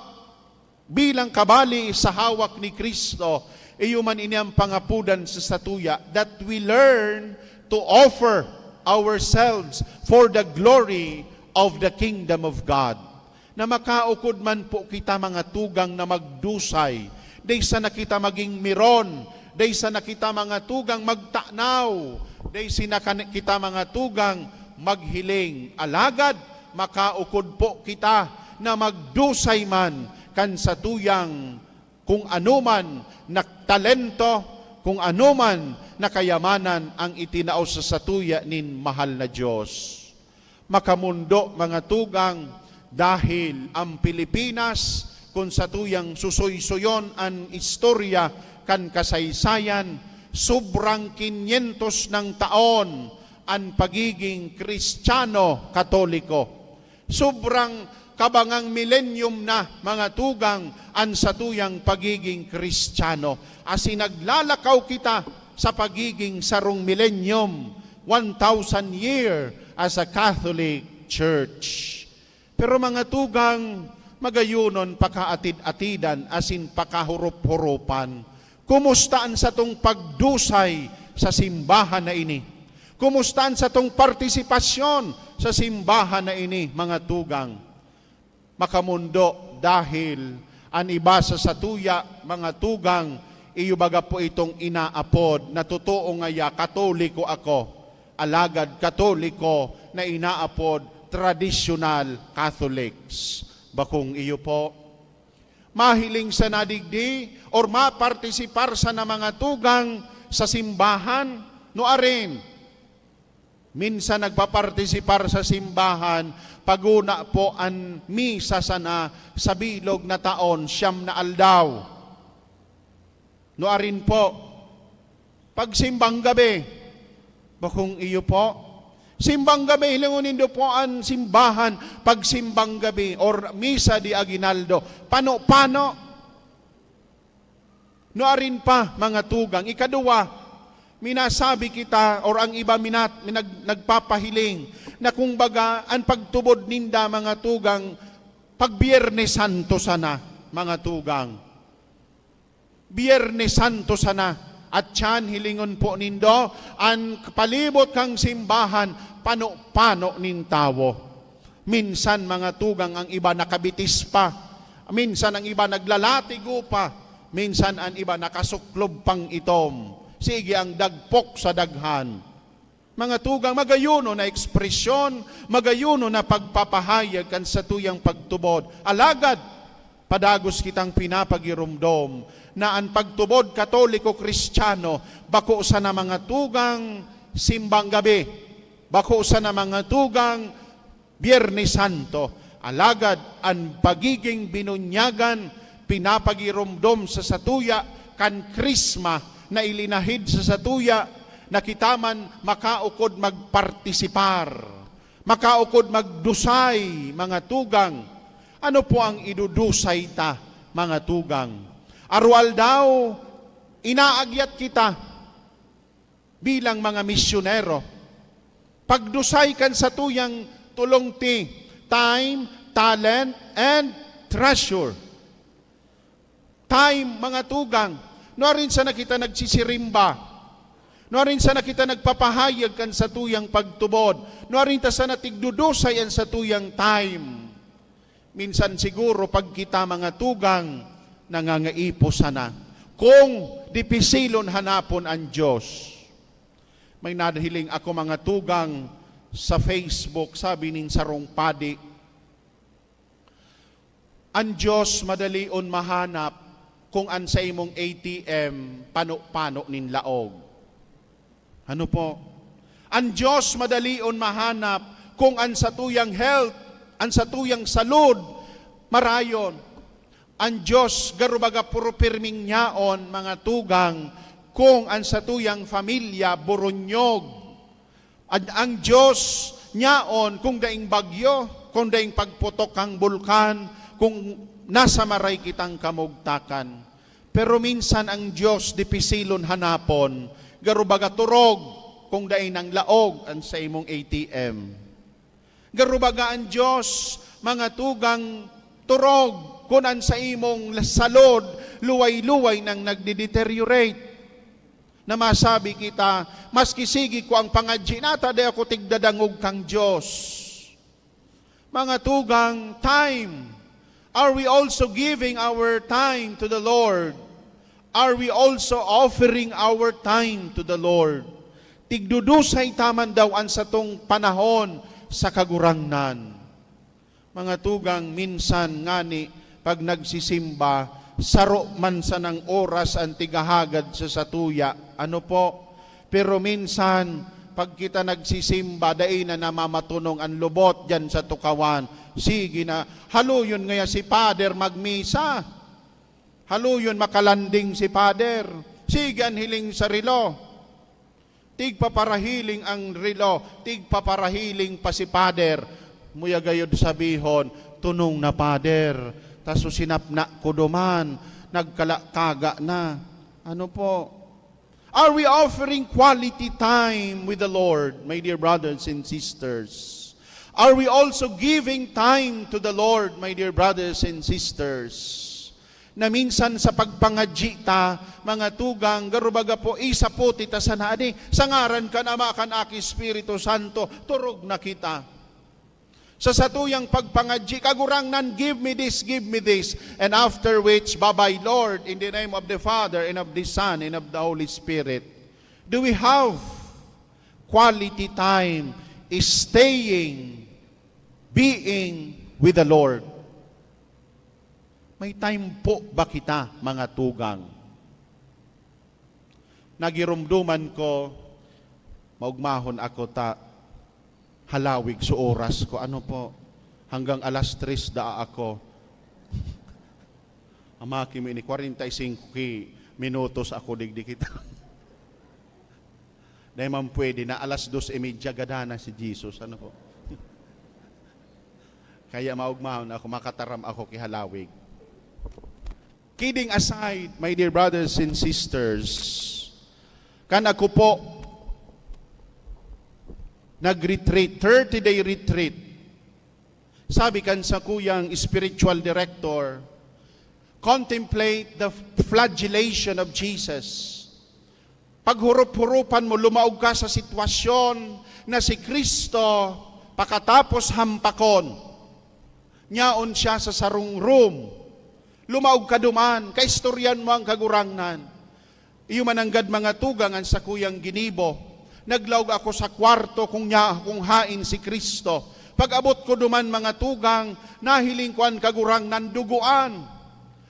bilang kabali sa hawak ni Cristo, iyo man ini ang pangapodan sa satuya, that we learn to offer ourselves for the glory of the kingdom of God. Na makaukod man po kita, mga tugang, na magdusay, dai sana kita maging miron, dai sana kita, mga tugang, magtanaw, dai sana kan-, kita, mga tugang, maghiling. Alagad makaukod po kita na magdusay man kan satuyang kung anoman na talento, kung anoman na kayamanan ang itinao sa satuya nin mahal na Dios. Makamondo, mga tugang, dahil ang Pilipinas, kun satuyang susoysoyon an istorya kan kasaysayan, sobrang kinyentos nang taon an pagiging Kristiyano Katoliko. Sobrang kabangang milenyum na, mga tugang, an satuyang pagiging Kristiyano. Asin naglalakaw kita sa pagiging sarong milenyum, one thousand year, as a Catholic Church. Pero mga tugang, magayunon pakaatid-atidan asin pakahurop-huropan. Kumusta an satong pagdusay sa simbahan na ini? Kumusta an satong partisipasyon sa simbahan na ini, mga tugang? Makamondo, dahil an iba sa satuya, mga tugang, iyo baga po itong inaapod na totoo ngaya Katoliko ako, alagad Katoliko na inaapod tradisyonal Catholics. Bakong iyo po. Mahiling sana digdi or mapartisipar sana, mga tugang, sa simbahan, nuarin. Minsan nagpapartisipar sa simbahan, paguna po an misa sana sa bilog na taon, siyam na aldaw. Nuarin po, pagsimbang gabi, bakong iyo po. Simbang gabi, hilingon nindo po an simbahan, pagsimbang gabi or misa de aguinaldo. Pano-pano. Nuarin pa, mga tugang. Ikaduwa, minasabi kita, or ang iba minat-, minag-, nagpapahiling, na kung baga, an pagtubod ninda, mga tugang, pag Biyernes Santo sana, mga tugang. Biyernes Santo sana, at siyan, hilingon po nindo, an palibot kan simbahan, pano-pano nin tawo. Minsan, mga tugang, ang iba nakabitis pa. Minsan, ang iba naglalatigo pa. Minsan, an iba nakasuklob pang itom. Sige, ang dagpok sa daghan. Mga tugang, magayuno na ekspresyon, magayuno na pagpapahayag kan satuyang pagtubod. Alagad, padagos kitang pinapagiromdom na an pagtubod Katoliko Kristiyano bako sana, mga tugang, simbang gabi, bako sana, mga tugang, Biyernes Santo. Alagad an pagiging binunyagan pinapagiromdom sa satuya kan Krisma na ilinahid sa satuya na kita man makaukod magpartisipar, makaukod magdusay, mga tugang. Ano po ang idudusay ta, mga tugang? Aroaldaw, inaagyat kita bilang mga misyonero. Pagdusay kan satuyang tulong ti time, talent, and treasure. Time, mga tugang. Nuarin sana kita nagsisirimba. Nuarin sana kita nagpapahayag kan satuyang pagtubod. Nuarin ta sana tigdudusay an satuyang time. Minsan siguro pag kita, mga tugang, nangangaipo sana. Kung dipisilon hanapon an Dios. May nahiling ako, mga tugang, sa Facebook, sabi nin sarong padi, "An Dios madalion mahanap kung an saimong A T M pano-pano nin laog." Ano po? An Dios madalion mahanap kung an satuyang health, an satuyang salud, marayon. An Dios garo baga puro pirming yaon, mga tugang, kung an satuyang pamilya boronyog. An, ang Dios nyaon kung daing bagyo, kung daing pagputok kan bulkan, kung nasa maray kitang kamugtakan. Pero minsan ang Dios dipisilon hanapon, garo baga turog kung dai nang laog an saimong A T M. Garo baga an Dios, mga tugang, turog kun an saimong salud luway-luway nang nagde-deteriorate. Na masabi kita, "Maski sige ko ang pangadyi nata, di ako tigdadangog kang Dios." Mga tugang, time. Are we also giving our time to the Lord? Are we also offering our time to the Lord? Tigdudusay ta man daw an satong panahon sa Kagurangnan. Mga tugang, minsan ngani, pag nagsisimba, saro man sanang oras an tighahagad sa satuya. Ano po? Pero minsan, pag kita nagsisimba, dai na namamatunong an lubot diyan sa tukawan. Sige na, haluyon ngaya si Pader magmisa. Haluyon makalanding si Pader. Sige an hiling sa relo. Tigpaparahiling ang relo, tigpaparahiling pa si Pader. Muya gayod sabihon, "Tunong na, Pader." Ta susinapna ko duman, nagkalakaga na. Ano po? Are we offering quality time with the Lord, my dear brothers and sisters? Are we also giving time to the Lord, my dear brothers and sisters? Na minsan sa pagpangadji ta, mga tugang, garo baga po, isa po ta sana, "Adi, sa ngaran kan Ama, kan Aki, Espiritu Santo, turog na kita." Sa satuyang pagpangadji, "Kagurangnan, give me this, give me this." And after which, "Bye-bye, Lord, in the name of the Father, and of the Son, and of the Holy Spirit." Do we have quality time, staying, being with the Lord? May time po ba kita, mga tugang? Nagirumduman ko, maugmahon ako ta halawig sa oras ko. Ano po? Hanggang alas tres daa ako. Ama, kimi ini, kwarenta y singko ki minutos ako digdi kita. Dai man pwede na alas dos y media gada na si Jesus. Ano po? Kaya maugmahon ako, makataram ako ki halawig. Kidding aside, my dear brothers and sisters, kan ako po nag-retreat, thirty-day retreat, sabi kan sakuyang spiritual director, "Contemplate the flagellation of Jesus." Paghurup-hurupan mo, lumaog ka sa sitwasyon na si Cristo pakatapos hampakon. Nyaon siya sa sarong room. Lumaog ka duman, kaistoryan mo ang Kagurangnan. Iyo mananggad, mga tugang, an sakuyang ginibo. Naglaog ako sa kwarto kung nya-, kung hain si Cristo. Pag-abot ko duman, mga tugang, nahiling ko an Kagurangnan dugoan.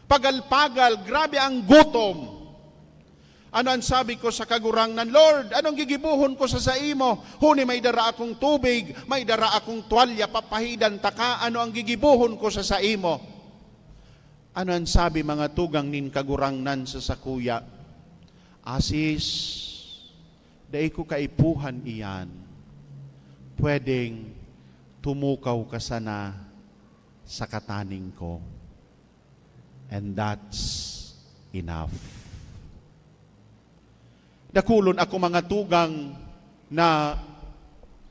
Pagal-pagal, grabe ang gutom. Ano an sabi ko sa Kagurangnan, "Lord, anong gigibohon ko sa saimo? Huni may dara akong tubig, may dara akong tuwalya, papahidan taka, ano ang gigibohon ko sa saimo?" Ano an sabi, mga tugang, nin Kagurangnan sa sakuya? "Asis, dai ko kaipuhan iyan. Pwedeng tumukaw ka sana sa kataning ko." And that's enough. Dakulon ako, mga tugang, na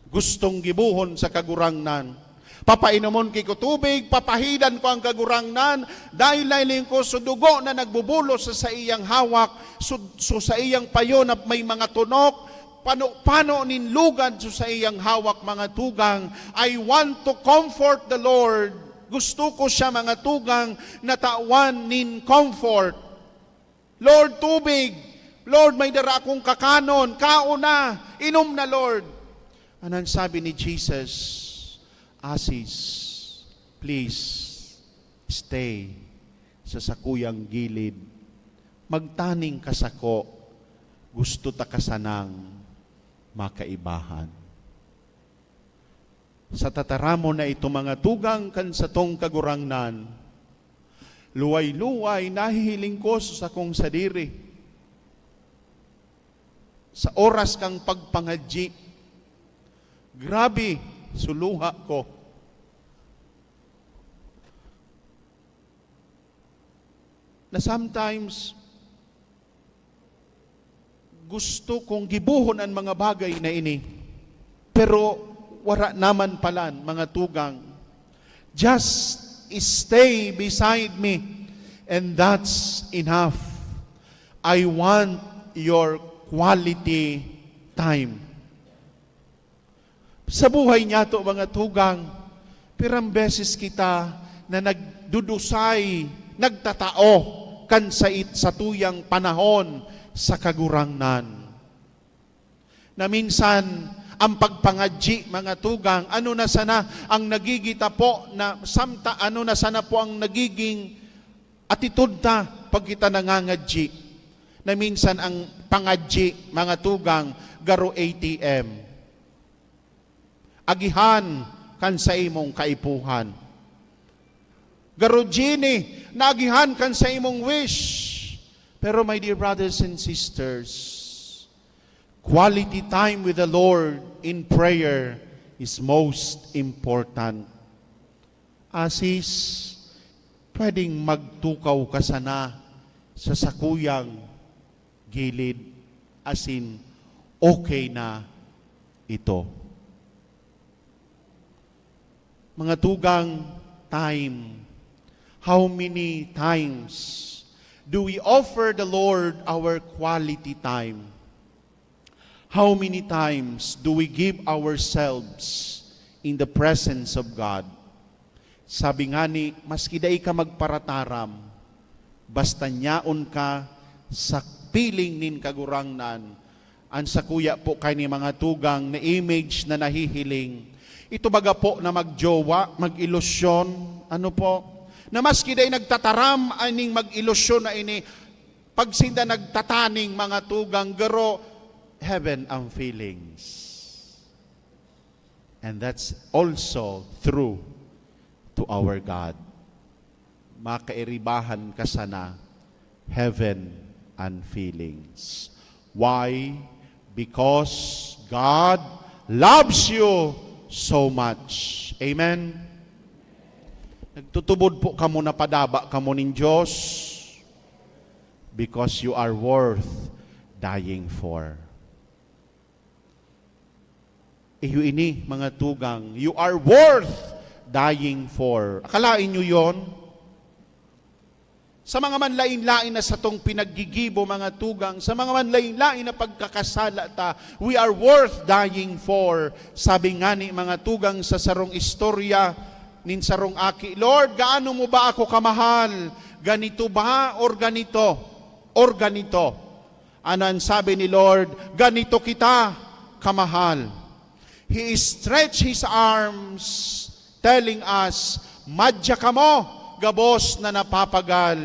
gustong gibohon sa Kagurangnan. Papainomon ki ko tubig, papahidan ko ang Kagurangnan, dahil nahiling ko so dugo na nagbubulos sa saiyang hawak, so, so saiyang payo na may mga tunok, pano-pano nin lugad so saiyang hawak, mga tugang. I want to comfort the Lord. Gusto ko siya, mga tugang, na tawan nin comfort. "Lord, tubig. Lord, may dara akong kakanon. Kaon na. Inom na, Lord." Ano an sabi ni Jesus? "Asis, please stay sa sakuyang gilid. Magtaning ka sako. Gusto taka sanang makaibahan." Sa tataramon na ito, mga tugang, kan satong Kagurangnan, luway-luway nahihiling ko sa sakong sadiri. Sa oras kang pagpangadji, grabe so luha ko. Na sometimes, gusto kong gibohon an mga bagay na ini, pero wara naman palan, mga tugang. Just stay beside me, and that's enough. I want your quality time. Sa buhay niyato, mga tugang, pirang beses kita na nagdudusay, nagtatao kan sait-, satuyang panahon sa Kagurangnan. Na minsan, ang pagpangadji, mga tugang, ano na sana ang nagigita po na samta, ano na sana po ang nagiging atitod ta pag kita nangangadji? Na minsan ang pangadji, mga tugang, garo A T M. Agihan kan saimong kaipuhan. Garo genie na agihan kan saimong wish. Pero, my dear brothers and sisters, quality time with the Lord in prayer is most important. "Asis, pwedeng magtukaw ka sana sa sakuyang gilid?" asin okay na ito. Mga tugang, time. How many times do we offer the Lord our quality time? How many times do we give ourselves in the presence of God? Sabi ngani, maski dai ka magparataram, basta nyaon ka sa piling nin Kagurangnan, an sakuya po kaini mga tugang na image na nahihiling. Ito baga po na magjowa, mag-ilusyon, ano po? Na maski dai nagtataram aning mag-ilusyon na ini, pag sinda nagtataning mga tugang, garo, heaven ang feelings. And that's also true to our God. Makairibahan ka sana, heaven and feelings. Why? Because God loves you so much. Amen? Nagtutubod po kamo na padaba kamo nin Diyos because you are worth dying for. Iyo ini, mga tugang. You are worth dying for. Akalain nyo yon? Sa mga manlain-lain na satong pinaggigibo, mga tugang, sa mga manlain-lain na pagkakasala ta, we are worth dying for. Sabi ngani, mga tugang, sa sarong istorya nin sarong aki, "Lord, gaano mo ba ako kamahal? Ganito ba or ganito? Or ganito?" Ano an sabi ni Lord? "Ganito kita kamahal." He stretched His arms, telling us, "Madya kamo, gabos na napapagal,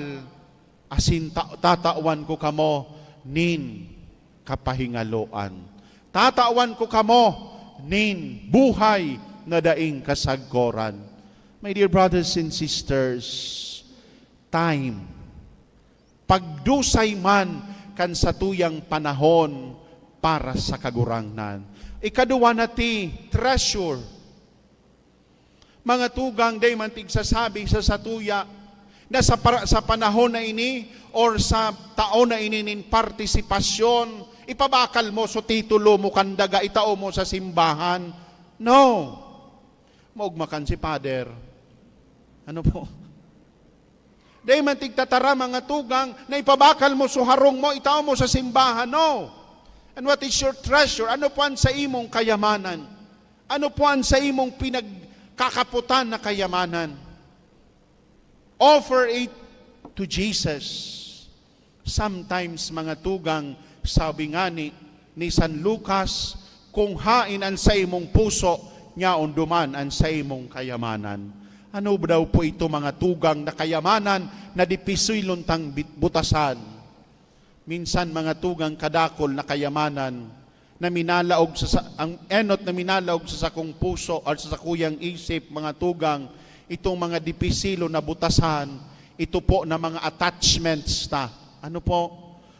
asin ta-, tatawan ko kamo nin kapahingaloan. Tatawan ko kamo nin buhay na daing kasagkoran." My dear brothers and sisters, time. Pagdusay man kan satuyang panahon para sa Kagurangnan. Ikaduwa na ti, treasure. Mga tugang, dai man tigsasabi sa satuya na sa para, sa panahon na ini or sa taon na ini nin partisipasyon, ipabakal mo so titulo mo kan daga, itao mo sa simbahan. No. Maogma kan si Father. Ano po? Dai man tigtatara, mga tugang, na ipabakal mo so harong mo, itao mo sa simbahan. No. And what is your treasure? Ano po an sa imong kayamanan? Ano po an sa imong pinagkakapotan na kayamanan? Offer it to Jesus. Sometimes, mga tugang, sabi ngani ni San Lucas, "Kung haen an saimong puso, nyaon duman an saimong kayamanan." Ano daw po ito, mga tugang, na kayamanan na dipisilon tang bit-, butasan? Minsan, mga tugang, kadakul na kayamanan na minalaog sa, sa, ang enot na minalaog sa sakong puso or sa sakuyang isip, mga tugang, itong mga dipisilon na butasan, ito po na mga attachments ta. Ano po?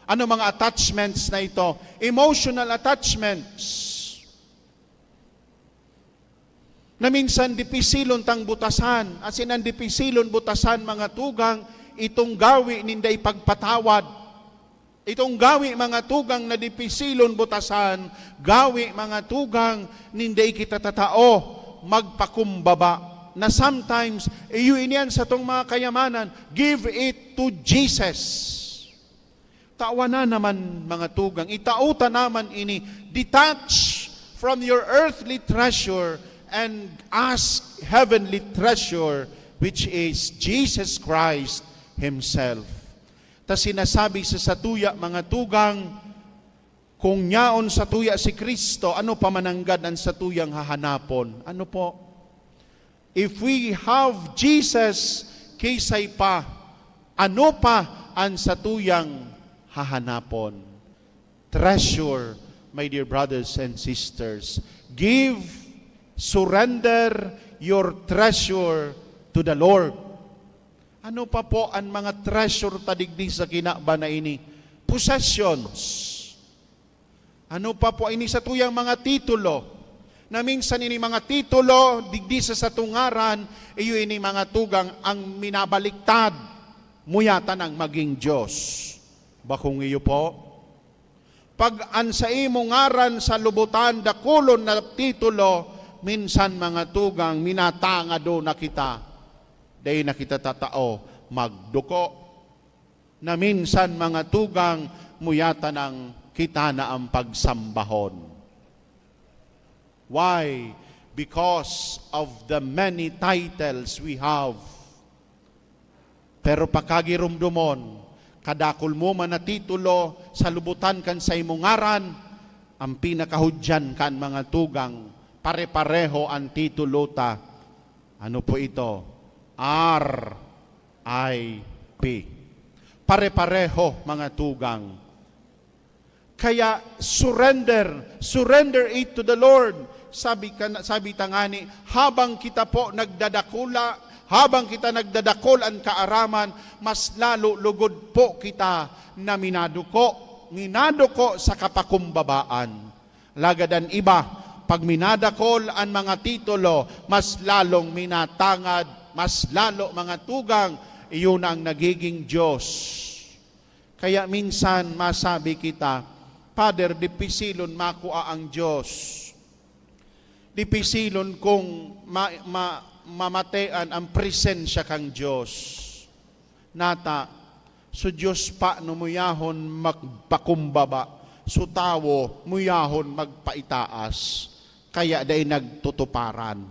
Ano mga attachments na ito? Emotional attachments. Na minsan dipisilon tang butasan. Asin an dipisilon butasan, mga tugang, itong gawi nin dai pagpatawad. Itong gawi, mga tugang, na dipisilon butasan, gawi, mga tugang, nin dai kita tatao magpakumbaba. Na sometimes, iyo ini an satong mga kayamanan, give it to Jesus. Tawana naman, mga tugang, itao ta naman ini, detach from your earthly treasure and ask heavenly treasure, which is Jesus Christ Himself. Ta sinasabi sa satuya, mga tugang, kung nyaon satuya si Cristo, ano pa mananggad an satuyang hahanapon? Ano po? If we have Jesus, kisay pa, ano pa an satuyang hahanapon? Treasure, my dear brothers and sisters. Give, surrender your treasure to the Lord. Ano pa po an mga treasure ta digdi sa kinaban na ini? Possessions. Ano pa po ini satuyang mga titulo? Na minsan ini mga titulo, digdi sa satong ngaran, iyo ini mga tugang ang minabaliktad. Muya ta nang maging Diyos. Bakong iyo po? Pag an saimo ngaran sa lubotan dakulon na titulo, minsan, mga tugang, minatangado na kita. Dai na kita tatao magduko. Na minsan, mga tugang, muya ta nang kita na ang pagsambahon. Why? Because of the many titles we have. Pero pakagiromdomon, kadakul mo man na titulo sa lubutan kan saimong ngaran, ang pinakahudyan kan, mga tugang, pare-pareho an titulo ta. Ano po ito? R I P. Pare-pareho, mga tugang. Kaya surrender, surrender it to the Lord. Sabi ka, sabi ta ngani, habang kita po nagdadakula, habang kita nagdadakol an kaaraman, mas lalo lugod po kita na minaduko, minaduko sa kapakumbabaan. Lagad an iba, pag minadakol an mga titulo, mas lalong minatangad, mas lalo, mga tugang, iyon ang nagiging Diyos. Kaya minsan masabi kita, "Pader, dipisilon makua ang Diyos. Dipisilon kong ma-, ma-, mamatean ang presensya kan Diyos." Nata, so Diyos pa no muyahon magpakumbaba, so tawo muyahon magpaitaas, kaya dai nagtutuparan.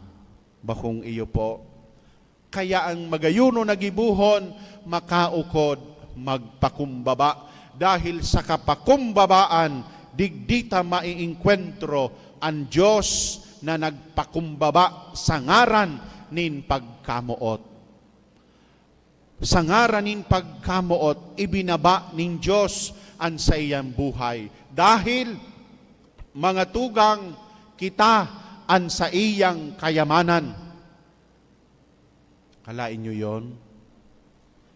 Bakong iyo po. Kaya ang magayuno na gibohon, makaukod, magpakumbaba. Dahil sa kapakumbabaan, digdi ta maiengkwentro an Diyos na nagpakumbaba sa ngaran nin pagkamoot. Sa ngaran nin pagkamoot, ibinaba nin Diyos an saiyang buhay. Dahil, mga tugang, kita an saiyang kayamanan. Kalain nyo yon?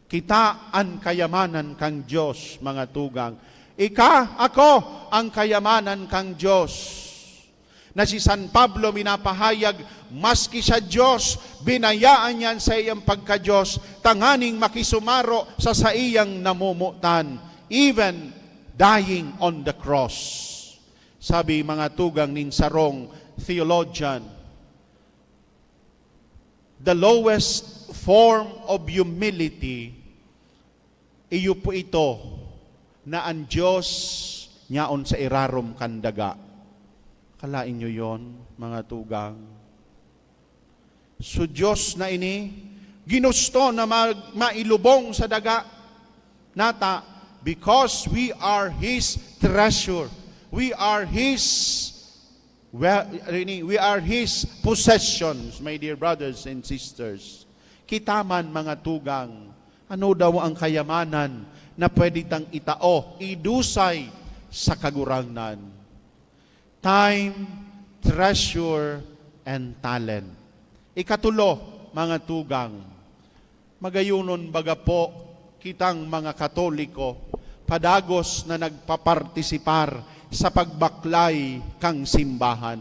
Kita an kayamanan kan Diyos, mga tugang. Ika, ako, ang kayamanan kan Diyos. Na si San Pablo minapahayag, maski siya Diyos, binayaan niya an saiyang pagka-Diyos tanganing makisumaro sa saiyang namomotan, even dying on the cross. Sabi, mga tugang, nin sarong theologian, the lowest form of humility, iyo po ito na an Diyos nyaon sa irarom kan daga. Kalain nyo yon, mga tugang? So, Diyos na ini, ginusto na mag-, mailubong sa daga. Nata, because we are His treasure, we are His, well, ini, we are His possessions, my dear brothers and sisters. Kita man, mga tugang, ano daw ang kayamanan na pwede tang itao, idusay sa Kagurangnan? Time, treasure, and talent. Ikatulo, mga tugang, magayunon baga po kitang mga Katoliko, padagos na nagpapartisipar sa pagbaklay kan simbahan.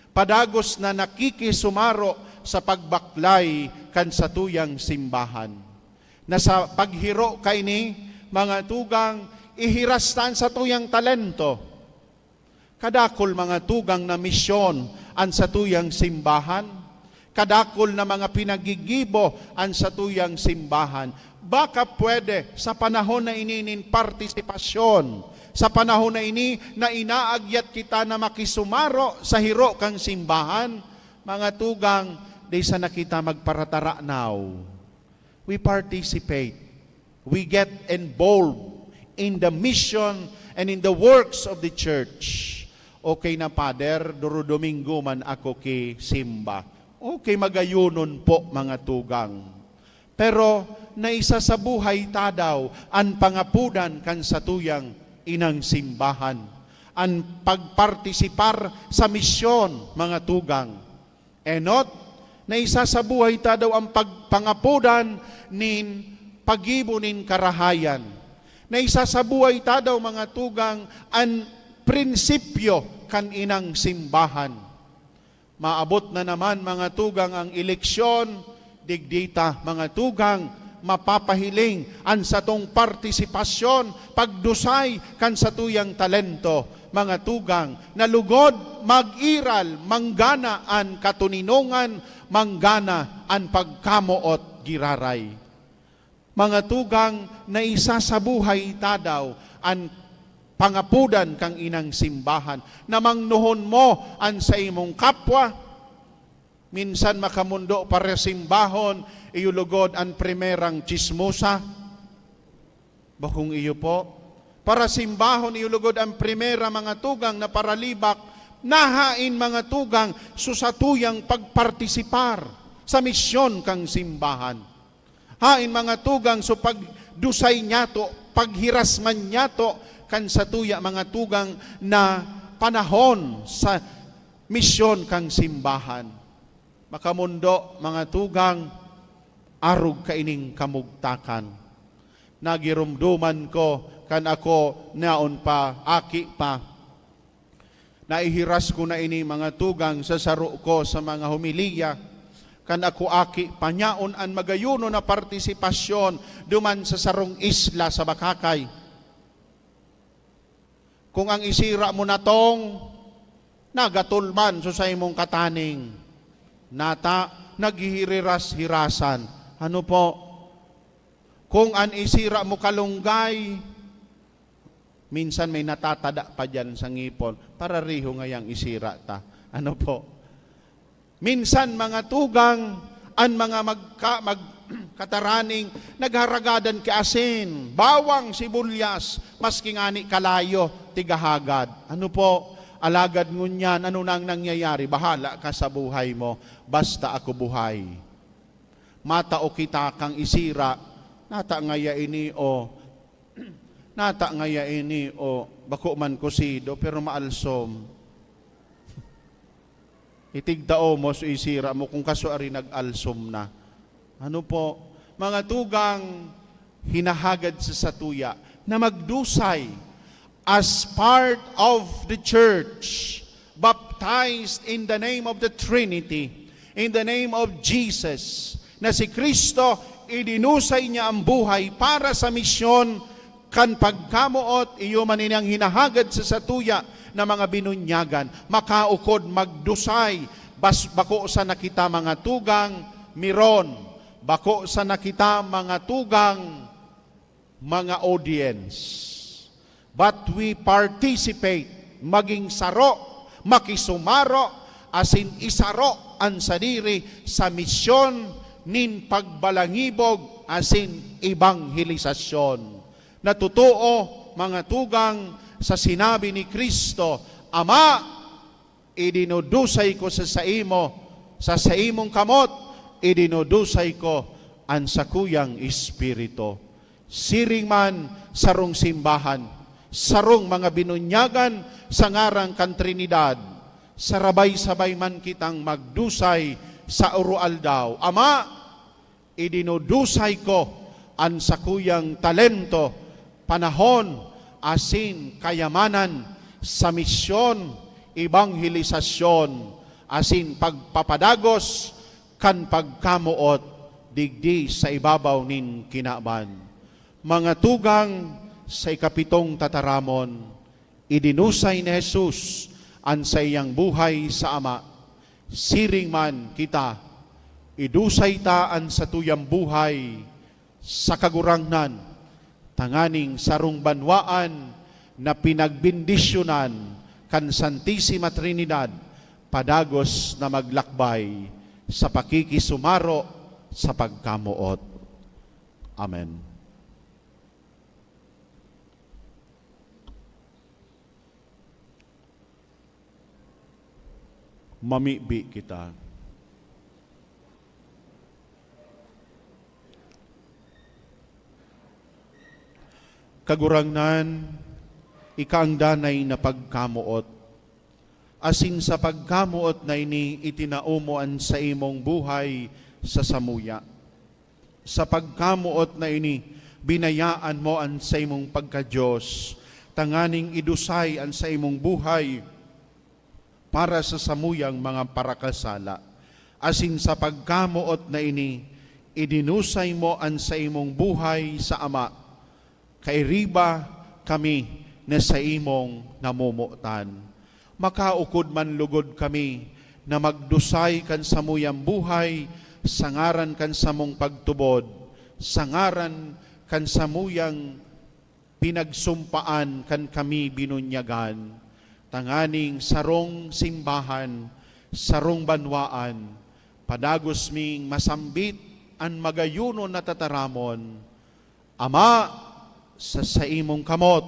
Padagos na nakikisumaro sa pagbaklay kan satuyang simbahan. Na sa paghiro kaini, mga tugang, ihiras ta an satuyang talento. Kadakul, mga tugang, na misyon an satuyang simbahan. Kadakul na mga pinagigibo an satuyang simbahan. Baka pwede, sa panahon na ini nin partisipasyon, sa panahon na ini na inaagyat kita na makisumaro sa hiro kan simbahan, mga tugang, dai sana kita magparataranaw. We participate. We get involved in the mission and in the works of the church. Okay na, Pader, Dorodomingo man ako ki simba. Okay, magayunon po, mga tugang. Pero naisasabuhay ta daw an pangapodan kan satuyang inang simbahan, an pagpartisipar sa misyon, mga tugang. Enot, naisasabuhay ta daw an pagpangapodan nin paggibo nin karahayan. Naisasabuhay ta daw, mga tugang, an prinsipyo kan inang simbahan. Maabot na naman, mga tugang, ang eleksyon, digdi ta, mga tugang, mapapahiling an satong partisipasyon, pagdusay kan satuyang talento, mga tugang, na lugod mag-iral, manggana an katoninongan, manggana an pagkamoot giraray. Mga tugang, na isa sa buhay ta daw an pangapodan kan inang simbahan, na mangnohon mo an saimong kapwa. Minsan makamondo, parasimbahon iyo lugod an primerang tsismosa. Bakong iyo po. Parasimbahon iyo lugod an primera, mga tugang, na paralibak, na hain, mga tugang, so satuyang pagpartisipar sa misyon kan simbahan. Hain, mga tugang, so pagdusay niyato, paghiras man niyato kan satuya, mga tugang, na panahon sa misyon kan simbahan. Makamondo, mga tugang, arog kaining kamugtakan. Nagiromdoman ko kan ako naon pa, aki pa. Naihiras ko na ini, mga tugang, sa saro ko sa mga homilya. Kan ako aki pa, nyaon an magayonon na partisipasyon duman sa sarong isla sa Bacacay. Kung ang isira mo natong, nagatol man so saimong kataning, nata, naghihiriras-hirasan. Ano po? Kung an isira mo kalunggay, minsan may natatada pa diyan sa ngipon, parariho ngayang isira ta. Ano po? Minsan, mga tugang, an mga magka-, mag-, kataraning nagharagadan ki asin, bawang, sibulyas, maski ngani kalayo, tigahagad. Ano po? Alagad ngunyan, ano na ang nangyayari? Bahala ka sa buhay mo, basta ako buhay. Matao kita kang isira, nata ngaya ini o, nata ngaya ini o, bako man kusido, pero maalsom. Itigtao mo so isira mo kung kasuari nag-alsom na. Ano po? Mga tugang, hinahagad sa satuya na magdusay as part of the church, baptized in the name of the Trinity, in the name of Jesus, na si Kristo idinusay niya ang buhay para sa misyon kan pagkamoot, iyo man ini ang hinahagad sa satuya na mga binunyagan, makaukod, magdusay, bas-, bako sana kita mga tugang, miron, bako sana kita mga tugang, mga audience. But we participate, maging saro, makisumaro, asin isaro an sadiri sa misyon nin pagbalangibog asin ebanghelisasyon. Na totoo, mga tugang, sa sinabi ni Cristo, "Ama, idinudusay ko sa saimo, sa saimong kamot, idinudusay ko an sakuyang Espiritu." Siring man, sarong simbahan, sarong mga binunyagan sa ngaran kan Trinidad, sarabay-sabay man kitang magdusay sa uroaldaw. Ama, idinudusay ko an sakuyang talento, panahon, asin kayamanan sa misyon, ebanghelisasyon, asin pagpapadagos kan pagkamoot digdi sa ibabaw nin kinaban. Mga tugang, sa ikapitong tataramon, idinusay ni Jesus an saiyang buhay sa Ama. Siring man kita, idusay ta an satuyang buhay sa Kagurangnan, tanganing sarong banwaan na pinagbendisyonan kan Santisima Trinidad, padagos na maglakbay sa pakikisumaro sa pagkamoot. Amen. Mamibi kita. Kagurangnan, ika an danay na pagkamoot, asin sa pagkamoot na ini, itinao mo an saimong buhay sa samuya. Sa pagkamoot na ini, binayaan mo an saimong pagka-Dios, tanganing idusay an saimong buhay para sa samuyang mga parakasala. Asin sa pagkamoot na ini, idinusay mo an saimong buhay sa Ama, kairiba kami na saimong namomotan. Makaukod man lugod kami na magdusay kan samuyang buhay sa ngaran kan samong pagtubod, sa ngaran kan samuyang pinagsumpaan kan kami binunyagan, tanganing sarong simbahan, sarong banwaan, padagos ming masambit an magayunon na tataramon. Ama, sa saimong kamot,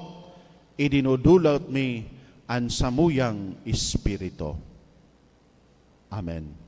idinudulat mi an samuyang espiritu. Amen.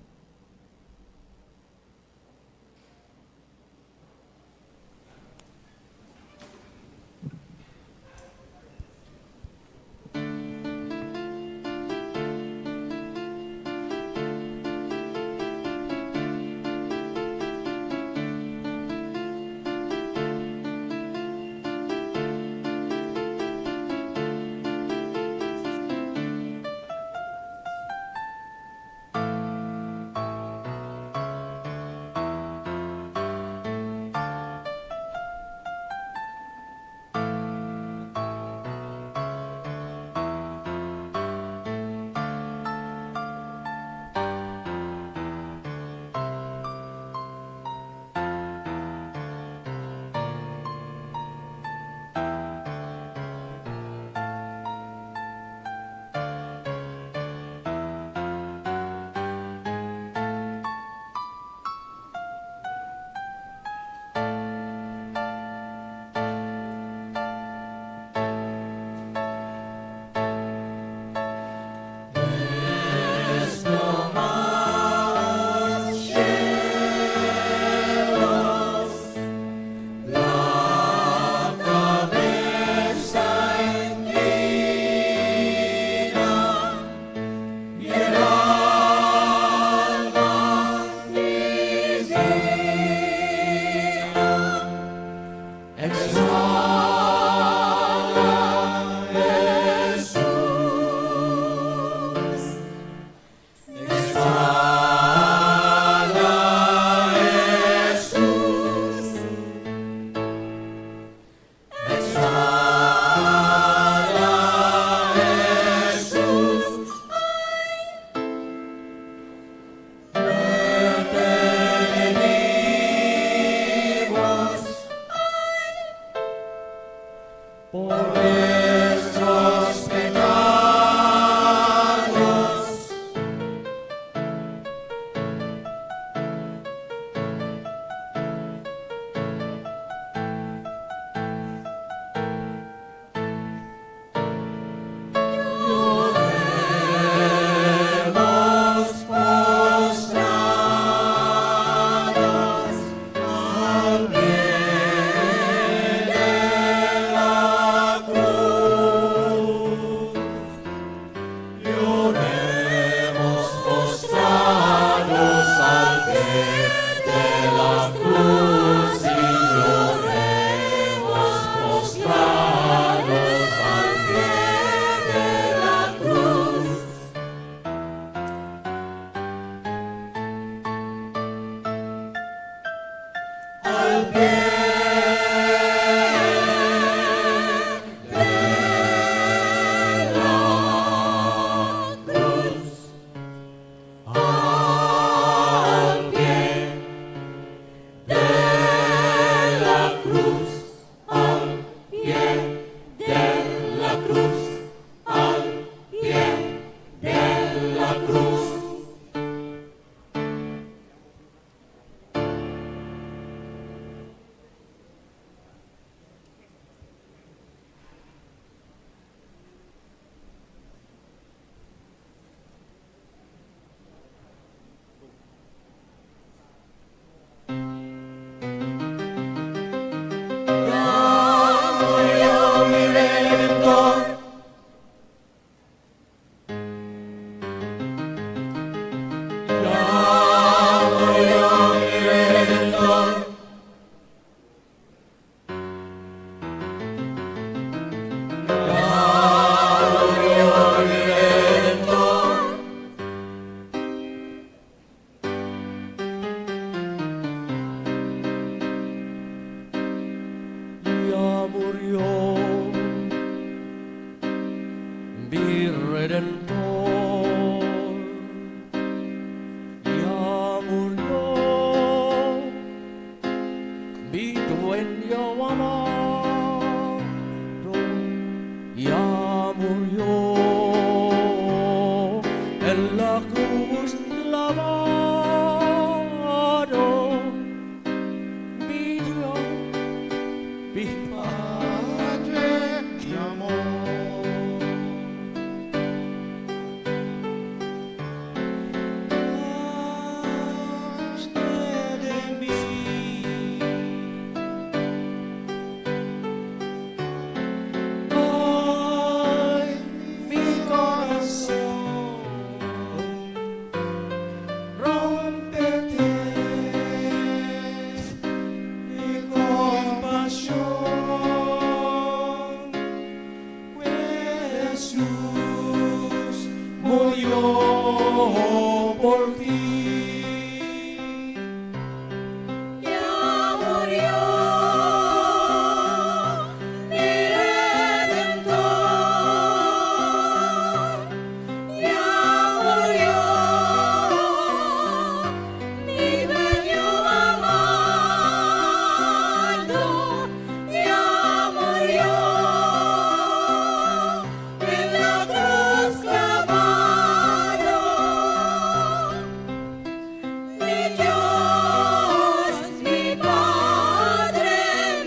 Dios, mi Padre,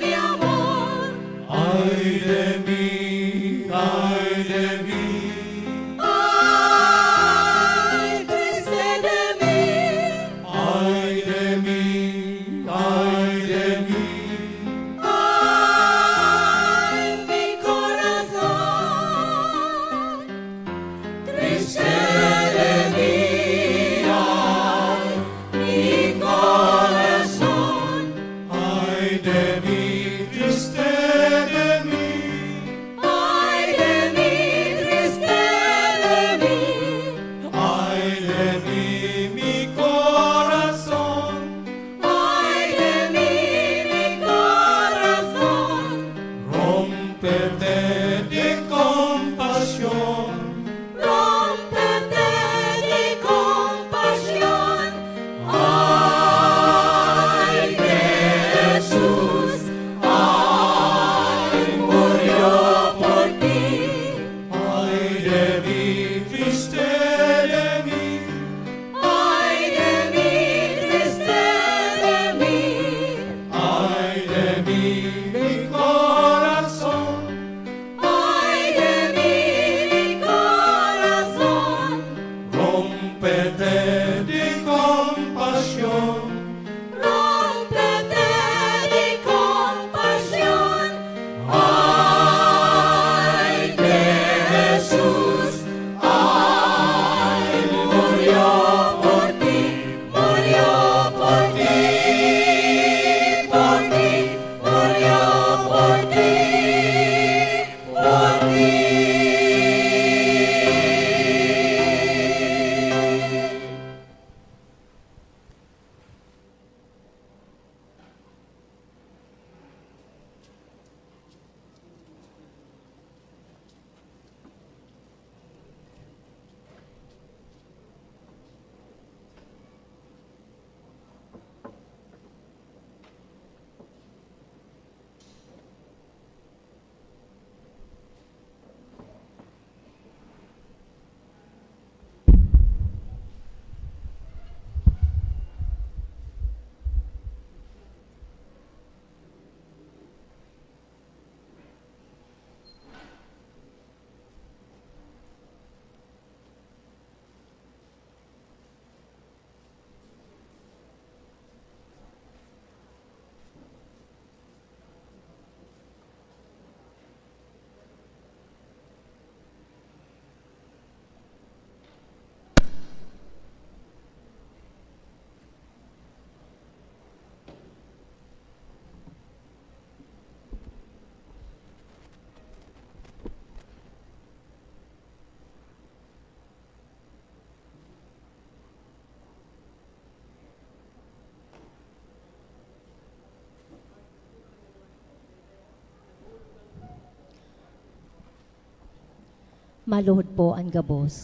mi amor. Ay de mí, ay de mí. Ay, triste de mí. Ay de mí, ay de mí. Ay, mi corazón. Triste de mí, ay, mi corazón. Ay de mí, triste de mí. Ay de mí, triste de mí. Ay de mí, mi corazón. Ay de mí, mi corazón. Rómpete de compasión. Rómpete de compasión. Ay, Jesús, ay, murió por ti. Ay de mí, triste de mí. Ay de mí, triste de mí. Ay de mí, mi corazón. Ay de mí, mi corazón. Rómpete de compasión. Rómpete de compasión. Ay, Jesús, ay, murió por ti, murió por ti, por ti, murió por ti, por ti. Maluhod po an gabos.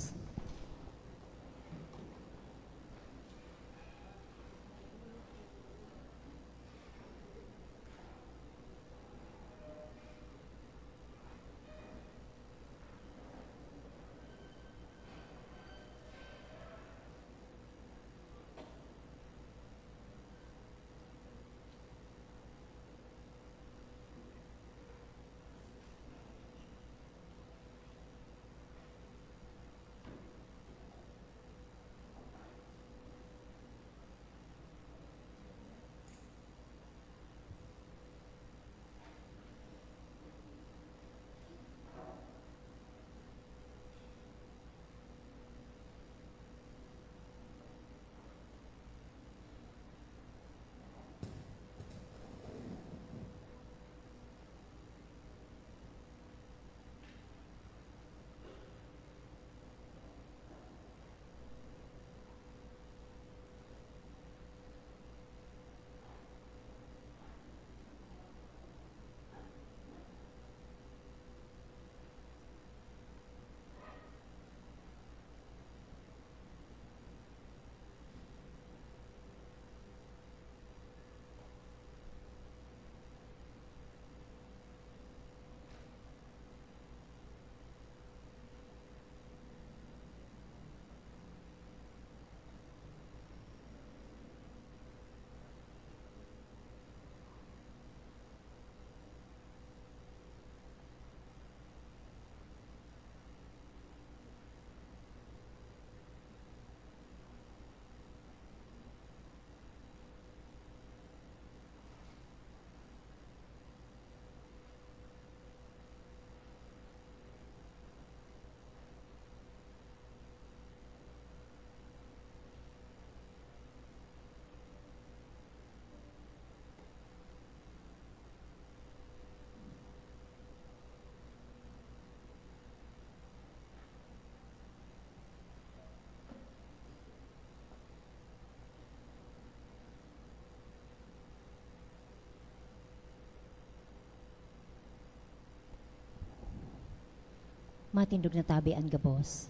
Matindog na tabi an gabos.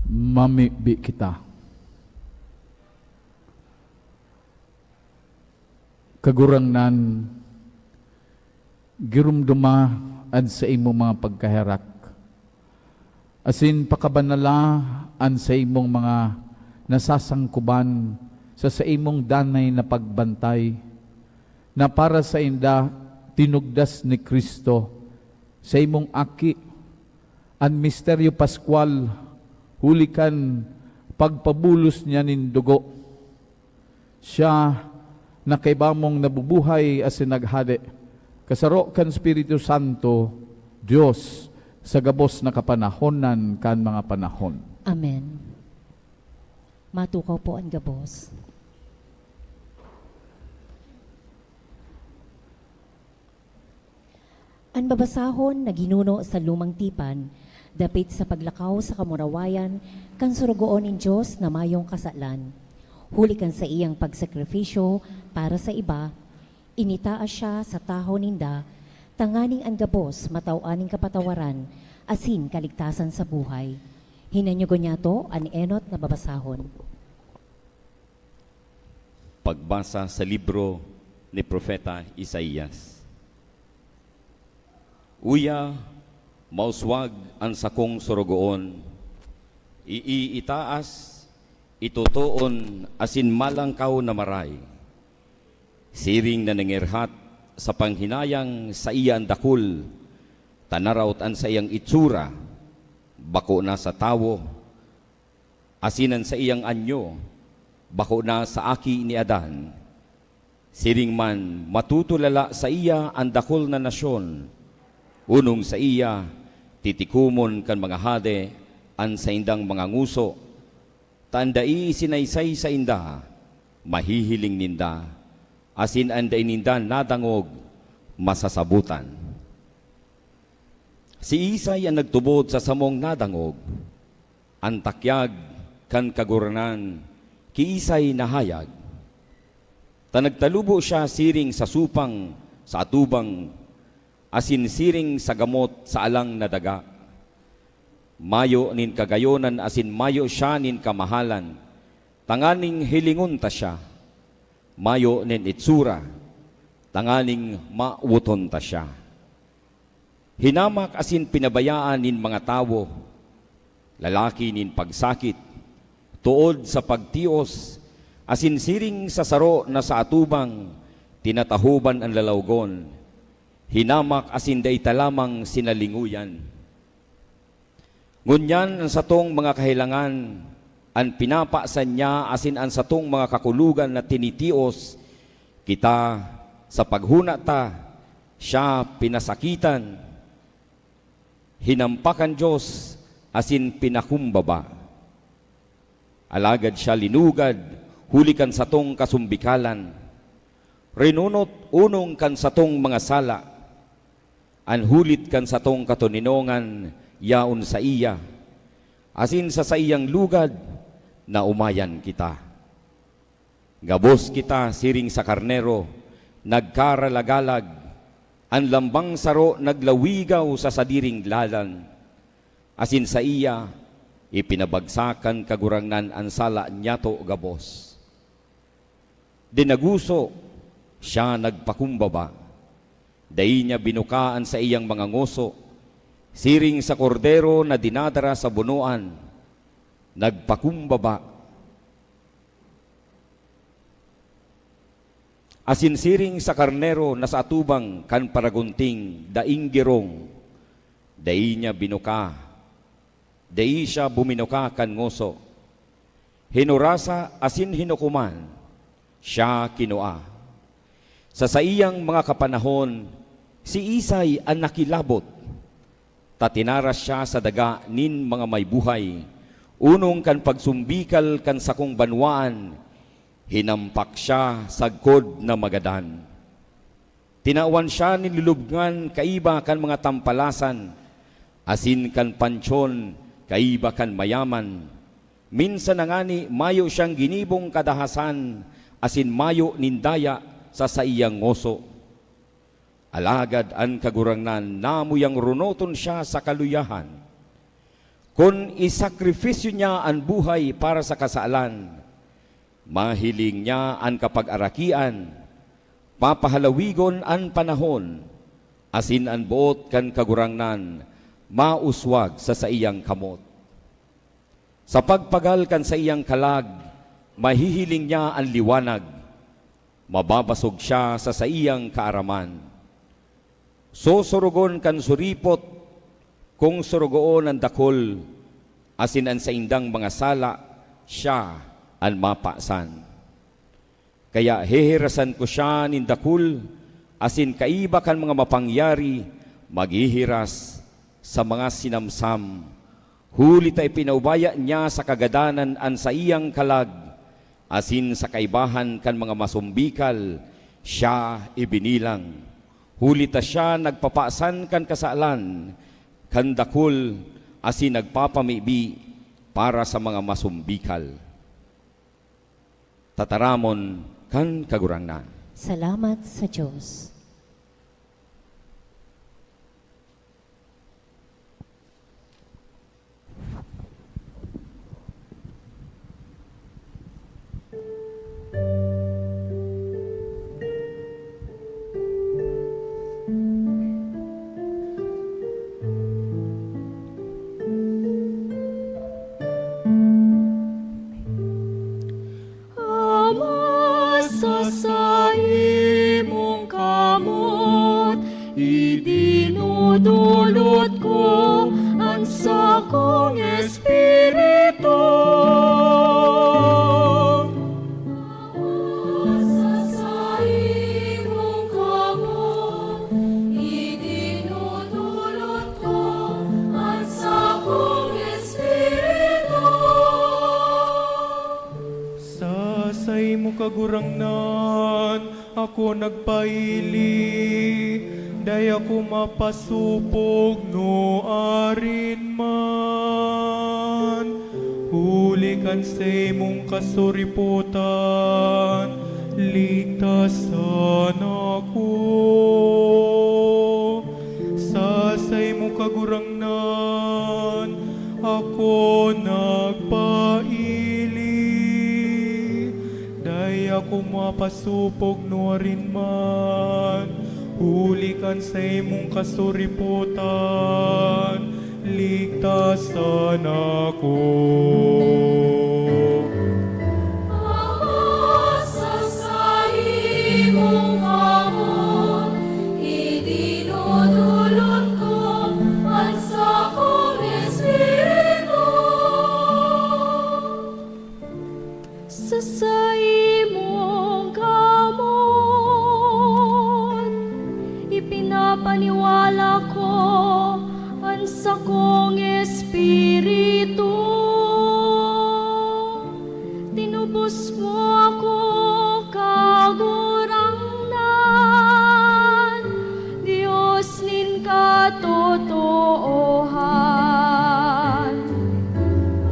Mamibi kita. Kagurangnan, giromdoma an saimong mga pagkaherak, asin pakabanala an saimong mga nasasangkoban sa saimong danay na pagbantay, na para sainda tinugdas ni Cristo, saimong Aki, an misteryo paskwal huli kan pagpabulos niya nin dugo. Siya na kaiba mong nabubuhay asin naghade, kasaro kan Espiritu Santo, Dios, sa gabos na kapanahonan kan mga panahon. Amen. Matukaw po an gabos. An babasahon na ginuno sa Lumang Tipan, dapit sa paglakaw sa kamurawayan kan Sorogoon nin Dios na mayong kasalan. Huli kan saiyang pagsakripisyo para sa iba, initaas siya sa tahaw ninda, tanganing an gabos mataw-an nin kapatawaran asin kaligtasan sa buhay. Hinanyogon niyato an enot na babasahon. Pagbasa sa libro ni Propeta Isaias. Uya, mauswag an sakong sorogoon, iitaas, itotoon, asin malangkaw na maray. Siring na nangerhat sa panghinayang saiya an dakul, ta naraot an saiyang itsura, bako na sa tawo, asin an saiyang anyo, bako na sa aki ni Adan. Siring man, matutulala saiya an dakul na nasyon, onong saiya titikomon kan mga hade an saindang mga ngoso, ta an dai isinaysay sainda, mahihiling ninda, asin an dai ninda nadangog, masasabotan. Siisay an nagtubod sa samong nadangog? An takyag kan Kagurangnan kiisay nahayag? Ta nagtalubo siya siring sa supang sa atubang, asin siring sa gamot sa alang na daga. Mayo nin kagayonan asin mayo siya nin kamahalan, tanganing hilingon ta siya. Mayo nin itsura, tanganing mawoton ta siya. Hinamak asin pinabayaan nin mga tawo, lalaki nin pagsakit, tood sa pagtios, asin siring sa saro na sa atubang, tinatahoban an lalawgon, hinamak asin dai ta lamang sinalingoyan. Ngunyan an satong mga kahelangan, an pinapasan niya asin an satong mga kakulogan na tinitios, kita, sa paghona ta, siya pinasakitan, hinampak kan Dios, asin pinakumbaba. Alagad siya linugad huli kan satong kasumbikalan, rinunot onong kan satong mga sala. An hulit kan satong katoninongan yaon saiya, asin sa saiyang lugad naomayan kita. Gabos kita siring sa karnero nagkaralagalag, an lambang saro naglawigaw sa sadiring dalan, asin saiya ipinabagsak kan Kagurangnan an sala niyato gabos. Dinaguso, siya nagpakumbaba. Dai niya binuka an saiyang mga ngoso. Siring sa kordero na dinadara sa bunoan, nagpakumbaba. Asin siring sa karnero na sa atubang kan paragunting daing girong, dai niya binuka, dai siya buminuka kan ngoso. Hinurasa asin hinukoman, siya kinua. Sa saiyang mga kapanahon, siisay an nakilabot? Ta tinaras siya sa daga nin mga may buhay. Onong kan pagsumbikal kan sakong banwaan, hinampak siya sagkod na magadan. Tinawan siya nin lulubngan kaiba kan mga tampalasan, asin kan pantyon kaiba kan mayaman. Minsan na ngani mayo siyang ginibong kadahasan asin mayo nin daya sa saiyang ngoso. Alagad an Kagurangnan namuyang runoton siya sa kaluyahan. Kun isakripisyo niya an buhay para sa kasalan, mahiling niya an kapag-arakian, papahalawigon an panahon, asin an boot kan Kagurangnan mauswag sa saiyang kamot. Sa pagpagal kan saiyang kalag, mahihiling niya an liwanag, mababasog siya sa saiyang kaaraman. Susurugon kan suripot, kung surugoon an dakul, asin an saindang mga sala, siya an mapasan. Kaya heherasan ko siya nin dakul, asin kaiba kan mga mapangyari, maghihiras sa mga sinamsam. Huli ta ipinaubaya niya sa kagadanan an saiyang kalag, asin sa kaibahan kan mga masumbikal siya ibinilang. Huli ta siya nagpapasan kan kasalan kan dakul, asin nagpapamibi para sa mga masumbikal. Tataramon kan Kagurangnan. Salamat sa Dios. Ama, sa saimong kamot, idinudulot ko an sakong espiritu. Ama, sa saimong kamot, idinudulot ko an sakong espiritu. Sa saimo, Kagurangnan, ako nagpahiling, dai ako mapasupog nuarin man. Huli kan saimong kasuripotan, ligtasan ako. Sa saimo, Kagurangnan, ako nagpahiling, dai ako mapasupog nuarin man, huli kan saimong kasuripotan, ligtasan ako. Ama, sa saimong kamot, idinudulot ko an sakong espiritu. Sa saimong kamot, ipinapaniwala ko an sakong espiritu. Tinubos mo ako, Kagurangnan, Dios nin katotoohan.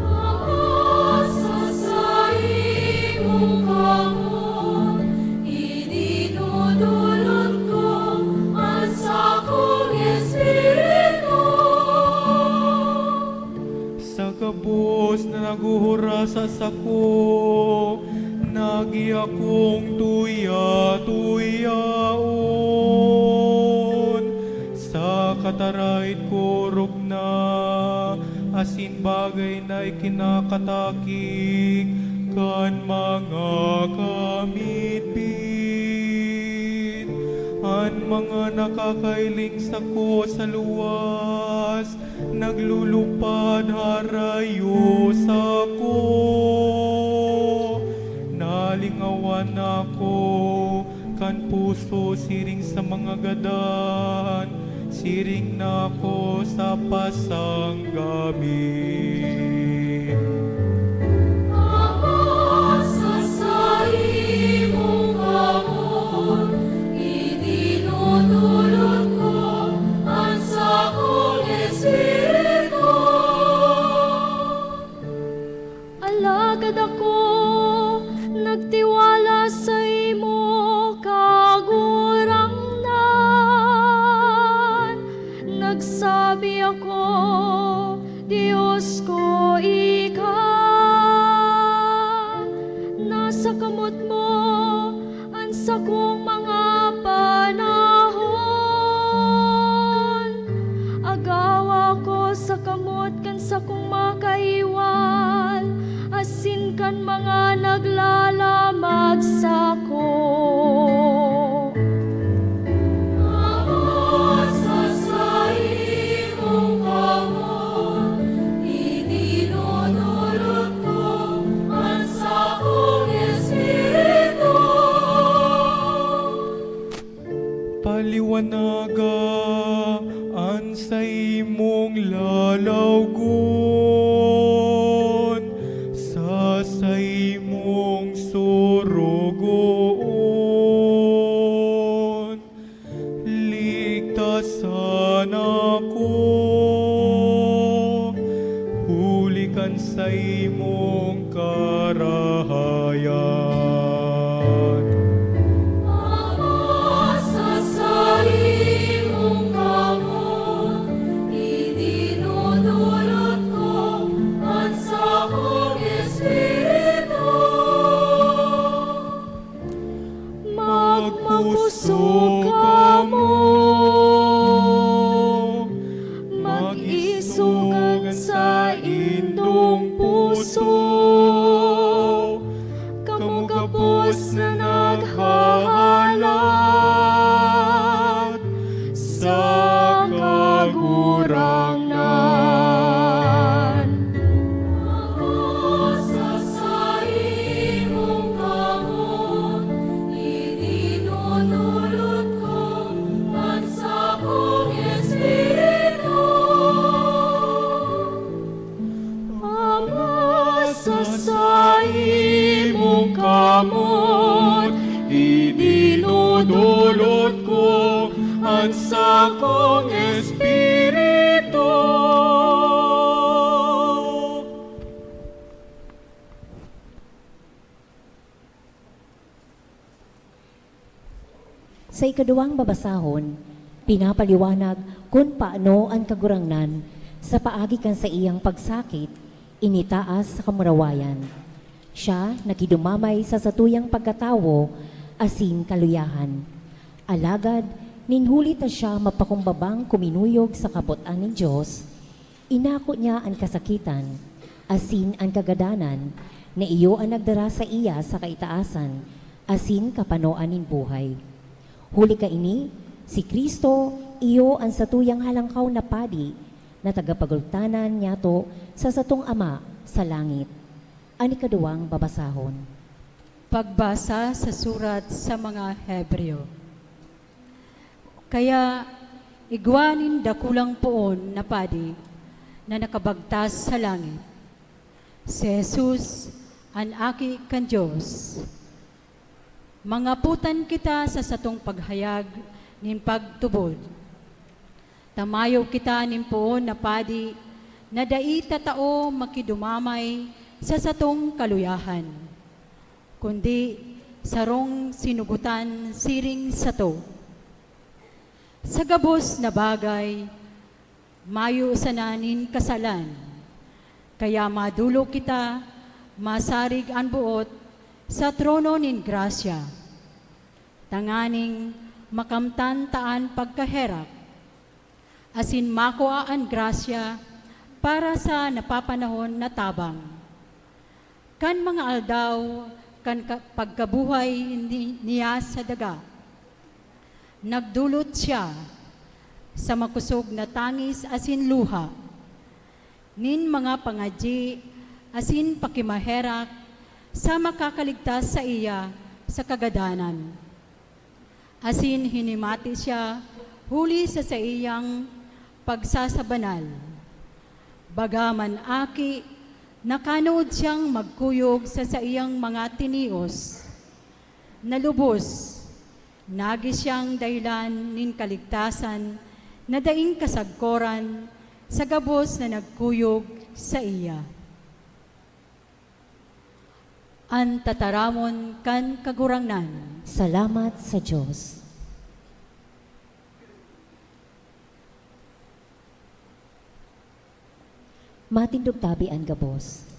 Ama, sa saimong kamot, idinudulot ko an sakong espiritu. Sa gabos na naghuhuras sa sako, nagi akong tuya-tuyaon. Sa katarait ko, orog na asin bagay na ikinakatakig kan mga kamidbid. An mga nakakahiling sako sa luwas, naglulupad harayo sako. Nalingawan na ako kan puso siring sa mga gadan, siring na ako sa pasanggamin. Ama, sa saimong kamot, idino Dios ko, ika, nasa kamot mo an sakong mga panahon. Agawa ko sa kamot kan sakong makaiwal, asin kan mga naglalamag sako. Ama, sa saimong kamot, idinudulot ko an sakong espiritu. Paliwanaga an saimong lalawgon sa saimong sorogoon. Ligtasan ako huli kan saimong karahayan. Ama, sa saimong kamot, idinudulot ko an sakong espiritu. Magmakosog kamo, mag-isog an saindong puso, kamo gabos na naghahalat sa Kagurangnan. Ako sa saimong kamot, idinudulot ko an sakong espiritu. Ama, sa saimong kamot, idinudulot ko an sakong espiritu. Sa ikaduwang babasahon, pinapaliwanag kun paano an Kagurangnan, sa paagi kan saiyang pagsakit, initaas sa kamurawayan. Siya nakidumamay sa satuyang pagkatawo asin kaluyahan. Alagad, nin huli ta siya mapakumbabang kuminuyog sa kabotan nin Dios, inako niya an kasakitan asin an kagadanan na iyo an nagdara saiya sa kaitaasan asin kapanoan nin buhay. Huli kaini, si Cristo iyo an satuyang halangkaw na padi na tagapagultanan niyato sa satong Ama sa langit. An ikaduwang babasahon. Pagbasa sa surat sa mga Hebreo. Kaya, igwa nin dakulang poon na padi na nakabagtas sa langit, si Jesus, an Aki kan Dios. Mangapotan kita sa satong paghayag nin pagtubod, ta mayo kita nin poon na padi na dai tatao makidumamay sa satong kaluyahan, kundi sarong sinugotan siring sato. Sa gabos na bagay, mayo sana nin kasalan, kaya madolok kita masarig an boot sa trono nin grasya, tanganing makamtan ta an pagkaherak, asin makua an grasya para sa napapanahon na tabang. Kan mga aldaw kan ka-, pagkabuhay ni-, niya sa daga, nagdolot siya sa makosog na tangis asin luha, nin mga pangadyi asin pakimaherak sa makakaligtas saiya sa kagadanan. Asin hinimati siya huli sa saiyang pagsasabanal. Baga man aki, nakanood siyang magkuyog sa saiyang mga tinios. Na lubos, nagi siyang dahelan nin kaligtasan na daing kasagkoran sa gabos na nagkuyog saiya. An tataramon kan Kagurangnan. Salamat sa Dios. Matindog tabi an gabos.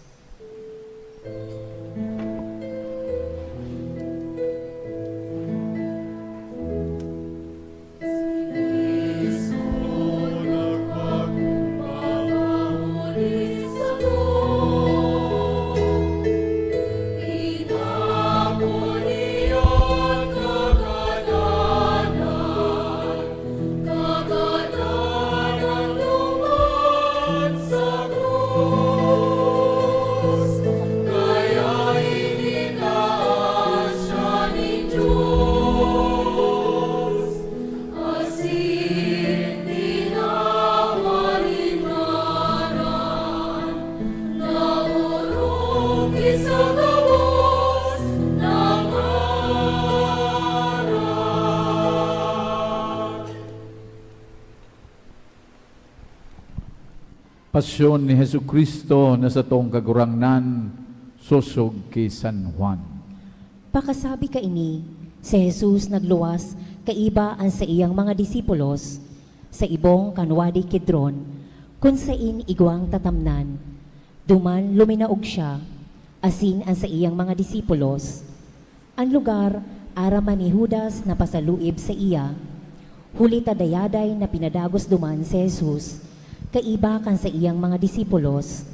Pasyon ni Jesu-Cristo na satong Kagurangnan, sosog ki San Juan. Pakasabi kaini, si Jesus nagluwas kaiba an saiyang mga disipulos sa ibong kan Wadi Kidron, kun sain igwang tatamnan. Duman luminaog siya, asin an saiyang mga disipulos. An lugar aram man ni Judas na pasaluib saiya, huli ta dayaday na pinadagos duman si Jesus kaiba kan saiyang mga disipulos.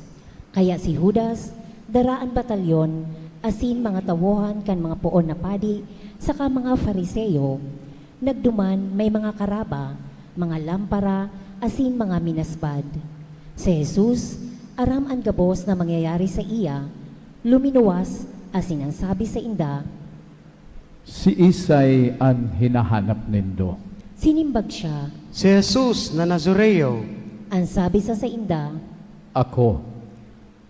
Kaya si Judas dara an batalyon asin mga tawohan kan mga poon na padi saka mga Fariseo. Nagduman may mga karaba, mga lampara, asin mga minasbad. Si Jesus, aram an gabos na mangyayari saiya, luminuwas asin an sabi sainda, "Siisay an hinahanap nindo?" Sinimbag siya, "Si Jesus na Nazareo." An sabi sa sainda, "Ako."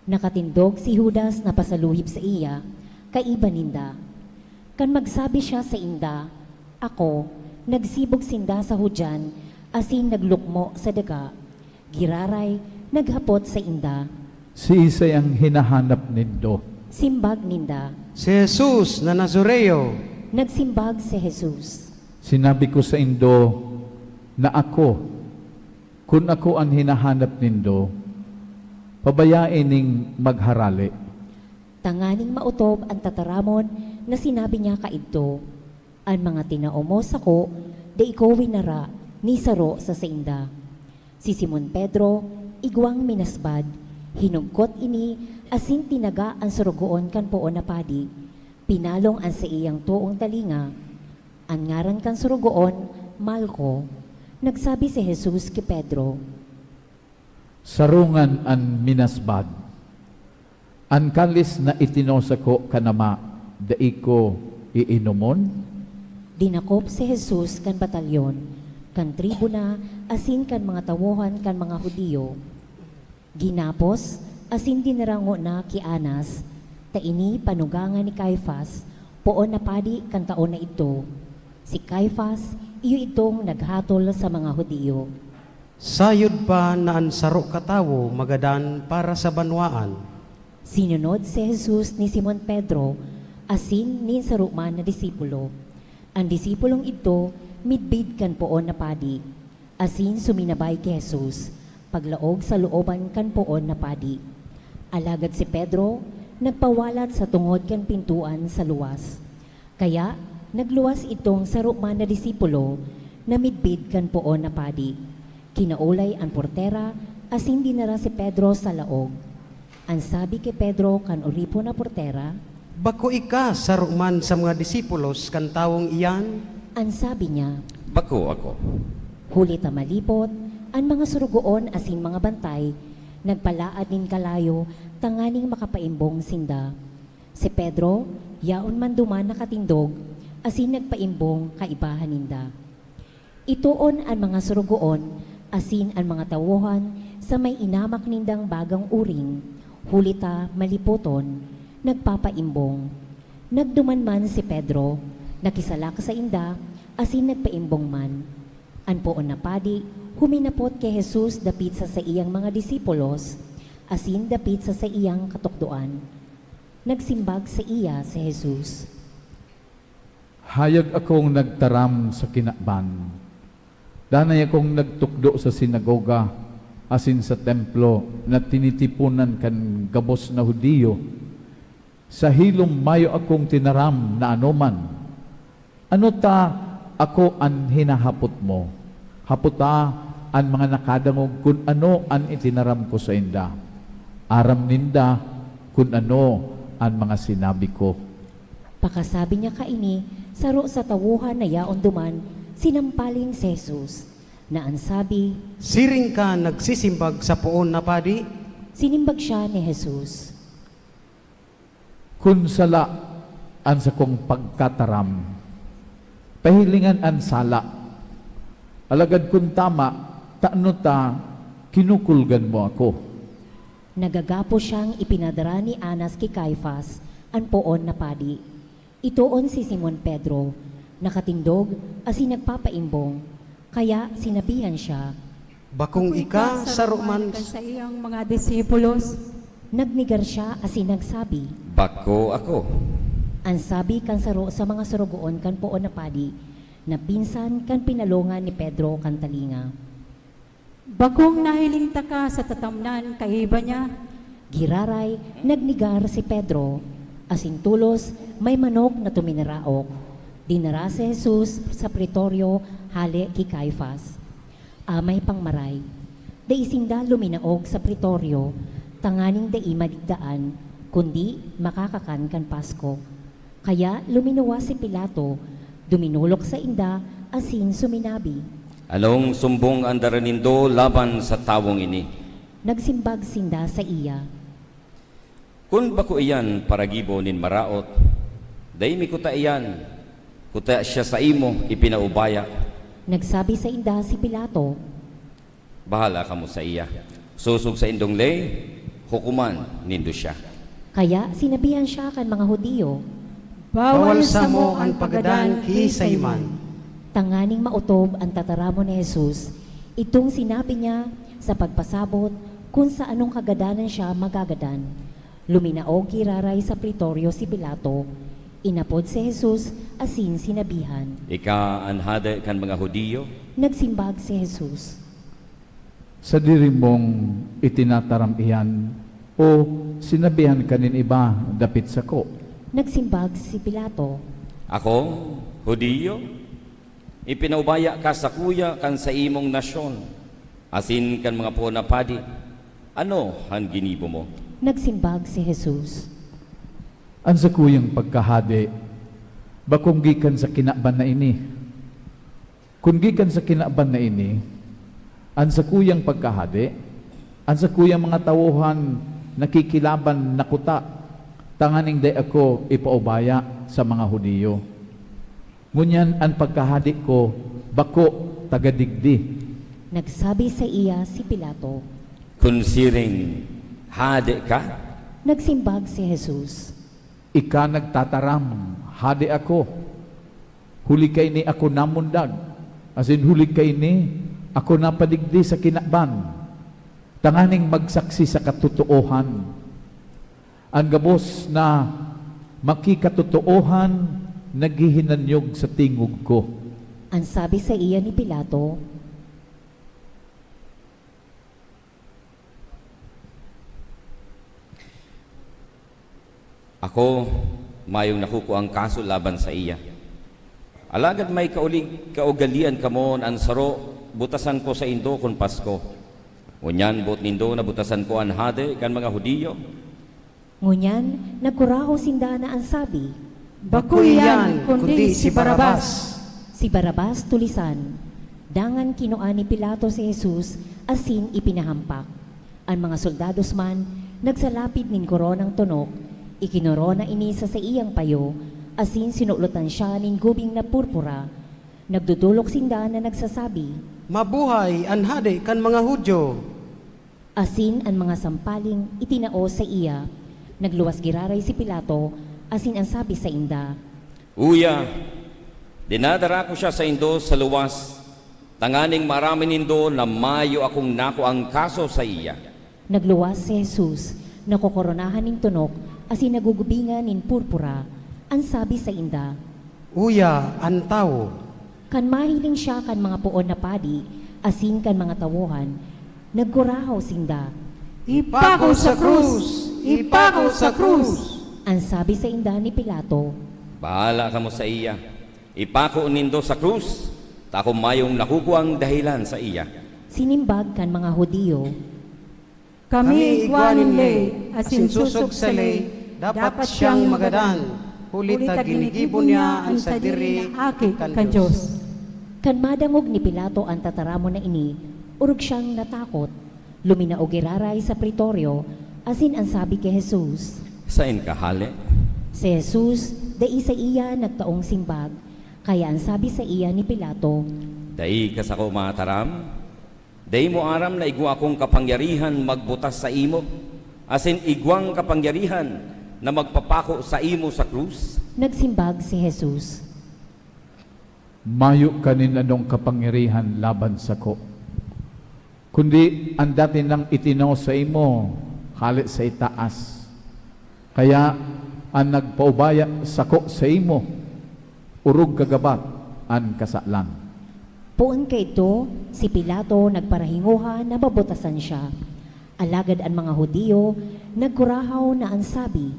Nakatindog si Judas na pasaluhib saiya, kaiba ninda. Kan magsabi siya sainda, "Ako," nagsibog sinda sa hudyan asin naglukmo sa daga. Giraray, naghapot sainda, "Siisay an hinahanap nindo?" Simbag ninda, "Si Jesus na Nazareo." Nagsimbag si Jesus, "Sinabi ko saindo na ako. Kun ako an hinahanap nindo, pabayae ning magharale." Tanganing maotob an tataramon na sinabi niya kaidto, "An mga tinao mo sako, dai ko winara ni saro sa sainda." Si Simon Pedro, igwang minasbad, hinugkot ini asin tinaga an sorogoon kan poon na padi. Pinalong an saiyang toong talinga. An ngaran kan sorogoon, Malco. Nagsabi si Jesus ki Pedro, "Sarongan an minasbad. An kalis na itinao sako kan Ama, dai ko iinomon?" Dinakop si Jesus kan batalyon, kan tribuna, asin kan mga tawohan kan mga Judio. Ginapos asin dinara ngona ki Anas, ta ini panugangan ni Caifas, poon na padi kan taon na idto. Si Caifas iyo idtong naghatol sa mga Judio. "Sayod pa na an saro katawo magadan para sa banwaan." Sinunod si Jesus ni Simon Pedro asin nin saro man na disipulo. An disipulong idto midbid kan poon na padi, asin suminabay ki Jesus, paglaog sa looban kan poon na padi. Alagad si Pedro nagpawalat sa tungod kan pintoan sa luwas. Kaya nagluwas idtong saro man na disipulo na midbid kan poon na padi. Kinaolay an portera asin dinara si Pedro sa laog. An sabi ki Pedro kan oripon na portera, "Bako ika saro man sa mga disipulos kan tawong iyan?" An sabi niya, "Bako ako." Huli ta malipot, an mga sorogoon asin mga bantay nagpalaad nin kalayo tanganing makapaimbong sinda. Si Pedro, yaon man duman nakatindog, asin nagpaimbong kaibahan ninda. Itoon an mga sorogoon asin an mga tawohan sa may inamak nindang bagang uring, huli ta malipoton, nagpapaimbong. Nagduman man si Pedro, nakisalak sainda, asin nagpaimbong man. An poon na padi huminapot ki Jesus dapit sa saiyang mga disipulos asin dapit sa saiyang katukdoan. Nagsimbag saiya si Jesus, "Hayag akong nagtaram sa kinaban. Danay akong nagtukdo sa sinagoga, asin sa templo na tinitiponan kan gabos na Judio, sa hilom mayo akong tinaram na anoman. Ano ta ako an hinahapot mo? Hapota an mga nakadangog kun ano an itinaram ko sainda. Aram ninda kun ano an mga sinabi ko. Pakasabi niya kaini, saro sa tawohan na yaon duman, sinampaling si Jesus, na an sabi, "Siring ka nagsisimbag sa poon na padi?" Sinimbag siya ni Jesus, "Kun sala an sakong pagkataram, pahilingan an sala. Alagad kun tama, tano ta kinukulgan mo ako?" Nagagapos siyang ipinadara ni Anas ki Caifas, an poon na padi. Itoon si Simon Pedro, nakatindog asin nagpapaimbong. Kaya sinabihan siya, "Bakong ika saro man kan saiyang mga disipulos?" Nagnegar siya asin nagsabi, "Bako ako." An sabi kan saro sa mga sorogoon kan poon na padi, na pinsan kan pinalongan ni Pedro kan talinga, "Bakong nahiling taka sa tatamnan kaiba niya?" Giraray, nagnegar si Pedro, asin tolos may manok na tuminaraok. Dinara si Jesus sa pretoryo hale ki Caifas. Amay pang maray, dai sinda luminaog sa pretoryo tanganing dai madigdaan, kundi makakakan kan Pasko. Kaya luminuwas si Pilato, duminolok sainda asin suminabi, "Anong sumbong an dara nindo laban sa tawong ini?" Nagsimbag sinda saiya, "Kun bako iyan paragibo nin maraot, dai mi kuta iyan, kuta siya saimo ipinaubaya." Nagsabi sainda si Pilato, "Bahala kamo saiya. Sosog saindong ley, hukoman nindo siya." Kaya sinabihan siya kan mga Judio, "Bawal samo an paggadan ki Saiman." Tanganing maotob an tataramon ni Jesus, itong sinabi niya sa pagpasabot kun sa anong kagadanan siya magagadan. Luminaog giraray sa pretoryo si Pilato, inapod si Jesus asin sinabihan, "Ika an hade kan mga Judio?" Nagsimbag si Jesus, "Sadiri mong itinataram iyan, o sinabihan ka nin iba dapit sako?" Nagsimbag si Pilato, "Ako, Judio? Ipinaubaya ka sakuya kan saimong nasyon asin kan mga poon na padi. Ano an ginibo mo?" Nagsimbag si Jesus, "An sakuyang pagkahade bakong gikan sa kinaban na ini. Kun gikan sa kinaban na ini, an sakuyang pagkahade, an sakuyang mga tawohan nakikilaban na kuta, tanganing dai ako ipaubaya sa mga Judio. Ngunyan an pagkahade ko bako taga digdi." Nagsabi saiya si Pilato, "Kun siring, hade ka?" Nagsimbag si Jesus, "Ika nagtataram, hade ako. Huli kaini ako namundag, asin huli kaini ako napadigdi sa kinaban, tanganing magsaksi sa katotoohan. An gabos na makikatotoohan naghihinanyog sa tingog ko." An sabi saiya ni Pilato, "Ako, mayong nakukuang kaso laban saiya. Alagad may kauli-, kaugalean kamo na an saro butasan ko saindo kun Pasko. Ngunyan boot nindo na butasan ko an hade kan mga Judio?" Ngunyan, nagkurahaw sinda na an sabi, "Bako iyan, kundi si Barabas." Si Barabas tulisan. Dangan kinua ni Pilato si Jesus asin ipinahampak. An mga soldados man nagsalapid nin koronang tonok, ikinorona ini sa saiyang payo, asin sinulotan siya nin gubing na purpura. Nagdodolok sinda na nagsasabi, "Mabuhay an Hade kan mga Judio!" Asin an mga sampaling itinao saiya. Nagluwas giraray si Pilato asin an sabi sainda, "Uya, dinadara ko siya saindo sa luwas, tanganing maaraman nindo na mayo akong nakuang kaso saiya." Nagluwas si Jesus, nakokoronahan nin tonok, asin nagugubingan nin purpura. An sabi sainda, "Uya an tawo!" Kan mahiling siya kan mga poon na padi asin kan mga tawohan, Nagkurahaw sinda, "Ipako sa krus! Ipako sa krus!" An sabi sainda ni Pilato, "Bahala kamo saiya. Ipako nindo sa krus, ta ako mayong nakukuang dahelan saiya." Sinimbag kan mga Judio, "Kami igwa nin ley, asin sosog sa ley, dapat siyang magadan, huli ta ginigibo niya an sadiri na aki kan Dios." Kan madangog ni Pilato an tataramon na ini, orog siyang natakot. Luminao giraray sa Pretorio, asin an sabi ki Jesus, "Saen ka hale?" Si Jesus dai saiya nagtaong simbag, kaya an sabi saiya ni Pilato, "Dai ka sako mataram? Dai mo aram na igwa akong kapangyarihan magbutas saimo, asin igwang kapangyarihan na magpapako saimo sa krus?" Nagsimbag si Jesus, "Mayo ka nin anong kapangyarihan laban sako, kundi an dati nang itinao saimo hale sa itaas. Kaya an nagpaubaya sako saimo, orog kagabat an kasalan." Poon kaidto, si Pilato nagparahingoha na mabutasan siya. Alagad an mga Judio nagkurahaw na an sabi,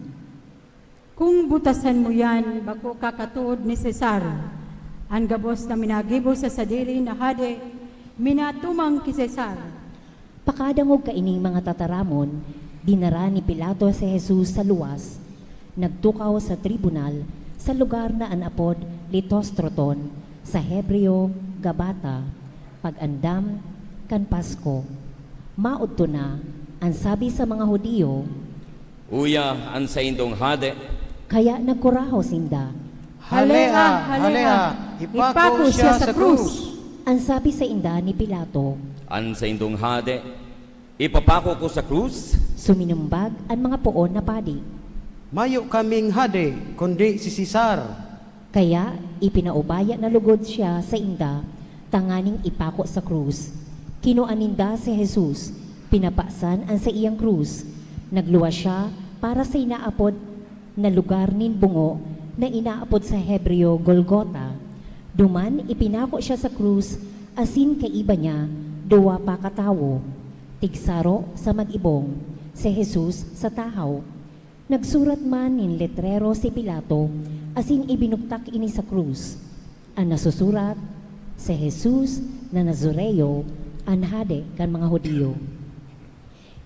"Kun butasan mo iyan, bako ka katood ni Cesar. An gabos na minagibo sa sadiri na hade, minatumang ki Cesar." Pakadangog kaining mga tataramon, dinara ni Pilato si Jesus sa luwas. Nagtukaw sa tribunal, sa lugar na an apod Litostroton, sa Hebreo, Gabata, pag-andam kan Pasko. Maodto na, an sabi sa mga Judio, "Uya an saindong hade." Kaya nagkurahaw sinda, "Halea, halea, ipako siya sa krus!" An sabi sainda ni Pilato, "An saindong hade, ipapako ko sa krus?" Suminumbag an mga poon na padi, "Mayo kaming hade, kundi si Cesar." Kaya ipinaubaya na logod siya sainda tanganing ipako sa krus. Kinua ninda si Jesus, pinapasan an saiyang krus. Nagluwas siya para sa inaapod na lugar nin bungo na inaapod sa Hebreo Golgota. Duman ipinako siya sa krus asin kaiba niya duwa pa katawo, tigsaro sa mag-ibong, si Jesus sa tahaw. Nagsurat man nin letrero si Pilato asin ibinugtak ini sa krus. An nasusurat, "Si Jesus na Nazareo, an Hade kan mga Judio."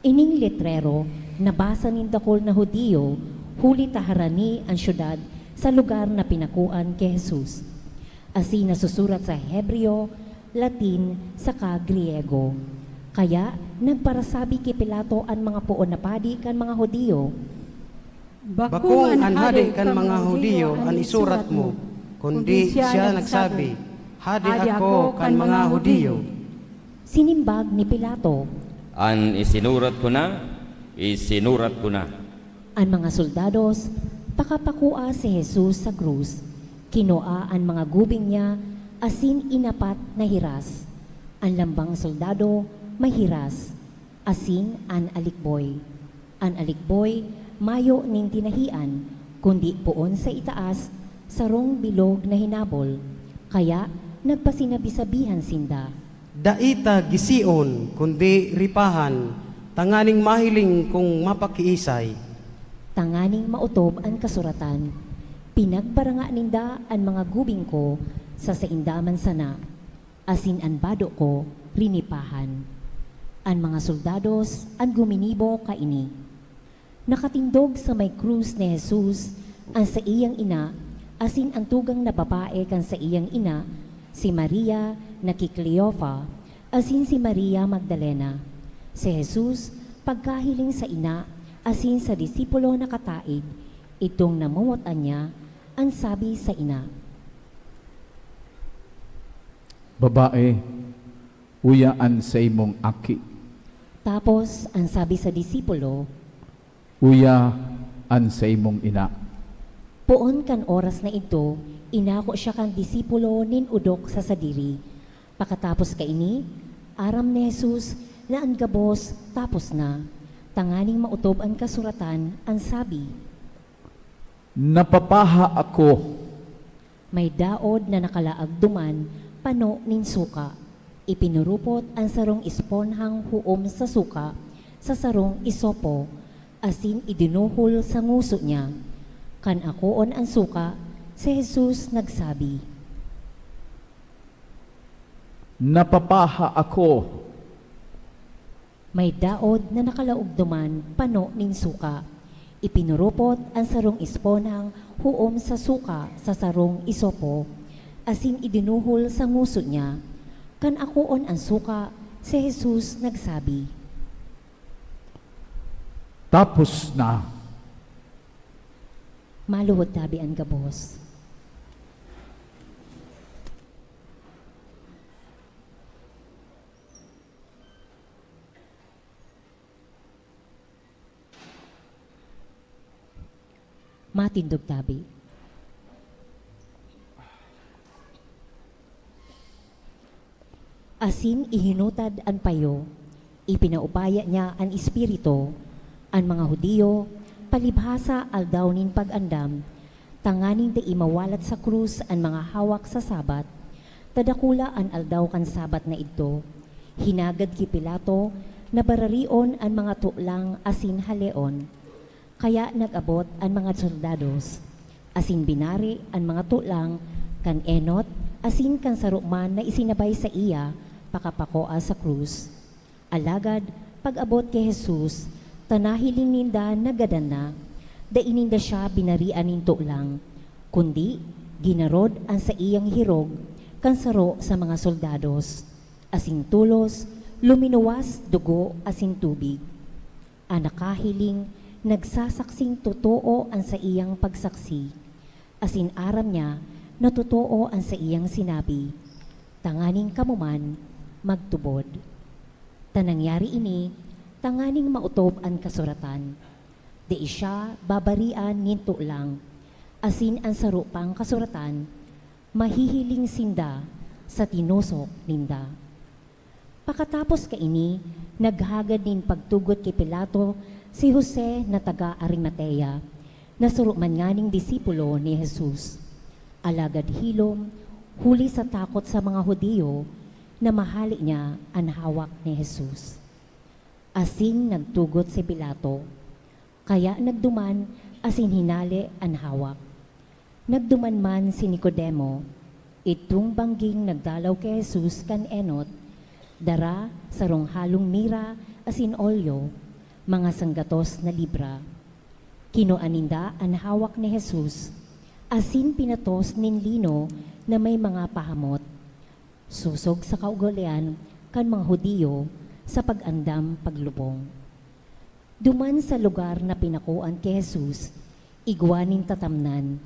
Ining letrero nabasa nin dakul na Judio, huli ta harani an syudad sa lugar na pinakuan ki Jesus. Asin nasusurat sa Hebreo, Latin, saka Griego. Kaya nagparasabi ki Pilato an mga poon na padi kan mga Judio, "Bakong an hade kan mga Judio an isurat mo, kundi siya nagsabi, 'Hade ako kan mga Judio.'" Sinimbag ni Pilato, "An isinurat ko na, isinurat ko na." An mga soldados pakapakua si Jesus sa krus. Kinua an mga gubing niya asin inapat na hiras. An lambang soldado may hiras, asin an alikboy. An alikboy mayo nin tinahian, kundi poon sa itaas, sarong bilog na hinabol, kaya nagpasinabi-sabihan sinda, "Dai ta gision, kundi ripahan, tanganing mahiling kun mapakiisay." Tanganing maotob an kasuratan, "Pinagbaranga ninda an mga gubing ko sa sainda man sana, asin an bado ko rinipahan." An mga soldados an guminibo kaini. Nakatindog sa may krus ni Jesus an saiyang ina asin an tugang na babae kan saiyang ina, si Maria na ki Cleofa, asin si Maria Magdalena. Si Jesus, pagkahiling sa ina asin sa disipulo na kataig, idtong namumot-an niya, an sabi sa ina, "Babae, uya an saimong aki." Tapos an sabi sa disipulo, "Uya an saimong ina." Poon kan oras na idto, inako siya kan disipulo nin odok sa sadiri. Pakatapos kaini, aram ni Jesus na an gabos tapos na, tanganing maotob an kasuratan, an sabi, "Napapaha ako." May daod na nakalaag duman pano nin suka. Ipinurupot an sarong esponhang huom sa suka sa sarong isopo, asin idinuhol sa ngoso niya. Kan akoon an suka, si Jesus nagsabi, "Napapaha ako." May daod na nakalaog duman pano nin suka. Ipinurupot an sarong esponhang huom sa suka sa sarong isopo, asin idinuhol sa ngoso niya. Kan akoon an suka, si Jesus nagsabi, "Tapos na." Maluhod tabi an gabos. Matindog tabi. Asin ihinutad an payo, ipinaupaya niya an Espiritu. An mga Judio, palibhasa Aldaw nin Pag-andam, tanganing dai mawalat sa krus an mga hawak sa Sabat, ta dakula an aldaw kan Sabat na idto. Hinagad ki Pilato na bararion an mga tolang asin haleon. Kaya nag-abot an mga soldados, asin binari an mga tolang kan enot asin kan saro man na isinabay saiya pakapakua sa krus. Alagad pag-abot ki Jesus, ta nahiling ninda na gadan na, dai ninda siya binarian nin tolang, kundi ginarod an saiyang hirog kan saro sa mga soldados, asin tolos luminuwas dugo asin tubig. An nakahiling nagsasaksing totoo an saiyang pagsaksi, asin aram niya na totoo an saiyang sinabi, tanganing kamo man magtubod. Ta nangyari ini tanganing maotob an kasuratan, "Dai siya babarian nin tolang," asin an saro pang kasuratan, "Mahihiling sinda sa tinosok ninda." Pakatapos kaini, naghagad nin pagtugot ki Pilato si Jose na taga Arimatea, na saro man nganing disipulo ni Jesus. Alagad hilom, huli sa takot sa mga Judio, na mahale niya an hawak ni Jesus. Asin nagtugot si Pilato, kaya nagduman asin hinale an hawak. Nagduman man si Nicodemo, idtong bangging nagdalaw ki Jesus kan enot, dara sarong halong mira asin olyo, mga sanggatos na libra. Kinua ninda an hawak ni Jesus, asin pinatos nin lino na may mga pahamot, sosog sa kaugalean kan mga Judio sa pag-andam paglubong. Duman sa lugar na pinakuan ki Jesus, igwa nin tatamnan,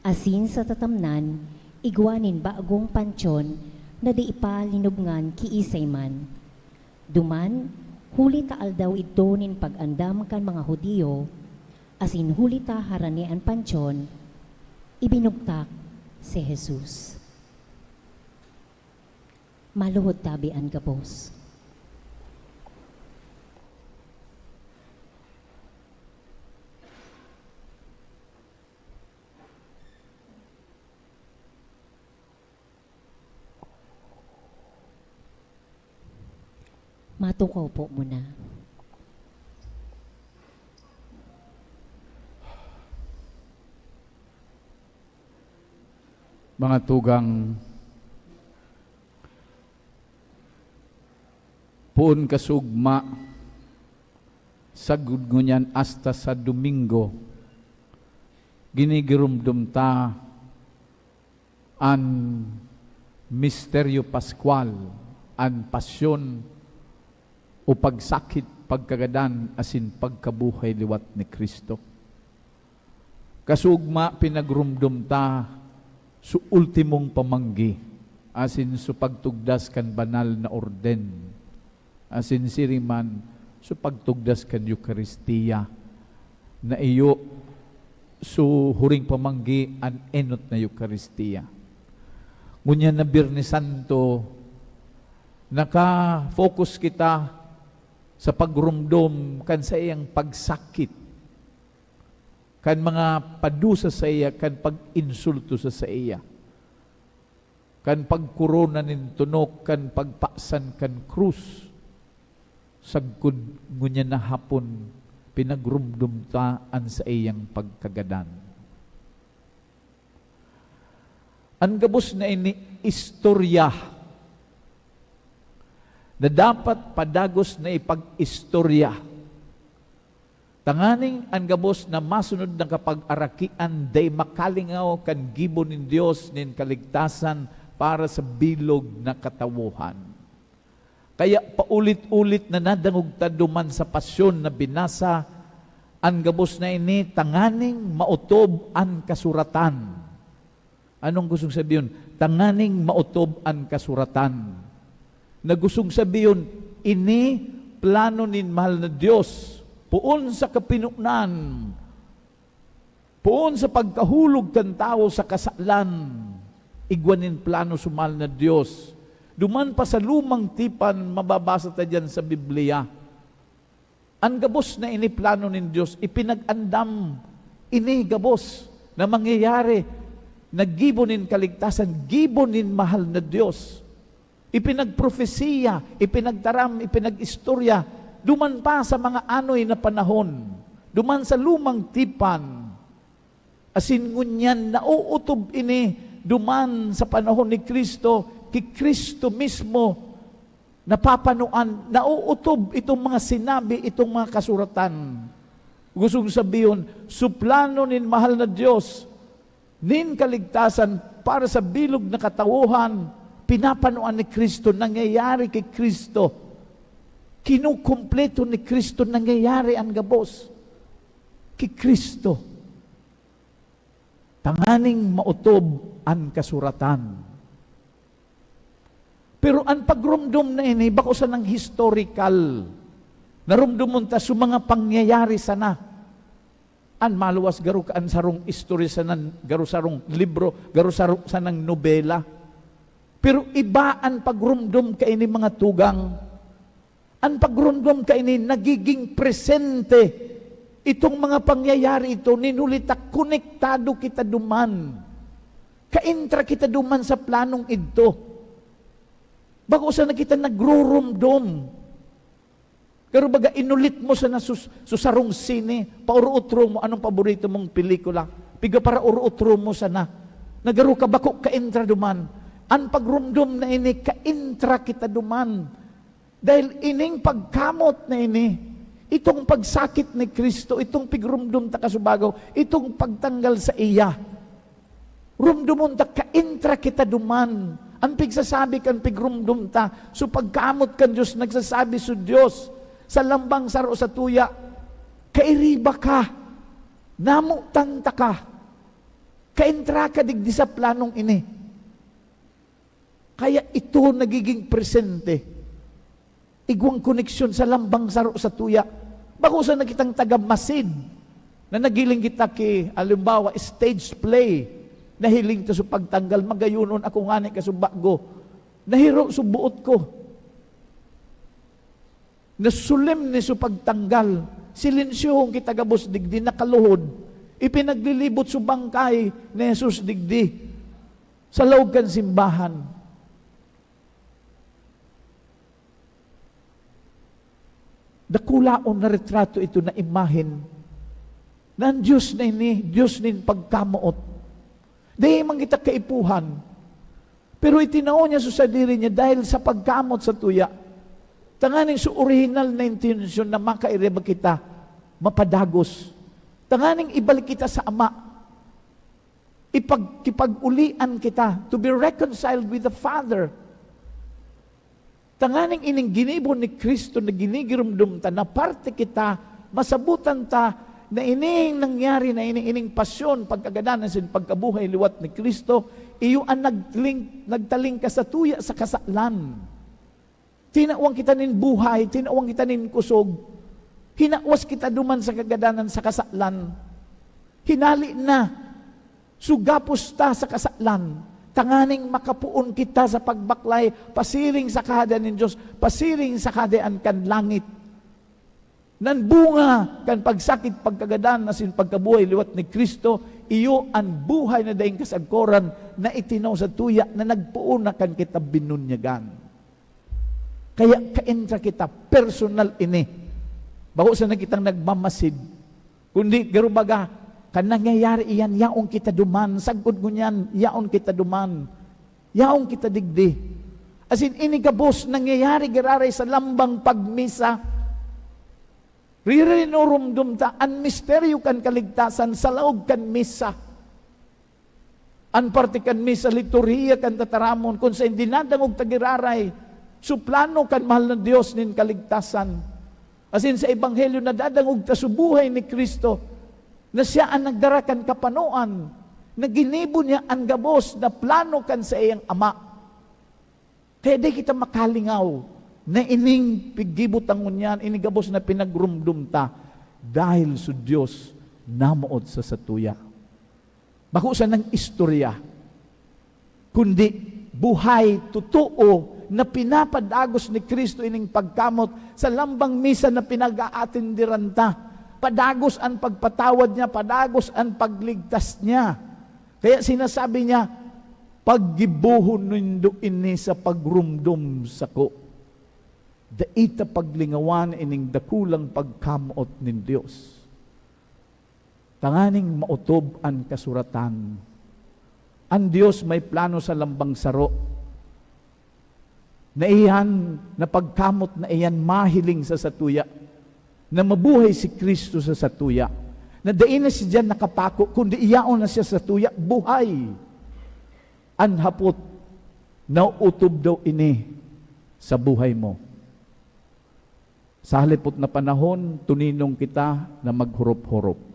asin sa tatamnan, igwa nin bagong pantyon na dai pa linubngan kiisay man. Duman, huli ta aldaw idto nin pag-andam kan mga Judio, asin huli ta harani an pantyon, ibinugtak si Jesus. Maluhod tabi an gabos. Matukaw po muna. Mga tugang, poon kasugma, sagkod ngunyan hasta sa Domingo, ginigiromdom ta an misteryo paskwal, an pasyon o pagsakit, pagkagadan asin pagkabuhay liwat ni Cristo. Kasugma, pinagromdom ta so ultimong pamanggi asin so pagtugdas kan banal na orden, asin siring man so pagtugdas kan Eukaristia, na iyo so huring pamanggi an enot na Eukaristia. Ngunyan na Biyernes Santo, naka-focus kita sa pagromdom kan saiyang pagsakit, kan mga padusa saiya, kan pag-insulto sa saiya. kan pagkorona nin tunok, kan pagpasan kan krus, sagkod ngunyan na hapon pinagromdom ta an saiyang pagkagadan. An gabos na ini istorya na dapat padagos na ipag-istorya, tanganing an gabos na masunod na kapagarakian dai makalingaw kan gibo nin Dios nin kaligtasan para sa bilog na katawohan. Kaya paulit-ulit na nadangog ta duman sa pasyon na binasa an gabos na ini tanganing maotob an kasuratan. Anong gustong sabihon? Tanganing maotob an kasuratan. Na gustong sabihon, ini plano nin mahal na Dios. Poon sa kapinonan, poon sa pagkahulog kan tawo sa kasalan, igwa nin plano sa mahal na Dios. Duman pa sa lumang tipan, mababasa ta diyan sa Biblia. An gabos na ini plano nin Dios, ipinag-andam ini gabos na mangyayari, na gibo nin kaligtasan, gibo nin mahal na Dios. Ipinagprofesiya, ipinagtaram, ipinag-istorya, duman pa sa mga anoy na panahon, duman sa lumang tipan. Asin ngunyan, naootob ini duman sa panahon ni Cristo, ki Cristo mismo, napapanoan, naootob itong mga sinabi, itong mga kasuratan. Gustong sabihon, su plano nin mahal na Dios, nin kaligtasan para sa bilog na katawohan, pinapanoan ni Cristo, nangyayari ki Cristo. Kinukumpleto ni Cristo, nangyayari an gabos ki Cristo. Tanganing maotob an kasuratan. Pero an pagromdom na ini, bako sanang historical. Naromdomon ta su mga pangyayari sana. An maluwas garo ka an sarong istorya sana, garo sarong libro, garo saro-, sanang nobela. Pero iba an pagromdom kaini, mga tugang. An pagromdom kaini nagiging presente. Itong mga pangyayari ito, nin huli ta konektado kita duman. Kaentra kita duman sa planong idto. Bako sana kita nagruromdom. Pero baga, inulit mo sana sus-, su sarong sine, pauruotro mo, anong paborito mong pelikula? Piga para uruotro mo sana. Na garo ka bako kaentra duman. An pagromdom na ini, kaentra kita duman. Dahil ining pagkamot na ini, itong pagsakit ni Cristo, itong pigromdom ta kasubagaw, itong pagtanggal sa iya, romdomon ta, kaentra kita duman. An pigsasabi kan pigromdom ta, so pagkamot kan Dios, nagsasabi so Dios, sa lambang saro sa tuya, "Kairiba ka, namotan ta ka, kaentra ka digdi sa planong ini." Kaya ito nagiging presente. Igwang koneksyon sa lambang saro sa tuya. Bako sana kitang taga-masid na nagiling kita ki, halimbawa, stage play. Nahiling ta sa pagtanggal, magayonon ako ngani ka sa bago. Nahiro sa buot ko. Nasolemne sa pagtanggal. Silensyuhon kita gabos digdi, nakaluhod. Ipinaglilibot sa bangkay ni Jesus digdi. Sa laog kan simbahan. Dakulaon na retrato ito na imahen na an Dios na ini, Dios nin pagkamoot. Dai man kita kaipuhan. Pero itinao niya sa sadiri niya dahil sa pagkamoot sa tuya. Tanganing sa orihinal na intensyon na makairiba kita, mapadagos. Tanganing ibalik kita sa Ama. Ipag-, kipag-ulian kita, to be reconciled with the Father. Tanganing ining ginibo ni Cristo na ginigiromdom ta, na parte kita, masabutan ta na ining nangyari na ini, ining pasyon, pagkagadan asin pagkabuhay liwat ni Cristo, iyo an nagling-, nagtalingkas sa tuya sa kasalan. Tinawan kita nin buhay, tinawan kita nin kusog. Hinawas kita duman sa kagadanan sa kasalan. Hinali na. So, gapos ta sa kasalan, tanganing makapoon kita sa pagbaklay pasiring sa Kahadean nin Dios, pasiring sa Kahadean kan langit. Nan bunga kan pagsakit, pagkagadan, asin pagkabuhay liwat ni Cristo, Iyo an buhay na daing kasagkoran na itinaw sa tuya na nagpoon na kan kita binunyagan. Kaya kaentra kita, personal ini. Bako sana kitang nagmamasid, kundi garo baga, kan nangyayari iyan, yaon kita duman, sagkod ngunyan, yaon kita duman, yaon kita digdi. Asin ini gabos nangyayari giraray sa lambang pagmisa. Ririnurumdom ta an misteryo kan kaligtasan sa laog kan misa. An parte kan misa, liturhiya kan tataramon, kun saen dinadangog ta giraray, suplano kan mahal na Dios nin kaligtasan. Asin sa ebanghelyo, nadadangog ta sa buhay ni Cristo, na siya an nagdara kan kapanoan, na ginibo niya an gabos na plano kan saiyang Ama. Kaya di kita makalingaw na ining piggibo ta ngunyan, ini gabos na pinagrumdom ta, dahil sa Dios namoot sa satuya. Bako sanang istorya, kundi buhay, totoo, na pinapadagos ni Cristo ining pagkamot sa lambang misa na pinag-aatenderan ta. Padagos an pagpatawad niya, padagos an pagligtas niya. Kaya sinasabi niya, "Paggibohon nindo ini sa pagrumdom sako." Dai ta paglingawan ining dakulang pagkamoot nin Dios. Tanganing maotob an kasuratan, an Dios may plano sa lambang saro, na iyan, na pagkamot na iyan mahiling sa satuya, na mabuhay si Cristo sa satuya, na dai na siya nakapako, kundi iyaon na siya sa satuya, buhay. An hapot, naotob daw ini sa buhay mo? Sa halipot na panahon, tuninong kita na maghorop-horop.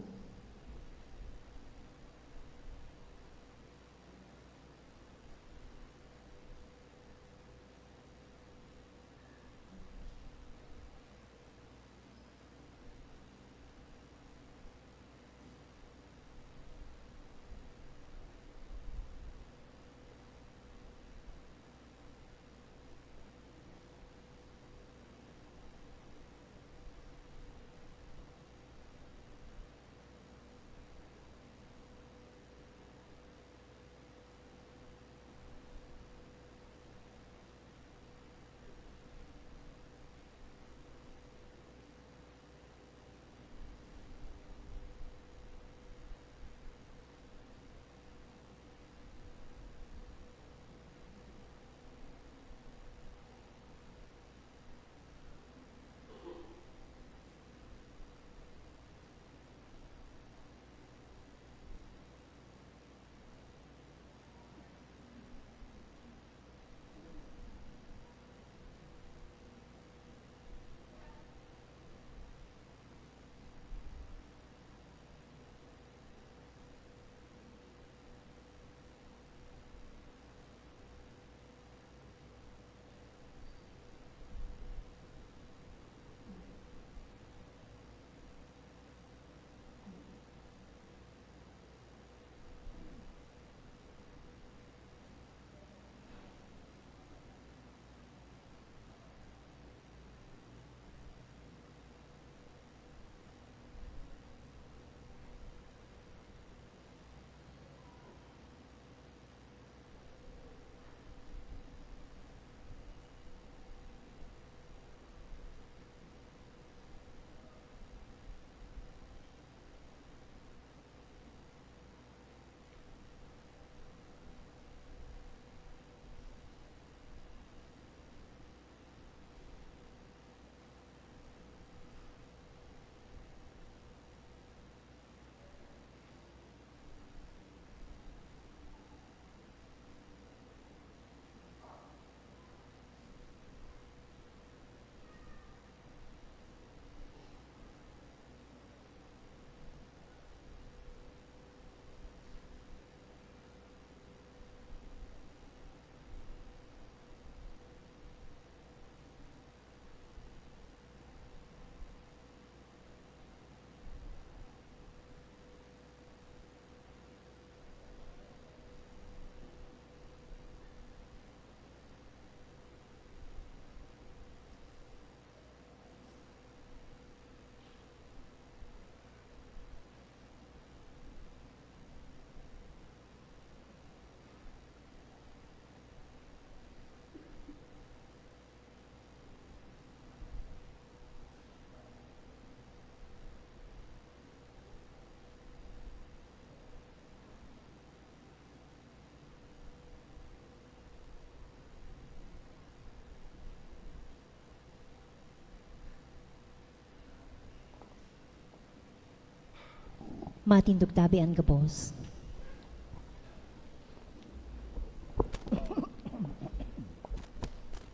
Matindog tabi an gabos.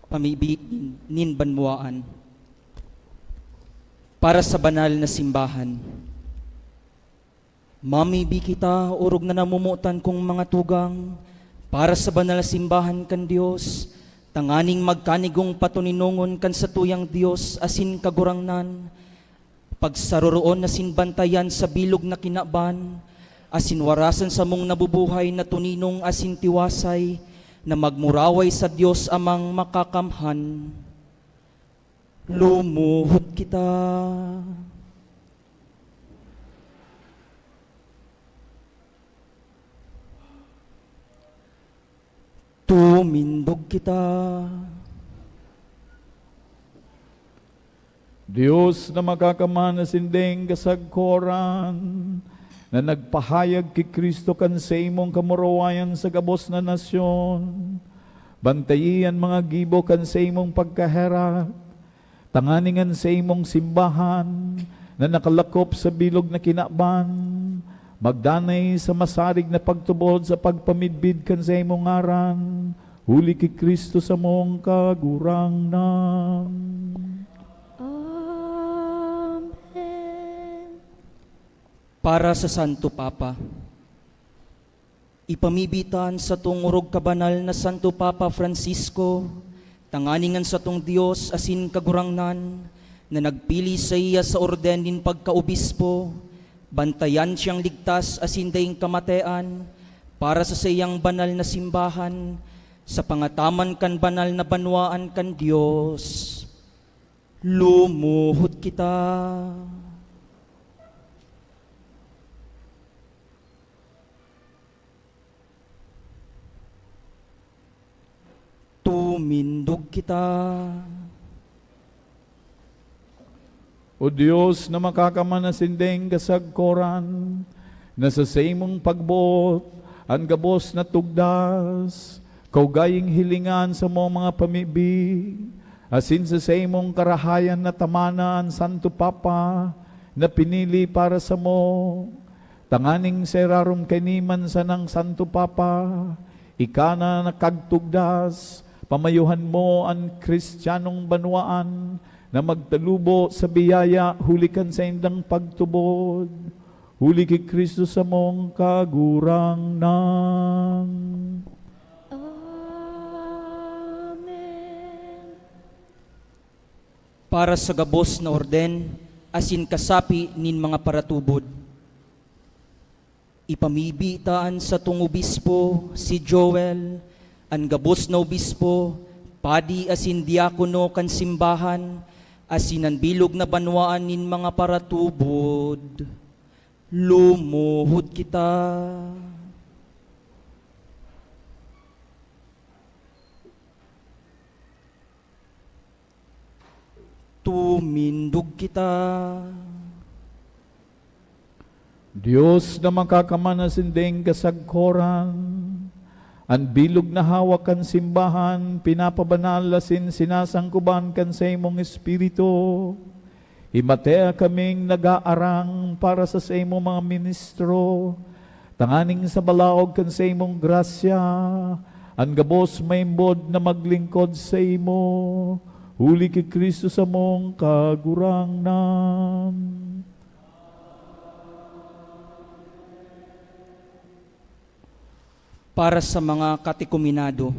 Pamibi nin, nin banwaan. Para sa banal na simbahan. Mamibi kita, orog na namomotan kong mga tugang, para sa banal na simbahan kan Dios, tanganing magkanigong patoninongon kan satuyang Dios asin Kagurangnan, pagsaroroon asin bantayan sa bilog na kinaban, asin warasan samong nabubuhay na toninong asin tiwasay na magmuraway sa Dios Amang Makakamhan. Lumuhod kita. Tumindog kita. Dios na Makakamhan na sinding kasagkoran, na nagpahayag ki Cristo kan saimong kamurawayan sa gabos na nasyon, bantayi an mga gibo kan saimong pagkaherak, tanganing an saimong simbahan na nakalakop sa bilog na kinaban, magdanay sa masarig na pagtubod sa pagpamidbid kan saimong ngaran, huli ki Cristo samong Kagurangnan. Amen. Para sa Santo Papa. Ipamibi ta an satong orog kabanal na Santo Papa Francisco, tanganing an satong Dios asin Kagurangnan, na nagpili saiya sa orden nin pagkaobispo, bantayan siyang ligtas asin daing kamatean, para sa saiyang banal na simbahan, sa pangataman kan banal na banwaan kan Dios. Lumuhod kita. Tumindog kita. O Dios na Makakamhan na sinding kasagkoran, na sa saimong pagboot an gabos na tugdas, kaugaying hilinga an samong mga pamibi, asin sa saimong karahayan natamana an Santo Papa na pinili para samo, tanganing sa irarom kaini man sanang Santo Papa, ika na nakagtugdas, pamayuhan mo an Kristiyanong banwaan na magtalubo sa biyaya huli kan saindang pagtubod, huli ki Cristo samong Kagurangnan. Amen. Para sa gabos na orden asin kasapi nin mga paratubod. Ipamibi ta an satong obispo, si Joel, an gabos na obispo, padi asin diakono kan simbahan, asin an bilog na banwaan nin mga paratubod. Lumuhod kita. Tumindog kita. Dios na Makakamhan na sinding kasagkoran, an bilog na hawak kan simbahan pinapabanal asin sinasangkoban kan saimong Espiritu. Himatea kaming nag-aarang para sa saimong mga ministro, tanganing sa balaog kan saimong grasya, an gabos maimbod na maglingkod saimo, huli ki Cristo samong Kagurangnan. Para sa mga katekumenado.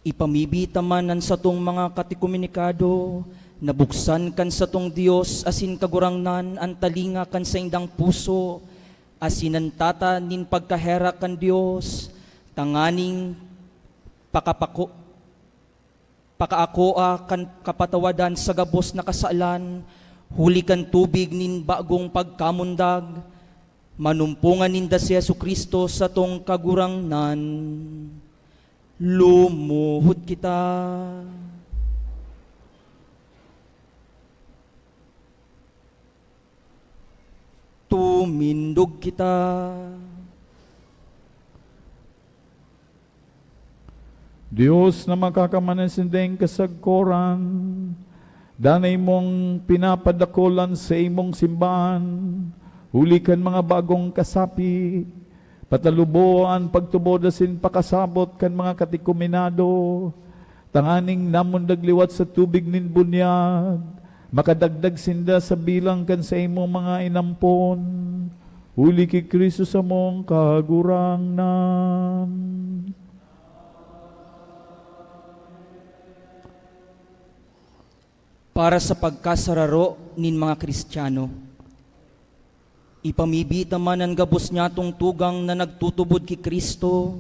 Ipamibi ta man an satong mga katekumenikado, na buksan kan satong Dios asin Kagurangnan an talinga kan saindang puso, asin an tata nin pagkaherak kan Dios, tanganing pakapako-, pakaakoa kan kapatawadan sa gabos na kasalan, huli kan tubig nin bagong pagkamundag, manumpongan ninda si Jesu-Cristo satong Kagurangnan. Lumuhod kita. Tumindog kita. Dios na Makakamhan na sinding kasagkoran, danay mong pinapadakul an saimong simbahan, Huli kan mga bagong kasapi, patalubo an pagtubod asin pakasabot kan mga katekumenado, tanganing namundag liwat sa tubig nin bunyag, makadagdag sinda sa bilang kan saimong mga inampon, huli ki Cristo samong Kagurangnan. Para sa pagkasararo nin mga Cristiano, ipamibi ta man an gabos nyatong tugang na nagtutubod ki Cristo,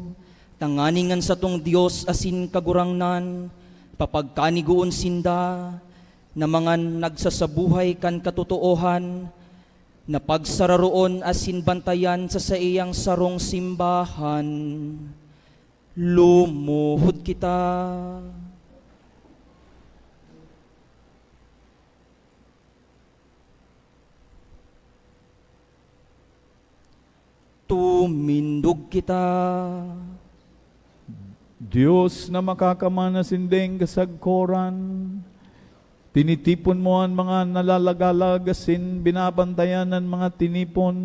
tanganing an satong Dios asin Kagurangnan papagkanigoon sinda na mga nagsasabuhay kan katotoohan, na pagsararoon asin bantayan sa saiyang sarong simbahan. Lumuhod kita. Tumindog kita. Dios na makakaman na sinding kasagkoran, tinitipon mo an mga nalalagalag asin binabantayan an mga tinipon.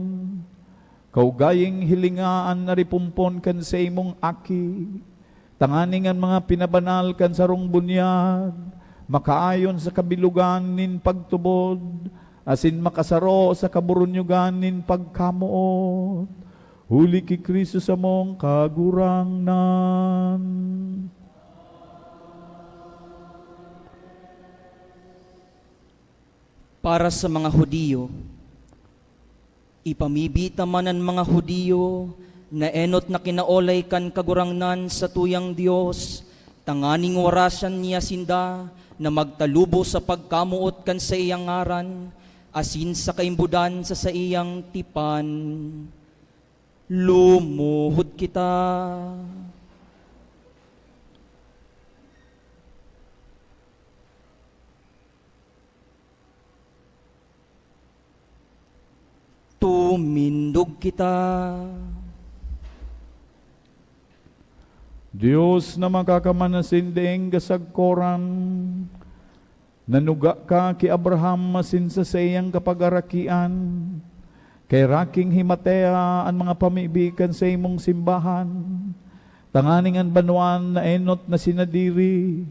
Kaugaying hilinga an naripompon kan saimong Aki, tanganing an mga pinabanal kan sarong bunyag makaayon sa kabilogan nin pagtubod asin makasaro sa kaburunyogan nin pagkamoot, huli ki Cristo samong Kagurangnan. Para sa mga Judio, ipamibi ta man an mga Judio na enot na kinaolay kan Kagurangnan satuyang Dios, tanganing warasan niya sinda na magtalubo sa pagkamoot kan saiyang ngaran asin sa kaimbodan sa saiyang tipan. Lumuhod kita. Tumindog kita. Dios na makakaman na sindaing kasagkoran, nanuga ka ki Abraham asin sa saiyang kapagarakian, kairaking himatea an mga pamibi kan saimong simbahan, tanganing an banwaan na enot na sinadiri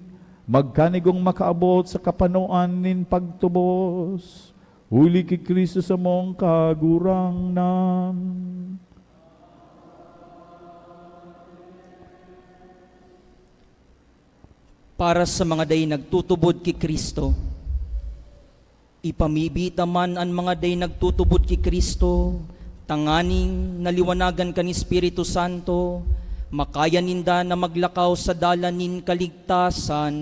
magkanigong makaabot sa kapanoan nin pagtubos, huli ki Cristo samong Kagurangnan. Para sa mga dai nagtutubod ki Cristo, ipamibi ta man an mga dai nagtutubod ki Cristo, tanganing, naliwanagan kan Espiritu Santo, makaya ninda na maglakaw sa dalan nin kaligtasan.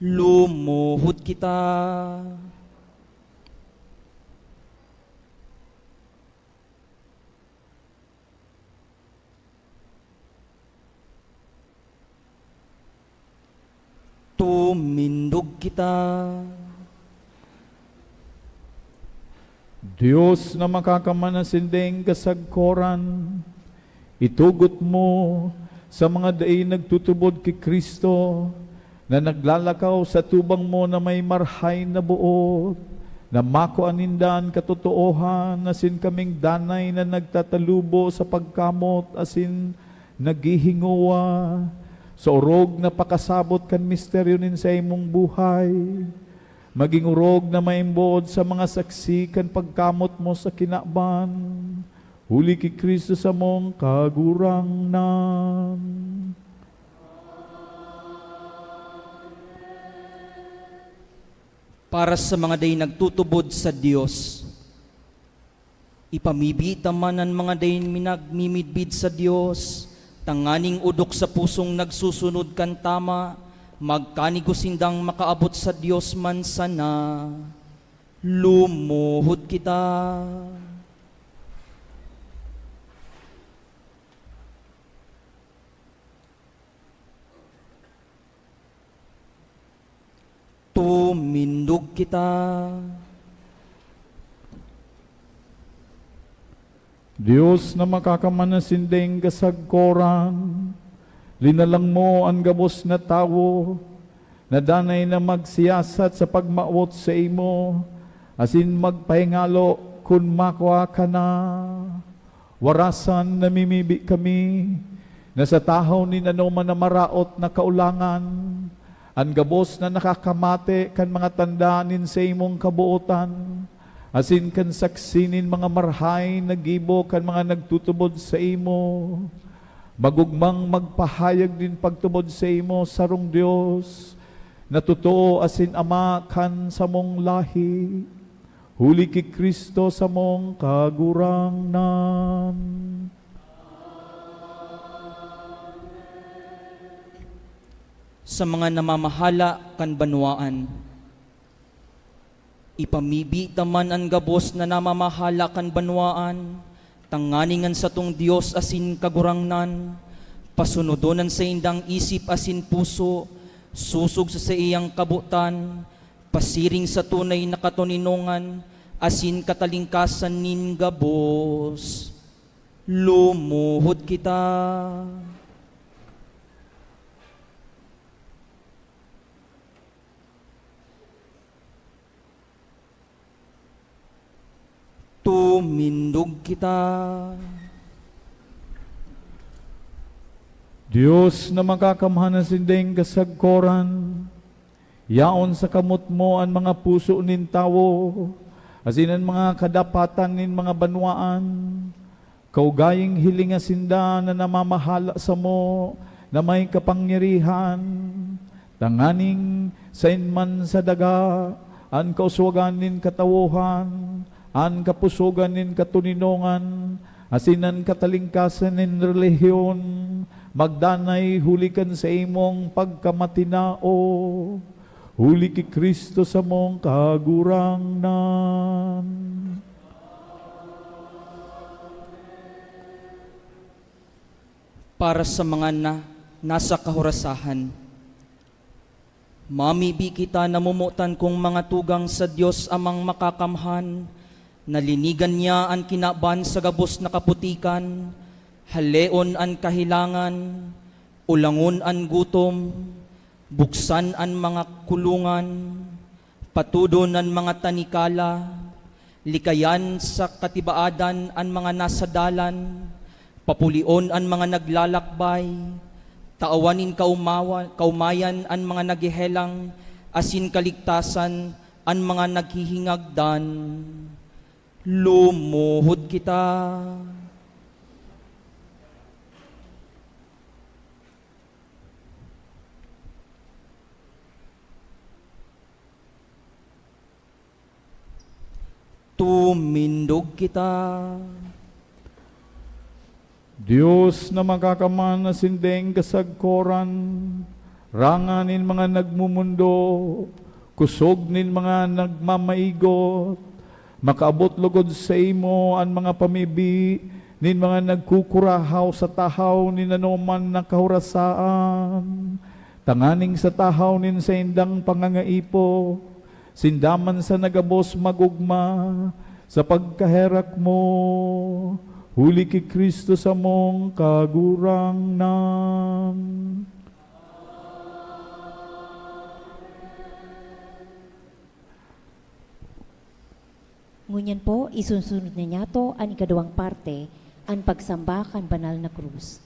Lumuhod kita. Tumindog kita. Dios na makakaman na sinding kasagkoran, itugot mo sa mga dai nagtutubod ki Cristo na naglalakaw sa tubang mo na may marhay na boot, na makua ninda an katotoohan asin kaming danay na nagtatalubo sa pagkamot asin naghihingowa sa orog na pakasabot kan misteryo nin saimong buhay. Maging orog na maimbod sa mga saksi kan pagkamot mo sa kinaban, huli ki Cristo samong Kagurangnan. Para sa mga dai nagtutubod sa Dios, ipamibi ta man an mga dai mi nagmimidbid sa Dios, tanganing odok sa pusong nagsusunod kan tama, magkanigo sindang makaabot sa Dios man sana. Lumuhod kita. Tumindog kita. Dios na makakaman na sinding kasagkoran, linalang mo an gabos na tawo na danay na magsiyasat sa pagmawot saimo, asin magpahingalo Kun makua ka na, warasan namimibi kami na sa tahaw nin anoman na maraot na kaolangan, an gabos na nakakamate kan mga tanda nin saimong kabootan, asin kan saksi nin mga marahay na gibo kan mga nagtutubod saimo, magugmang magpahayag nin pagtubod saimo, sarong Dios, na totoo asin Ama kan samong lahi. Huli ki Cristo samong Kagurangnan. Sa mga namamahala kan banwaan. Ipamibi ta man an gabos na namamahala kan banwaan, tanganing an satong Dios asin Kagurangnan, pasunodon an saindang isip asin puso, sosog sa saiyang kabotan, pasiring sa tunay na katoninongan asin katalingkasan nin gabos. Lumuhod kita. Tumindog kita. Dios na makakamhan na sinding kasagkoran, yaon sa kamot mo an mga puso nin tawo, asin an mga kadapatan nin mga banwaan. Kaugaying hilinga sinda na namamahala samo na may kapangyarihan, tanganing saen man sa daga, an kauswagan nin katawohan, an kapusogan nin katoninongan, asin an katalingkasan nin relihiyon, magdanay huli kan saimong pagkamatinao, huli ki Cristo samong Kagurangnan. Para sa mga na, nasa kahurasahan, mamibi kita namomotan kong mga tugang sa Dios Amang Makakamhan, na linigan niya an kinaban sa gabos na kaputikan, haleon an kahelangan, ulangon an gutom, buksan an mga kulungan, patudon an mga tanikala, likayan sa katibaadan an mga nasa dalan, papulion an mga naglalakbay, tawan nin kaumawa-, kaumayan an mga naghehelang, asin kaligtasan an mga naghihingagdan. Lumuhod kita. Tumindog kita. Dios na Makakamhan na sinding kasagkoran, ranga nin mga nagmomondo, kosog nin mga nagmamaigot, makaabot logod saimo an mga pamibi nin mga nagkukurahaw sa tahaw nin anoman na kahorasaan, tanganing sa tahaw nin saindang pangangaipo, sinda man sana gabos mag-ogma sa pagkaherak mo, huli ki Cristo samong Kagurangnan. Ngunyan po, isunsunod na niyato an ikaduwang parte, an pagsamba kan banal na krus.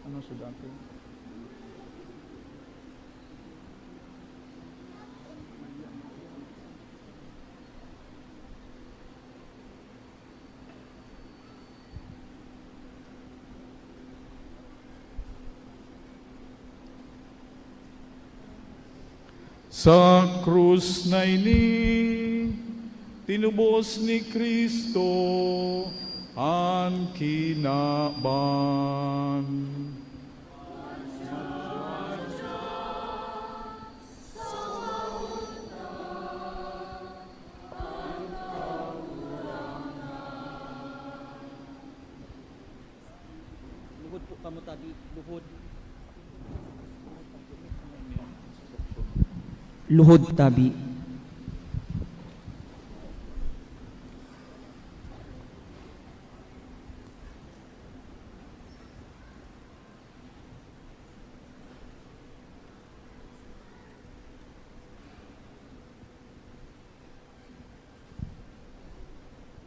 Ano sa dati? Sa krus na ini, tinubos ni Cristo an kinaban. Luhod po kamo tabi, luhod. Luhod tabi.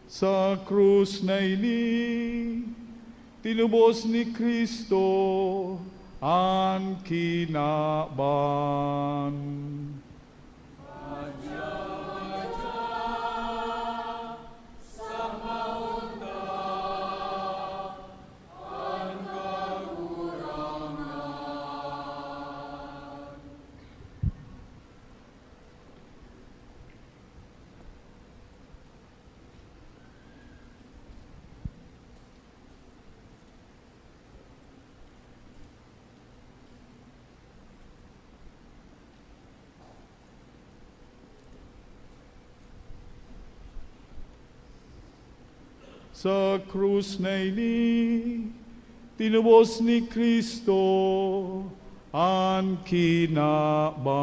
Sa krus na ini, tinubos ni Cristo an kinaban. Sa krus na ini, tinubos ni Cristo an kinaban.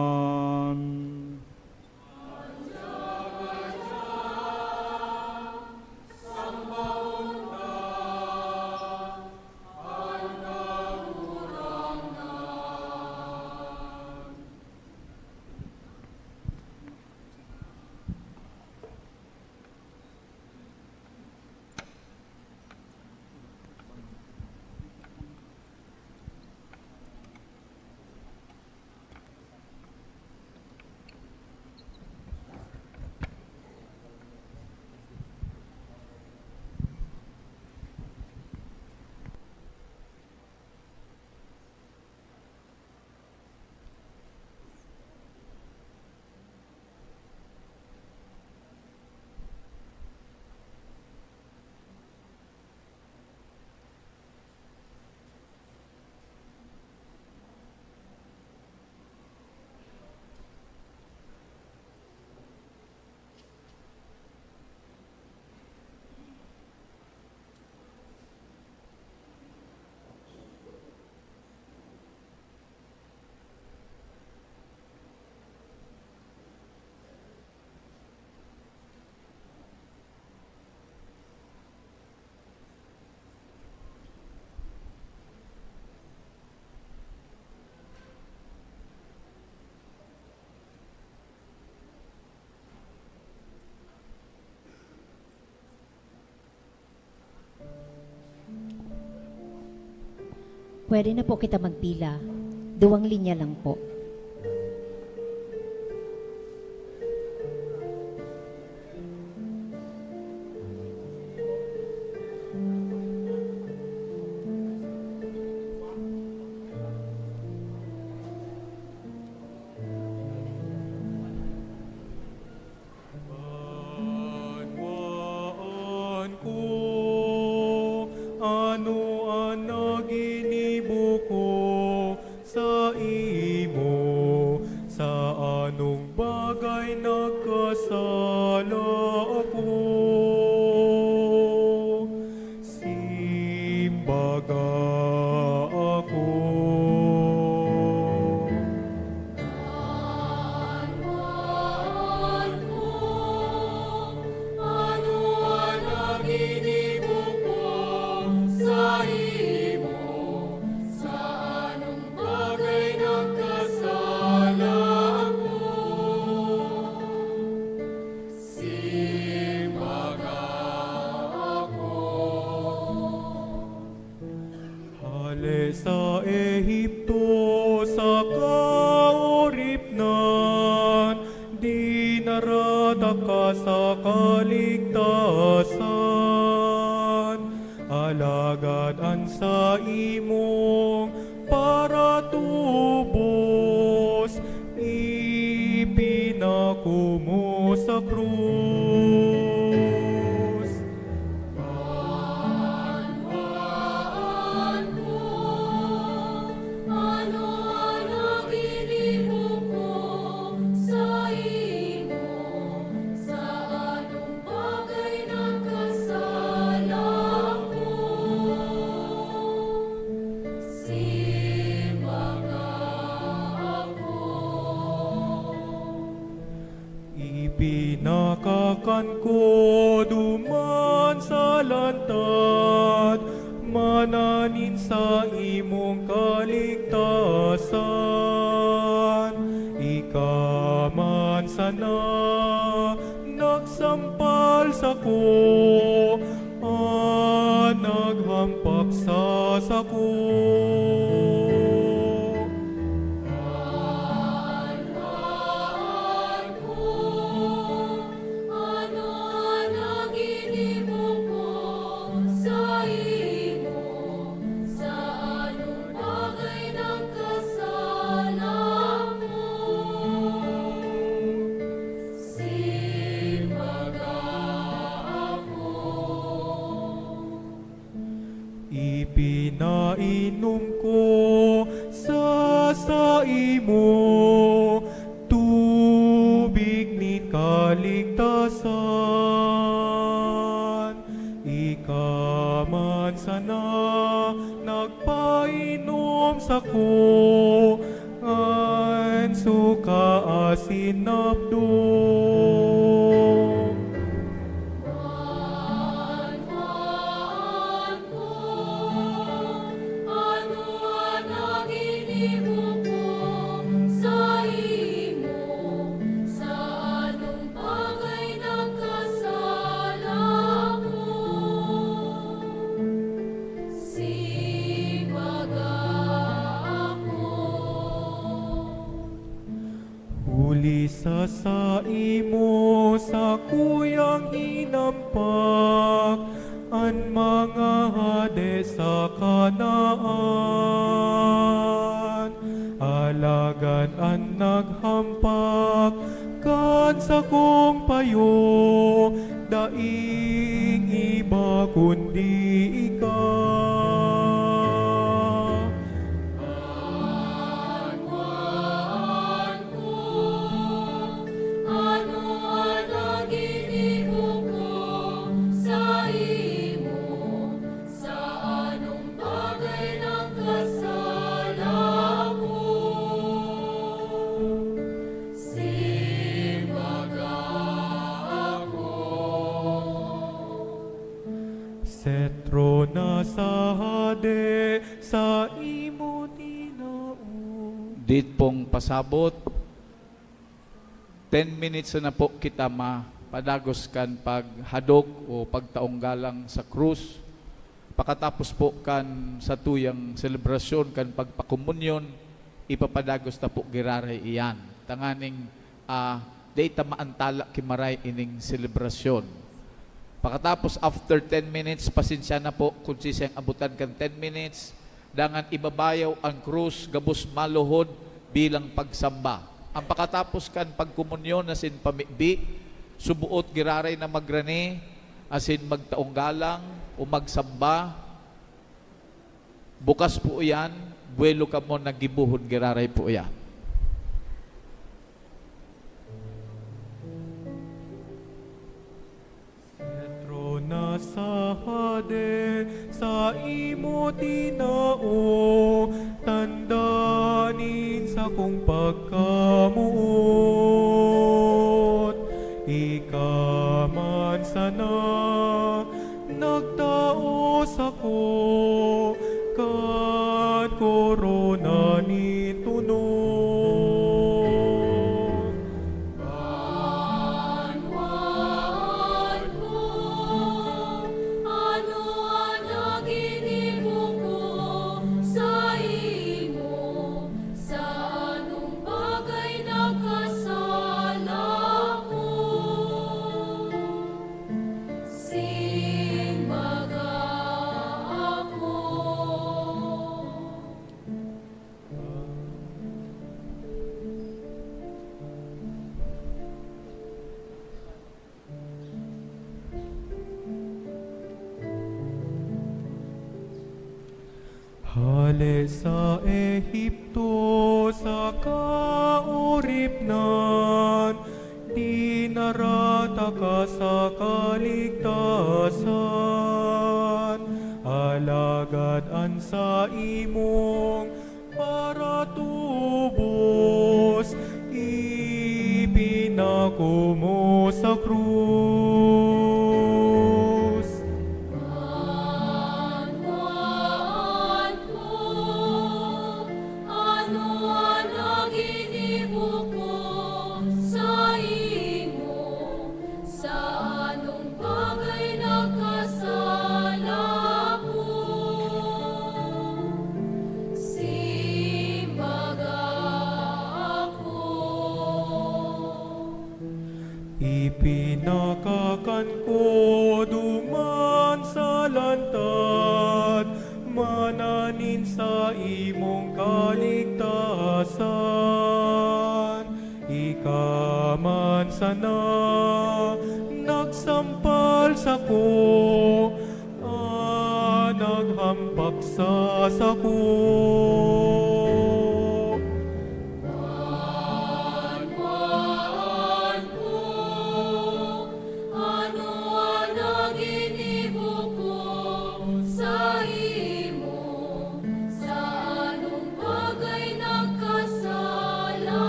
Pwede na po kita magpila. Duwang linya lang po. Banwaan ko, ano an naginibo ko saimo? Sa anong bagay nagkasala ako? Simbaga ako. Ano an naginibo ko saimo? Sa anong bagay nagkasala ako? Simbaga ako. Hale sa Egipto, sa kaoripnan, dinara taka sa kaligtasan. Alagad an saimong paratubos, sa krus. Banwaan ko, ano an ginimo ko saimo, sa anong bagay nagkasala ako? Simbaga ako. Ipinakakan ko duman sa lantad, mana nin saimong kaligtasan. Ika man sana nagsampal sako, an naghampak sa sako. Banwaan ko, ano an ginimo ko saimo, sa anong bagay nagkasala ako? Simbaga ako. Ipinainom ko sa saimo tubig nin kaligtasan. Ika man sana nagpainom sako kan suka asin napdong. Banwaan ko, ano an ginimo ko saimo, sa anong bagay nagkasala ako? Simbaga ako. Huli sa saimo sakuyang hinampak an mga hade sa Canaan. Alagad an naghampak kan sakong payo, daing iba kundi ika. Banwaan ko, ano an ginimo ko saimo, sa anong bagay nagkasala ako? Simbaga ako. Setro na sa hade, saimo tinao. Dito pong pasabot, ten minutes na po kita mapadagos kan paghadok o pagtaong galang sa krus. Pakatapos po kan satuyang selebrasyon kan pagpakomunyon, ipapadagos ta po giraray iyan. Tanganing, ah, dai ta maantala ki maray ining selebrasyon. Pakatapos, after ten minutes, pasensya na po kung sisiyang abutan kan ten minutes, dangan ibabayaw an krus, gabos maluhod bilang pagsamba. Ang pakatapos kan pagkomunyon asin pamibi, suboot giraray na magrani asin magtaong galang o magsamba. Bukas po iyan, buwelo kamo na gibohon, giraray po iyan. Setro na sa hade, saimo tinao, tanda nin sakong pagkamoot. Ika man sana nagtao sako kan korona nin tono. Banwaan ko, ano an ginimo ko saimo, sa anong bagay nagkasala ako? Simbaga ako. Hale sa Egipto sa kaoripnan, dinara taka sa kaligtasan. Alagad an saimong paratubos, ipinako mo sa krus. Banwaan ko, ano an ginibo ko saimo? Sa anong bagay nagkasala ako? Simbaga ako. Ipinakakan ko duman sa lantad, mana nin saimong kaligtasan. Ika man sana nagsampal sako, an naghampak sa sako. Banwaan ko, ano an ginibo ko saimo? Sa anong bagay nagkasala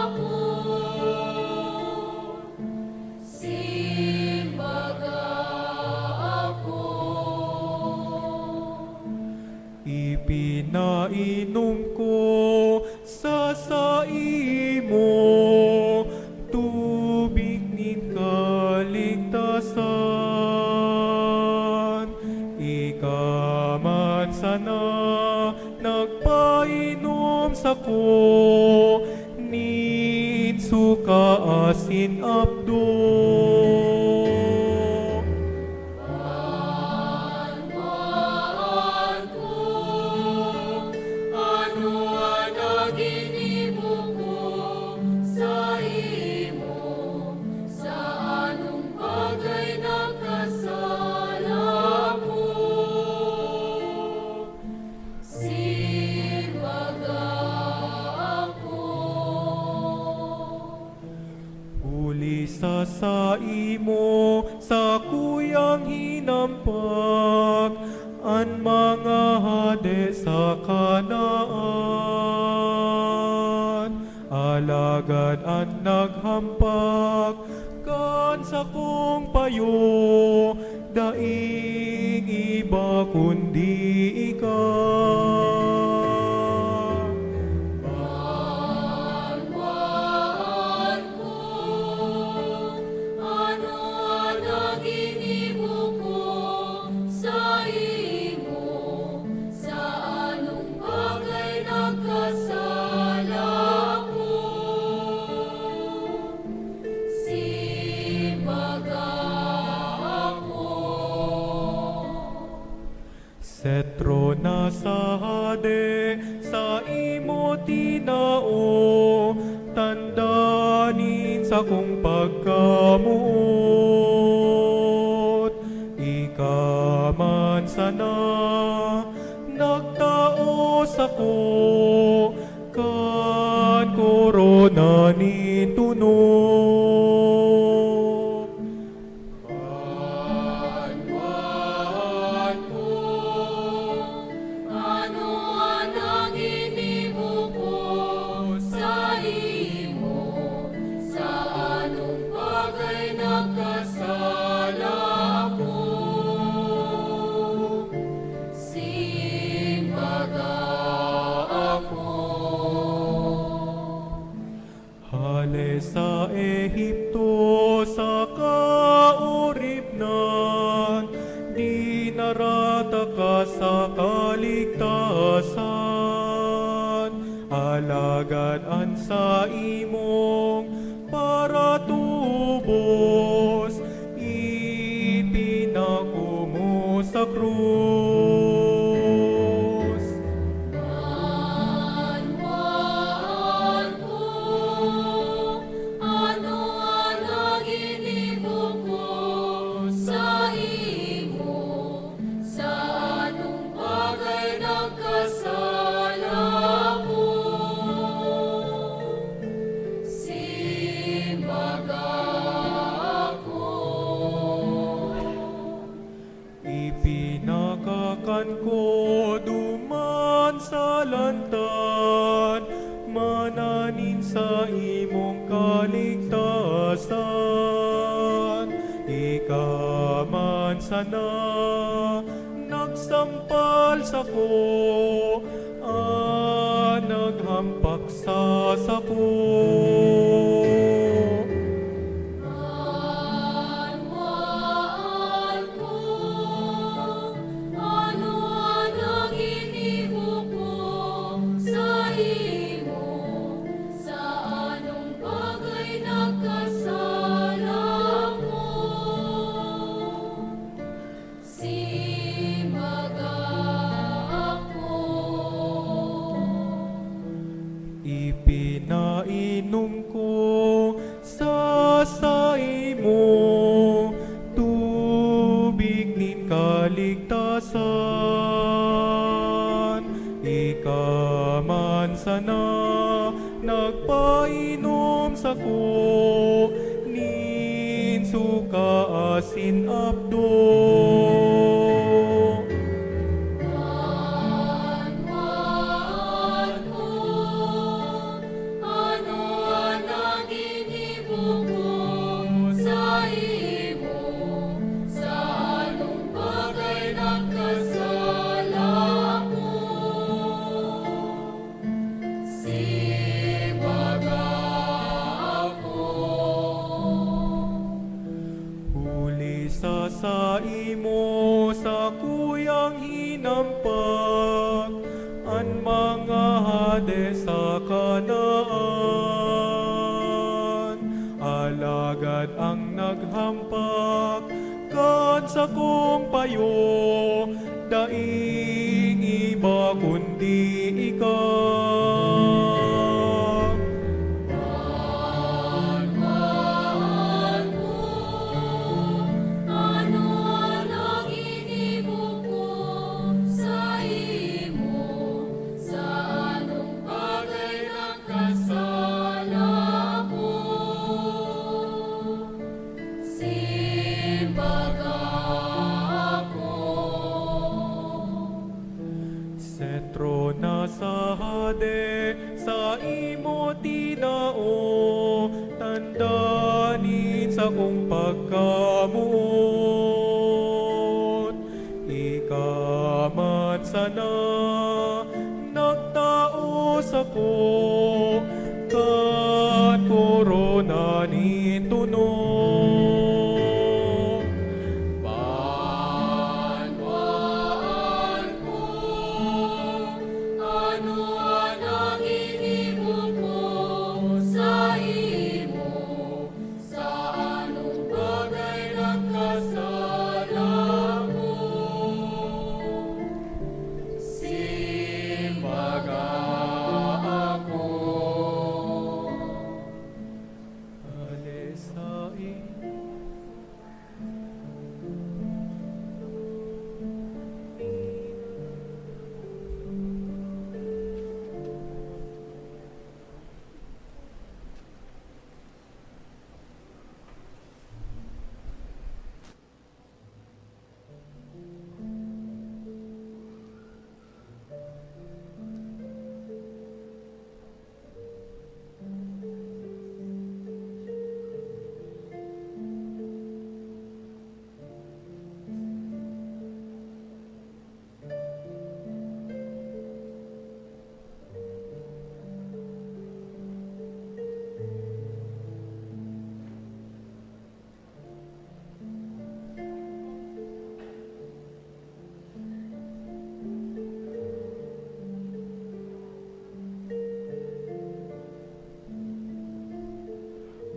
ako? Simbaga ako. Ipinainom ko sa saimo tubig nin kaligtasan. Ika man sana nagpainom sako nin suka asin apdo. Banwaan ko, ano an ginibo ko saimo? Sa anong bagay nagkasala ako? Simbaga ako. Huli sa saimo, sakuyang hinampak an mga hade sa Canaan. Alagad an naghampak kan sakong payo, daing iba kundi ika. Banwaan ko, ano an ginibo ko saimo? Sa anong bagay nagkasala ako? Simbaga ako. Setro na sa hade saimo tinao, tanda nin sakong pagkamoot. Ika man sana nagtao sako kan korona nin tonok. Banwaan ko, ano an ginibo ko saimo? Sa anong bagay nagkasala ako? Simbaga ako. Hale sa Egipto sa kaoripnan, dinara taka sa kaligtasan. Alagad an saimong paratubos, ipinako mo sa krus. Banwaan ko, ano an ginibo ko saimo? Sa anong bagay nagkasala sana nagsampal sako, an naghampak sa sako. Ano an naginibo ko saimo? Sa anong bagay nagkasala ako? Simbaga ako. Ipinainom ko sa saimo tubig nin kaligtasan. Ika man sana nagpainom sako nin suka asin apdo. Ano an naginibo ko saimo? Sa anong bagay nagkasala ako? Simbaga ako. Huli sa saimo sakuyang hinampak an mga hade sa Canaan. Alagad an naghampak kan sakong payo, daing iba kundi ika. Ano an naginibo ko saimo? Sa anong bagay nagkasala ako? Simbaga ako. Setro na sa hade saimo tinao, tanda nin sakong pagkamoot. Ika man sana nagtao sako kan korona nin tono. Banwaan ko, ano an naginibo ko saimo? Sa anong bagay nagkasala ako? Simbaga ako. Alesai.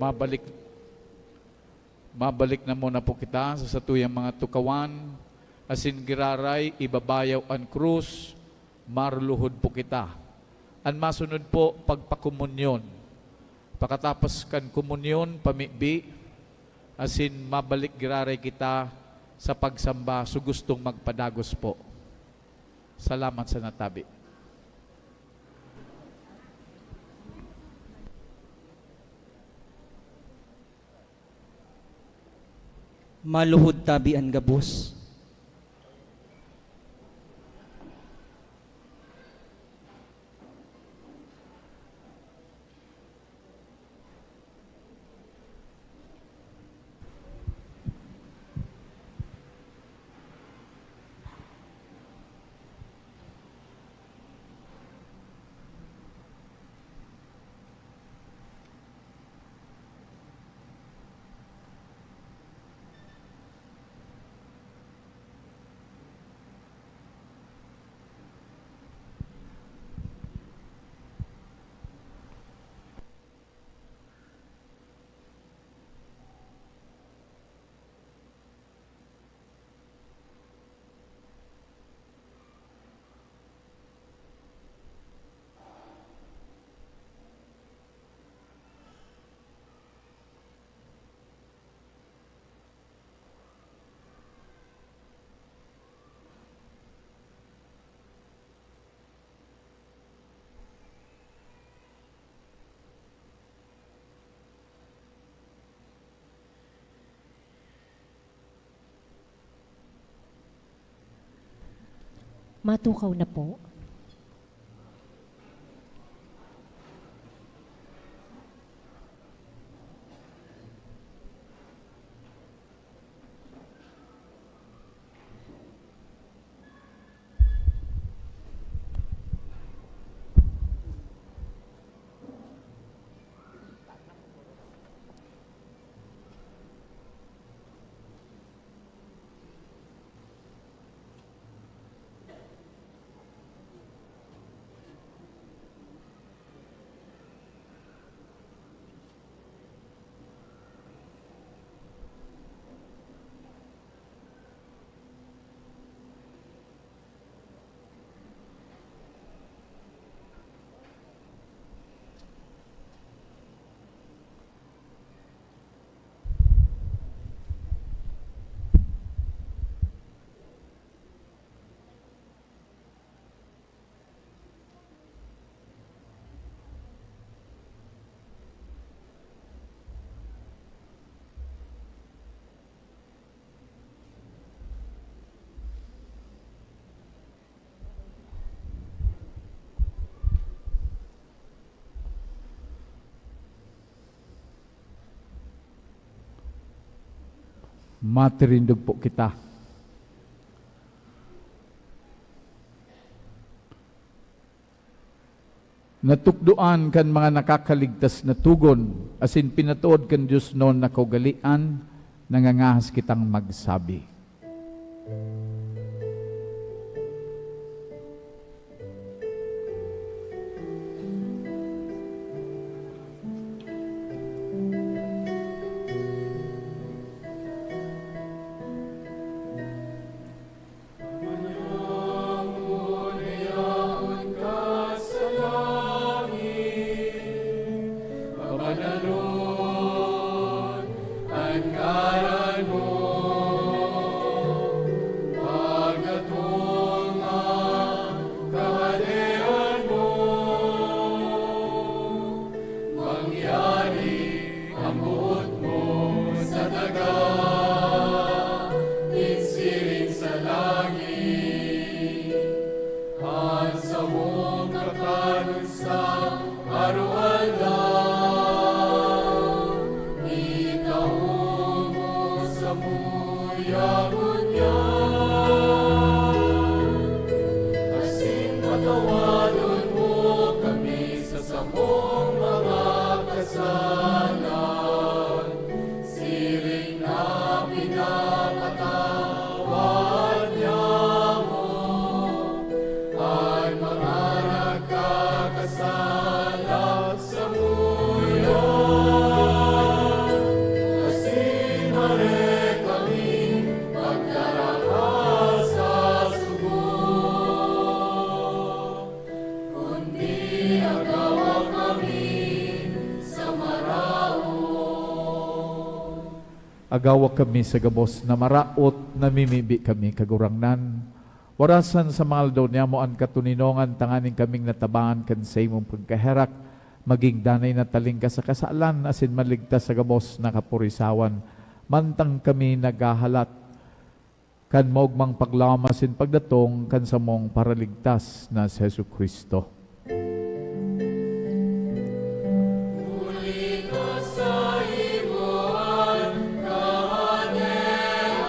Mabalik, mabalik na muna po kita sa satuyang mga tukawan, asin giraray ibabayaw an krus, marluhod po kita. An masunod po, pagpakomunyon. Pakatapos kan komunyon, pamibi, asin mabalik giraray kita sa pagsamba, so gustong magpadagos po. Salamat sa natabi. Maluhod tabi an gabos. Matukaw na po. Matirindog po kita. Natukdoan kan mga nakakaligtas na togon, asin pinatood kan Dios non na kaugalean, nangangahas kitang magsabi. Manyang mo dayaon ka sa langit, mabanalon an ngaran mo, magdatong an kahadean mo, mangyari an boot mo sa daga, nin siring sa langit. An samong kakanon sa aroaldaw, itao mo samuya ngunyan, asin patawadon mo kami sa samong mga kasalan, siring na pinapatawad niamo an mga nagkakasala samuya, asin hare kami pagdaraha sa sugo, kundi agawa kami sa maraot. Agawa kami sa gabos na maraot, namimibi kami, Kagurangnan. Warasan sa mga aldaw niyamo an katoninongan tanganing kaming natabaan kan saimong pagkaherak, magin danay na talingkas sa kasalan asin maligtas sa gabos na kapurisawan, mantang kami naghahalat kan maogmang paglaom asin pagdatong kan samong Paraligtas na si Jesu-Cristo. Huli ta saimo an kahadean,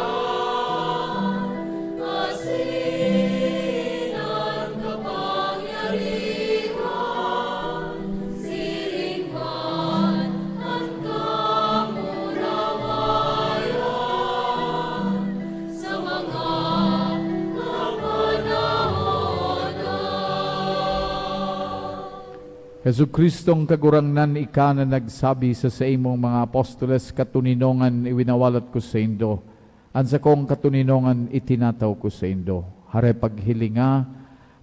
asin an kapangyarihan, siring man an kamurawayan, sa mga kapanahonan. Jesu-Cristong Kagurangnan, ika na nagsabi sa saimong mga apostoles, "Katoninongan iwinawalat ko saindo, an sakong katoninongan itinataw ko saindo." Hare paghilinga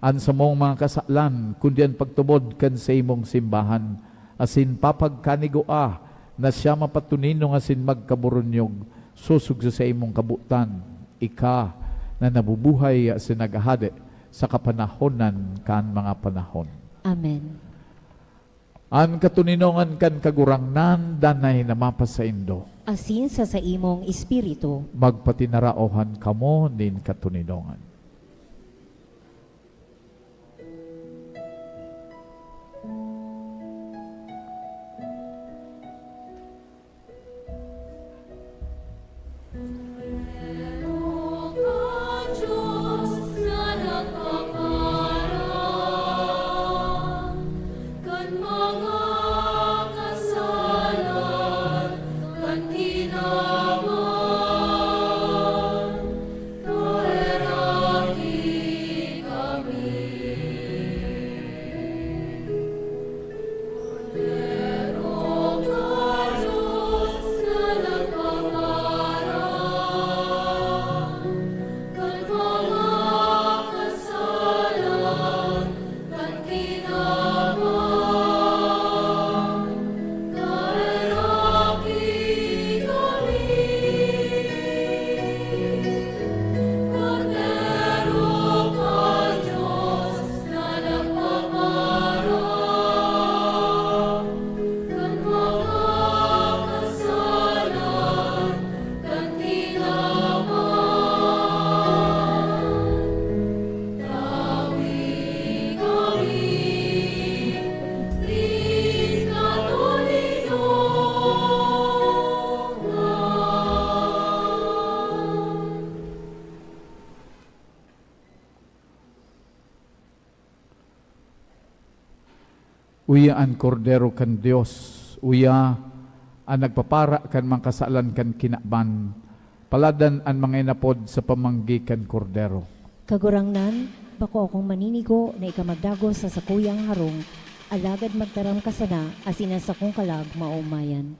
an samong mga kasalan, kundi an pagtubod kan saimong simbahan, asin papagkanigoa na siya mapatoninong asin magkaburunyog sosog sa saimong kabotan, ika na nabubuhay asin naghahade sa kapanahonan kan mga panahon. Amen. An katoninongan kan Kagurangnan danay na mapasaindo. Asin sa saimong espiritu. Magpatinaraohan kamo nin katoninongan. Uya an Kordero kan Dios, uya an nagpapara kan mga kasalan kan kinaban. Paladan an mga inapod sa pamanggi kan Kordero. Kagurangnan, bako akong maninigo na ika magdagos sa sakuyang harong, alagad magtaram ka sana, asin an sakong kalag maomayan.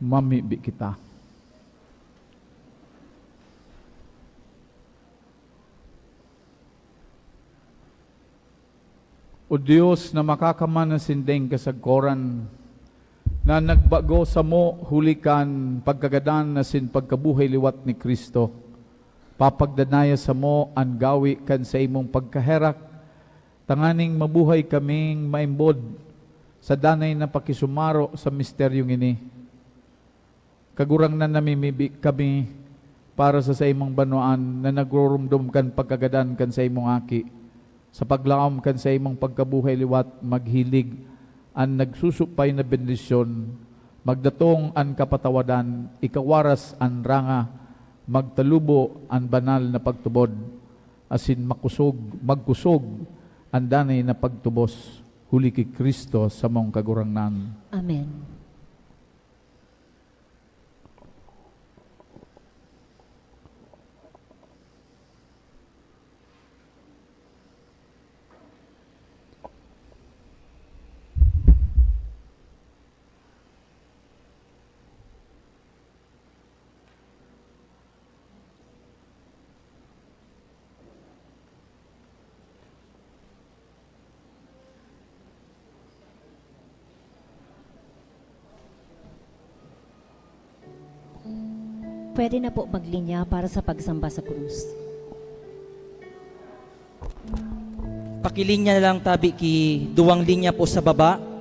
Mamibi kita. O Dios na makakaman na sinding kasagkoran, na nagbago samo huli kan pagkagadan na sin pagkabuhay liwat ni Cristo, papagdanaya samo an gawi kan saimong pagkaherak, tanganing mabuhay kaming maimbod sa danay na pakisumaro sa misteryong ini. Kagurangnan, namimibi kami para sa saimong banwaan na nagrurumdom kan pagkagadan kan saimong Aki. Sa paglaom kan saimong pagkabuhay liwat, maghilig an nagsusupay na bendisyon, magdatong an kapatawadan, ikawaras an ranga, magtalubo an banal na pagtubod, asin makosog, magkosog an danay na pagtubos, huli ki Cristo samong Kagurangnan. Amen. Pwede na po maglinya para sa pagsamba sa krus. Pakilinya na lang tabi ki duwang linya po sa baba.